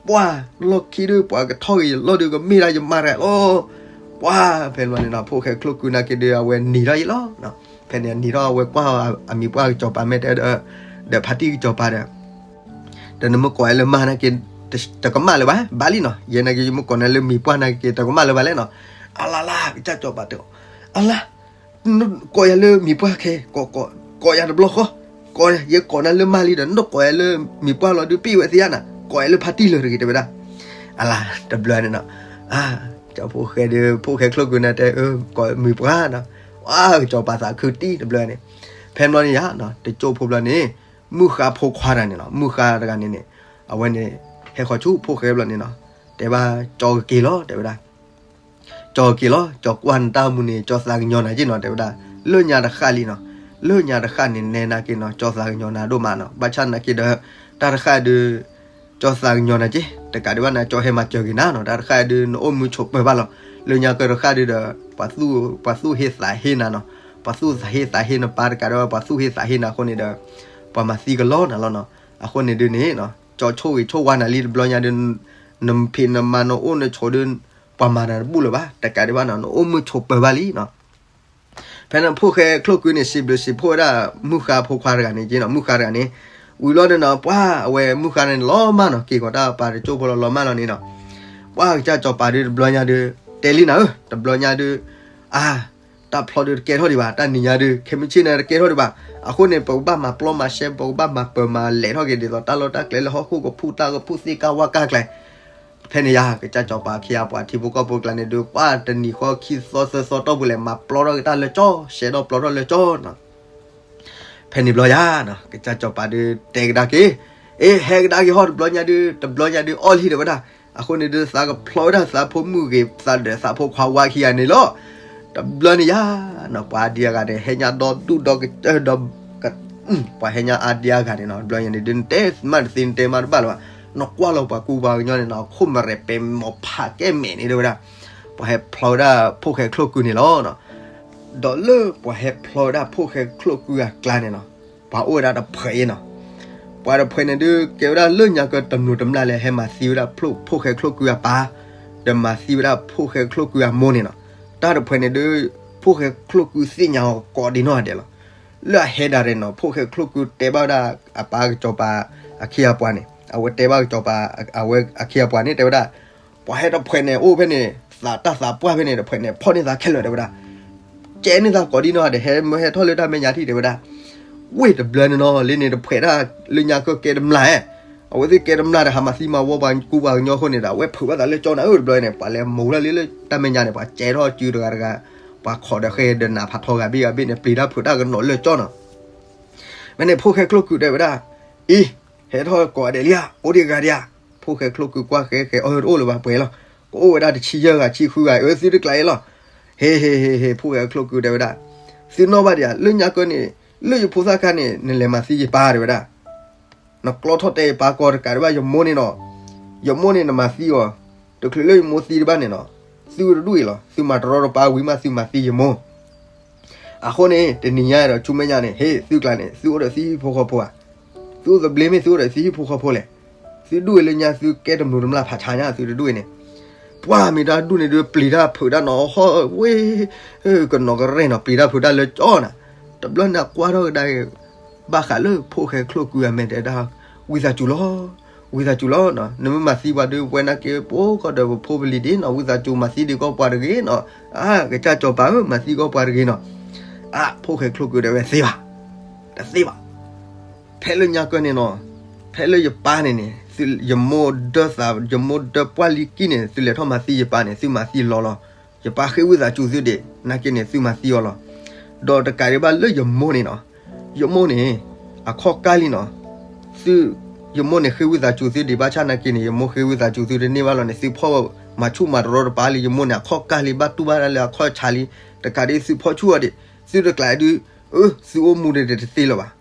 ပှၢ်လီၢ်ခံဒီး ပှၤကထီၣ်ဂ့ၤယလီၢ်ဒုးကမ့ၢ်ဒၣ်ယမါတဂၤလီၤ. ပှၢ်ဖဲန့ၣ်ဘျီန့ၣ်နီၤ ဖိၣ်ဃဲချိၣ်ကုနာ်က့ဒီး အဝဲနံၤထီၣ်ယ့ၣ်လီၤ. ဖဲန့ၣ်နံၤထီၣ် အဝဲကွၢ်အမံၤပှၢ်ကစီၤပၤမဲာ်တဲဒီး ဒီးဖါတံၢ်ကစီၤပၤဒီး ဒီးနမ့ၢ်ကိးယၤလၢမါနာ်က့ တကမၣ်လၢၤဘၣ်, ဘၣ်လံနီၤ, ယဲနာ်က့ ယမ့ၢ်ကိးနၤလၢမံၤပှၢ်နာ်က့ တကမၣ်လၢၤဘၣ်လဲၣ်နီၤ. အလါလါ ကစၢ်စီၤပၤတဲ, အလါ ကိးယၤလၢမံၤပှၢ်ခဲ, ကိးယၤတဘျီဃီ, ကိးယၤ ယကိးနၤလၢမါလံဒီး နကိးယၤလၢမံၤပှၢ်လီၤဒုး ပ့ၢ်ဝဲသ့ဧါနၤ, ကိးယၤလၢဖါတံၢ်လၢၤတဂ့ၤ တဲဝဲဒၣ်. အလါ တဘျီန့ၣ်နီၤ, ကၠီဖိၣ်ဃဲဒီး ဖိၣ်ဃဲချိၣ်ကုနာ်တဲ ကိးမံၤပှၢ်နီၤ, အကစီၤပၤသးခုတံၢ်တဘျီန့ၣ်, ဖဲဘျီန့ၣ်ယါ တကၠိၣ်ဖိဘျီန့ၣ် မုၣ်ဃါဖိခွါတဂၤန့ၣ်နီၤ, မုၣ်ဃါတဂၤန့ၣ်န့ၣ် အဝဲန့ၣ် ဟဲဃီၤဆူဖိၣ်ဃဲဘျီန့ၣ်နီၤ, တဲဘၣ် ကၠီကက့ၤလီၤ တဲဝဲဒၣ်. ကၠီက့ၤလီၤ, ကၠီကွၢ်နတၢ်အိၣ်မူန့ၣ် ကၠီသးကညီၤနၤက့နီၤ တဲဝဲဒၣ်, လၢညါတဃၣ်လံနီၤ, လၢညါတဃၣ်န့ၣ် နဲနာ်က့နီၤ ကၠီသးကညီၤနၤဒိၣ်မးနီၤ, ဘၣ်ဆၣ်နာ်က့ဒီး တၢ်တဃၣ်ဒုး ကၠီသးကညီၤနၤက့, တကးဒံးဘၣ်န့ၣ် ကၠီဟဲမၤစၢၤက့ၤနၤနီၤ, တၢ်တဃၣ်ဒုး နအိၣ်မူဆိးပၢၤဘၣ်လီၤ, လၢညါကၢတဃၣ်ဒုးဒီး ပှၤသူၣ်ဟ့သးဟ့နၤနီၤ, ပှၤသူၣ်ဟ့သးဟ့နပၢ်တကးဒံးဘၣ် ပှၤသူၣ်ဟ့သးဟ့နၤအဃိန့ၣ်ဒီး ပှၤမၤသံကလီနၤလီၤနီၤ, အဃိန့ၣ်ဒုးန့ၣ် ကၠီဆိၣ်ဂ့ၤဆိၣ်ဝါနၤလံတဘျီညါဒုး နဖံးနမၤနအိၣ်နဆိးဒုး ပှၤမၤနၤတဘူၣ်လၢၤဘၣ်, တကးဒံးဘၣ်နီၤ နအိၣ်မူဆိးပၢၤဘၣ်လံနီၤ. ဖဲန့ၣ်ဖိၣ်ဃဲချိၣ်ကုန့ၣ် စံးဘျုးစံးဖှိၣ်ဝဲဒၣ် မုၣ်ဃါဖိခွါတဂၤန့ၣ်က့နီၤ, မုၣ်ဃါတဂၤန့ၣ်, ဝံၤလီၤန့ၣ်နီၤ ပှၢ်အဝဲမုၣ်ဃါန့ၣ်လီၤမၢ်နီၤ, က့ၤဃီၤတၢ်ပာ်တကၠိၣ်ဖိလီၤလီၤမၢ်လီၤန့ၣ်နီၤ, ပှၢ်ကစၢ်စီၤပၤဒုးတဘျီညါဒုး တဲလံနၤဧၢ, တဘျီညါဒုး အါ တၢ်ဖျီဒုးတကဲထီၣ်ဒံးဘၣ်, တၢ်နံၤညါဒုး ခဲမုၢ်ဆ့ၣ်န့ၣ်တကဲထီၣ်ဒံးဘၣ်, အဃိန့ၣ် ပကဘၣ်မၤပျီမၤရှဲ ပကဘၣ်မၤပၢၤမၤလဲၤထီၣ်က့ၤဒ်သိး တၢ်လီၢ်တၢ်ကျဲလၢဟီၣ်ခိၣ်ကဖူၣ် တၢ်ကဖူၣ်သ့ၣ်ကၢ်ဝၣ်ကၢ်ကျဲ ဖဲန့ၣ်ယါ ကစၢ်စီၤပၤခံဂၤပှၤထံဖိကီၢ်ဖိကျါန့ၣ်ဒုး ပှၢ်တနံၤဃီခံသီသၢသီတီၢ်ပူၤလဲၣ် မၤပျီထီၣ်က့ၤတၢ်လၢကၠီ, ရှဲထီၣ်ပျီထီၣ်လၢကၠီနီၤ. ဖဲန့ၣ်ဘျီယါနီၤ ကစၢ်စီၤပၤဒုးတဲကဒါက့ၤ, အ့ ဟဲကဒါက့ၤဟီၣ်တဘျီညါဒုး တဘျီညါဒုးအီၣ်လံတဲဝဲဒၣ်, အဃိန့ၣ်ဒုး သးကဖျီဝဲဒၣ်သးဖိမုၣ်ဂ့ၤ သးဒီးသးဖိခွါဝါခံဂၤန့ၣ်လီၤ. တဘျီန့ၣ်ယါနီၤ ပှၤဒံးအဂၤန့ၣ် ဟဲညါဒီဒူၣ်ဒီကစၢၢ်ဒီး ပှၤဟဲညါအါဒံးအဂၤန့ၣ်နီၤ တဘျီညါန့ၣ်ဒုး နတဲမးတသ့ နတဲမးတဘၣ်လၢၤဘၣ်, နကွၢ်လီၤပှၤကူပှၤကညီန့ၣ်နီၤ ခိၣ်မရဲးပဲမိၤဖးကဲမဲာ်န့ၣ်တဲဝဲဒၣ်, ပှၤဟဲဖျီဝဲဒၣ်ဖိၣ်ဃဲချိၣ်ကုန့ၣ်လီၤ. ဒီးလၢပှၤဟဲဖျီဝဲဒၣ်ဖိၣ်ဃဲချိၣ်ကုအကျါန့ၣ်နီၤ ပှၤအိၣ်ဝဲဒၣ်တဖှဲးအံၤနီၤ, ပှၤတဖှဲးန့ၣ်ဒုး ကဲဝဲဒၣ်လၢညါကၢတမျိးတမျာ်လဲၣ် ဟဲမၤသံဝဲဒၣ်ဖိၣ်ဃဲချိၣ်ကုအပၢ်, ဒီးမၤသံဝဲဒၣ်ဖိၣ်ဃဲချိၣ်ကုအမိၢ်န့ၣ်နီၤ, တၢ်တဖှဲးန့ၣ်ဒုး ဖိၣ်ဃဲချိၣ်ကုသ့ၣ်ညါအီၤကိးဒံနီၢ်ဂၤဒဲးလီၤ. လၢအဟဲဒၣ်ရဲၣ်နီၤ ဖိၣ်ဃဲချိၣ်ကုတဲဘၣ်ဝဲဒၣ်အပၢ်ကစီၤပၤအခ့အပှၤန့ၣ် အဝဲတဲဘၣ်ကစီၤပၤ အဝဲအခ့အပှၤန့ၣ် တဲဝဲဒၣ် ပှၤဟဲတဖှဲးန့ၣ် အိၣ်ဖဲန့ၣ် သးတၢ်သးပှၢ်ဖဲန့ၣ် တဖှဲးန့ၣ် ဖီၣ်န့ၢ်သးခဲလၢာ်တဲဝဲဒၣ်, ကဲန့ၢ်သးကိးဒံနီၢ်ဂၤဒဲး ဟဲမ့ၢ်ဟဲထီၣ်လၢတၢ်မဲာ်ညါထံၣ်တဲဝဲဒၣ်, ဝ့ၢ်တဘျီန့ၣ်နီၤ လၢန့ၣ်တဖှဲးဒၣ်လၢညါကၢကဲတမျာ်ဧါ, အဝဲသ့ၣ်ကဲတမျာ်ဒီး ဟးမၤသံမၤဝီပှၤကူပှၤကညီအဃိန့ၣ်ဒီး အဝဲဖုးဘၣ်သးလၢကၠီန့ၣ်ဧၢ တဘျီန့ၣ် ပှၤလဲၤမိၤလၢလၢတၢ်မဲာ်ညါန့ၣ် ပှၤစဲးထီၣ်စုတဂၤတဂၤ, ပှၤခိးဒီးဃဲဒီးနးဖးထီဂၤဘ့ၣ်ဂၤဘ့ၣ်န့ၣ် ပျံၤတၢ်ဖုးတၢ်ကနိးလၢကၠီနီၤ. ဖဲန့ၣ်ဖိၣ်ဃဲချိၣ်ကုတဲဝဲဒၣ်, အံၤ ဟဲထီၣ်ကိးဂၤဒဲးလံဧါ အိၣ်ဒံးဂၤဒံးဧါ, ဖိၣ်ဃဲချိၣ်ကုကွၢ်ဃဲဃဲ အၢ တအိၣ်လၢၤဘၣ်ပှဲၤလီၤ, ကအိၣ်ဝဲဒၣ်တဆံယဲၢ်ဂၤဆံဃုဂၤ အၢ သုတကျါအံၤလီၤ. ဟ့ ဟ့ ဟ့ ဟ့ ဖိၣ်ဃဲချိၣ်ကုတဲဝဲဒၣ်, သုနီၣ်ဘၣ်ဒံးဧါ လၢညါကၢန့ၣ် လၢယဖိသၣ်ခါန့ၣ် နလဲၤမၤသံယပၢ်တဲဝဲဒၣ် နကျီထီၣ်တဲယပၢ်ကီၢ်တကးဒံးဘၣ် ယမိၢ်န့ၣ်နီၤ, ယမိၢ်န့ၣ်နမၤသံအီၤ, တချုးလၢယမိၢ်သံတဘၣ်န့ၣ်နီၤ, သုတဒူၣ်အံၤလီၤ, သုမၤတရီတပါဝံၤမး သုမၤသံယမိၢ်. အဃိန့ၣ် တနံၤညါဒီးဆူမဲာ်ညါန့ၣ် ဟ့ၣ် သုကျါန့ၣ် သုအိၣ်ဒီးသုဟံၣ်ဖိဃီဖိဧါ, သုအိၣ်သဘျ့မ့ၢ်သုအိၣ်ဒီးသုဟံၣ်ဖိဃီဖိလဲၣ်, သုဒူၣ်အံၤလၢညါသုကဲတမျိးတမျာ်ဖးဆါညါ သုတဒူၣ်အံၤန့ၣ်, ပှၢ်မ့ၢ်တၢ်ဒူၣ်န့ၣ်ဒုး ပျံၤတၢ်ဖုးတၢ်နီၤဟီၣ်ဝ့ၢ်, ကနိးကရဲၣ်နီၤ ပျံၤတၢ်ဖုးတၢ်လၢကၠီနီၤ, တဘျီန့ၣ်ကွၢ်ထီၣ်ကဒါက့ၤ ဘၣ်ဃးလၢဖိၣ်ဃဲချိၣ်ကုအမဲာ်တဲဒၣ်, ဝံသးစူၤလီၤ, ဝံသးစူၤလီၤ, နမ့ၢ်မၤသံပှၤဒုး ပဝဲနာ်က့ ပအိၣ်ကီးဒီးပဖိပလံၤဒ်နီၤ, ဝံသးစူၤမၤသံဒံးကီးပှၤတဂ့ၤနီၤ, အါ ကစၢ်စီၤပၤဧၢ မၤသံကီးပှၤတဂ့ၤနီၤ, အါ ဖိၣ်ဃဲချိၣ်ကုတဲဝဲသ့ဘၣ်, တသ့ဘၣ်, ဖဲလၢညါကၢန့ၣ်နီၤ, ဖဲလၢယပၢ်န့ၣ်န့ၣ် ယမိၢ်ဒၢသး ယမိၢ်ဒၢပှၢ်လံကံၢ်န့ၣ် သုလဲၤထီၣ်မၤသံယပၢ်န့ၣ် သုမၤသံလီၤလီၤ. ယပၢ်ဃ့ဝံသးစူၤသုဒံး နာ်က့န့ၣ် သုမၤသံအီၤလီၤ. ဒီးတကးဒံးဘၣ်လၢယမိၢ်န့ၣ်နီၤ, ယမိၢ်န့ၣ် အခီၣ်ကၢ်လံနီၤ, သု ယမိၢ်န့ၣ်ဃ့ဝံသးစူၤသုဒံး ဘၣ်ဆၣ်နာ်က့န့ၣ် ယမိၢ်ဃ့ဝံသးစူၤသုတန့ၢ်ဘၣ်လီၤန့ၣ် သုဖီၣ်မၤဆူၣ်မၤတရီတပါလံ ယမိၢ်န့ၣ် အခီၣ်ကၢ်လံ ဘၣ်တူၢ်ဘၣ်ဒၣ်လၢအခီၣ်ဆါလံ. တကးဒံးသုဖီၣ်ဆူၣ်အီၤဒံး သုတကျးဒုး အၢ သုအိၣ်မူဒံးတသ့လၢၤဘၣ်.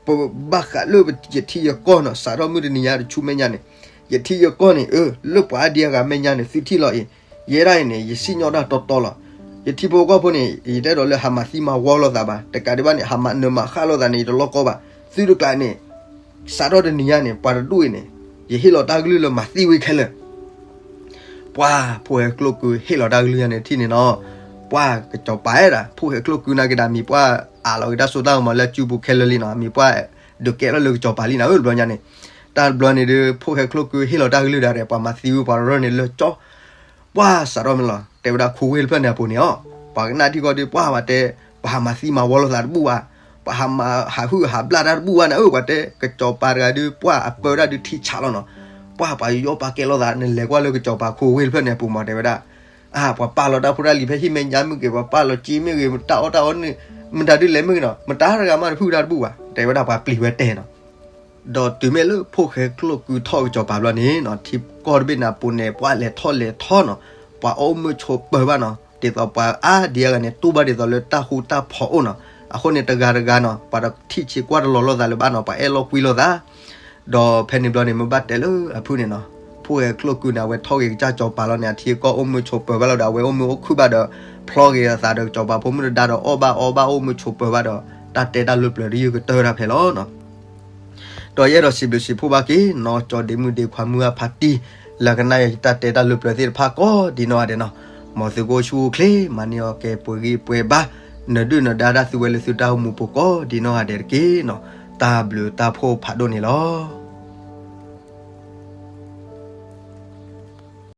ပဘၣ်ဃးလၢယထံယကီၢ်နီၤ စးထီၣ်မုၢ်တနံၤညါတဆူမဲာ်ညါန့ၣ် ယထံယကီၢ်န့ၣ် အၢ လၢပှၤအါဒံအါဂၤမဲာ်ညါန့ၣ် သုထံၣ်လီၤအံၤ, ယဲဒၣ်အံၤန့ၣ် ယစံၣ်ညီၣ်တၢ်တီတီလီၤ. ယထံဖိကီၢ်ဖိန့ၣ် ယတအဲၣ်ဒိးလၢဟးမၤသံမၤဝီလိာ်သးဘၣ်. တကးဒံးဘၣ်န့ၣ် ဟးမၤနၢၤမၤဃၣ်လိာ်သးန့ၣ် ယတလီၢ်ကီဘၣ်. သုတကျးန့ၣ် စးထီၣ်တနံၤညါန့ၣ် ပှၤတဒူၣ်အံၤန့ၣ် ယဟ့ၣ်လီၤတၢ်ကလုၢ်လၢမၤသံဝဲခဲလၢာ် ပှၢ်ဖိၣ်ဃဲကျိၣ်ကုဟ့ၣ်လီၤတၢ်ကလုၢ်ညါန့ၣ်ထံၣ်န့ၣ်နီၤ, ပှၢ်ကစီၤပၤအဲၣ်ဒၣ် ဖိၣ်ဃဲကျိၣ်ကုနာ်က့ဒၣ် မံၤပှၢ်အးလီၤက့ၤတၢ်စိတၢ်ကမီၤလၢအစုပူၤခဲလၢာ်လံနီၤ, မံၤပှၢ်ဒုးကဲထီၣ်လၢကစီၤပၤလံနီၤ အၢ တဘျီညါန့ၣ်, တၢ်တဘျီန့ၣ်ဒီး ဖိၣ်ဃဲကျိၣ်ကုဟ့ၣ်လီၤတၢ်ကလုၢ်ဒၣ်ဒီး ပှၤမၤသံဝဲပှၤတရၢၢ်န့ၣ်လၢကၠီ ပှၢ်စးထီၣ်မ့ၢ်လီၤ တဲဝဲဒၣ်ခိဝ့ၢ်တဖျၢၣ်န့ၣ်အပူၤန့ၣ်အီၤ, ပှၤကနၣ်ထံကီၢ်ဒီး ပှၢ်ဝဲတဲ ပှၤဟးမၤသံမၤဝီလိာ်သးတဘူၣ်ဘၣ်, ပှၤဟးမၤဟးဟုၣ်ဟးဘျၣ်တၢ်တဘူၣ်ဘၣ်န့ၣ် အၢ ပှၤတဲကစီၤပၤတဂၤဒီး ပှၢ်အပၢဒၣ်ဒုးထံဆးလီၤနီၤ, ပှၢ်ပှၤယီၢ်ပာ်ကဲလိာ်သး နလဲၤကွၢ်လၢကစီၤပၤခိဝ့ၢ်တဖျၢၣ်န့ၣ်အပူၤမး တဲဝဲဒၣ် အၢ ပှၤပာ်လီၤတၢ်ဖိတၢ်လံၤဖဲဟံၣ်မဲာ်ညါမ့ၢ်ဂ့ၤ ပှၤပာ်လီၤစ့မ့ၢ်ဂ့ၤ တၢ်အီၣ်တၢ်အီန့ၣ် မတၤဒုးလဲၤမ့ၢ်ဂ့ၤနီၤ မတၤတဂၤမးတဖုၣ်တၢ်တဘူၣ်ဘၣ် တဲဝဲဒၣ်ပှၤပျံၤဝဲတဲနီၤ, ဒီးတုၤမ့ၢ်လၢဖိၣ်ဃဲကျိၣ်ကုထီၣ်ကစီၤပၤဘျီန့ၣ်နီၤ ထံကီၢ်တဘ့ၣ်န့ၣ်အပူၤန့ၣ် ပှၢ်လဲၤထီၣ်လဲၤထီနီၤ, ပှၤအိၣ်မုာ်ဆိးပၢၤဘၣ်နီၤ ဒ်သိးပှၤအါဒံအါဂၤန့ၣ် တူၢ်ဘၣ်ဒ်သိးလၢတၢ်ဃူတၢ်ဖိးအိၣ်နီၤ, အဃိန့ၣ်တဂၤတဂၤနီၤ ပှၤတထံၣ်ဆံးကွၢ်တလီၤလိာ်သးလၢၤဘၣ်နီၤ ပှၤအဲၣ်လီၤကွံလိာ်သး ဒီးဖဲန့ၣ်ဘျီန့ၣ် မ့ၢ်ဘၣ်တဲလၢအဖုၣ်န့ၣ်နီၤ, ဖိၣ်ဃဲကျိၣ်ကုန့ၣ် အဝဲထီၣ်က့ၤကစၢ်ကစီၤပၤလီၤန့ၣ် အထံအကီၢ်အိၣ်မုာ်ဆိးပၢၤဘၣ်လီၤဒီး အဝဲအိၣ်မုာ်အိၣ်ခုၣ်ဘၣ်ဒီး ဖျီက့ၤအသးဒီးကစီၤပၤဖိမုၣ်တဒါဒီး အီၣ်ဘၣ်အီဘၣ်အိၣ်မုာ်ဆိးပၢၤဘၣ်ဒီး တၢ်တဲတၢ်လၢပျၢၤတယုၢ်ကတၢၢ်တၢ်ဖဲလီၤနီၤ ဒီးယအဲၣ်ဒိးစံးဘျုးစံးဖှိၣ်ဘၣ်က့ၤနီၤ ကၠီဒ့မုၣ်ဒ့ခွါမုၢ်အဖါတံၢ် လၢကနၣ်ယတၢ်တဲတၢ်လၢပျၢၤသ့ၣ်တဖၣ်ကိးဒ်နီၢ်ဂၤဒဲးနီၤ, မ်သုကအိၣ်ဆူၣ်အိၣ်ချ့ မၤန့ၢ်အီၤကဲပှဲၤဂံၢ်ပှဲၤဘါ, နဒုၣ်နဒါတၢ်သုဝဲလၢသုတၢ်အိၣ်မူပူၤကိးဒ်နီၢ်ဂၤဒဲးတက့ၢ်နီၤ, တၢ်ဘျုးတၢ်ဖှိၣ်ဖးဒိၣ်န့ၣ်လီၤ.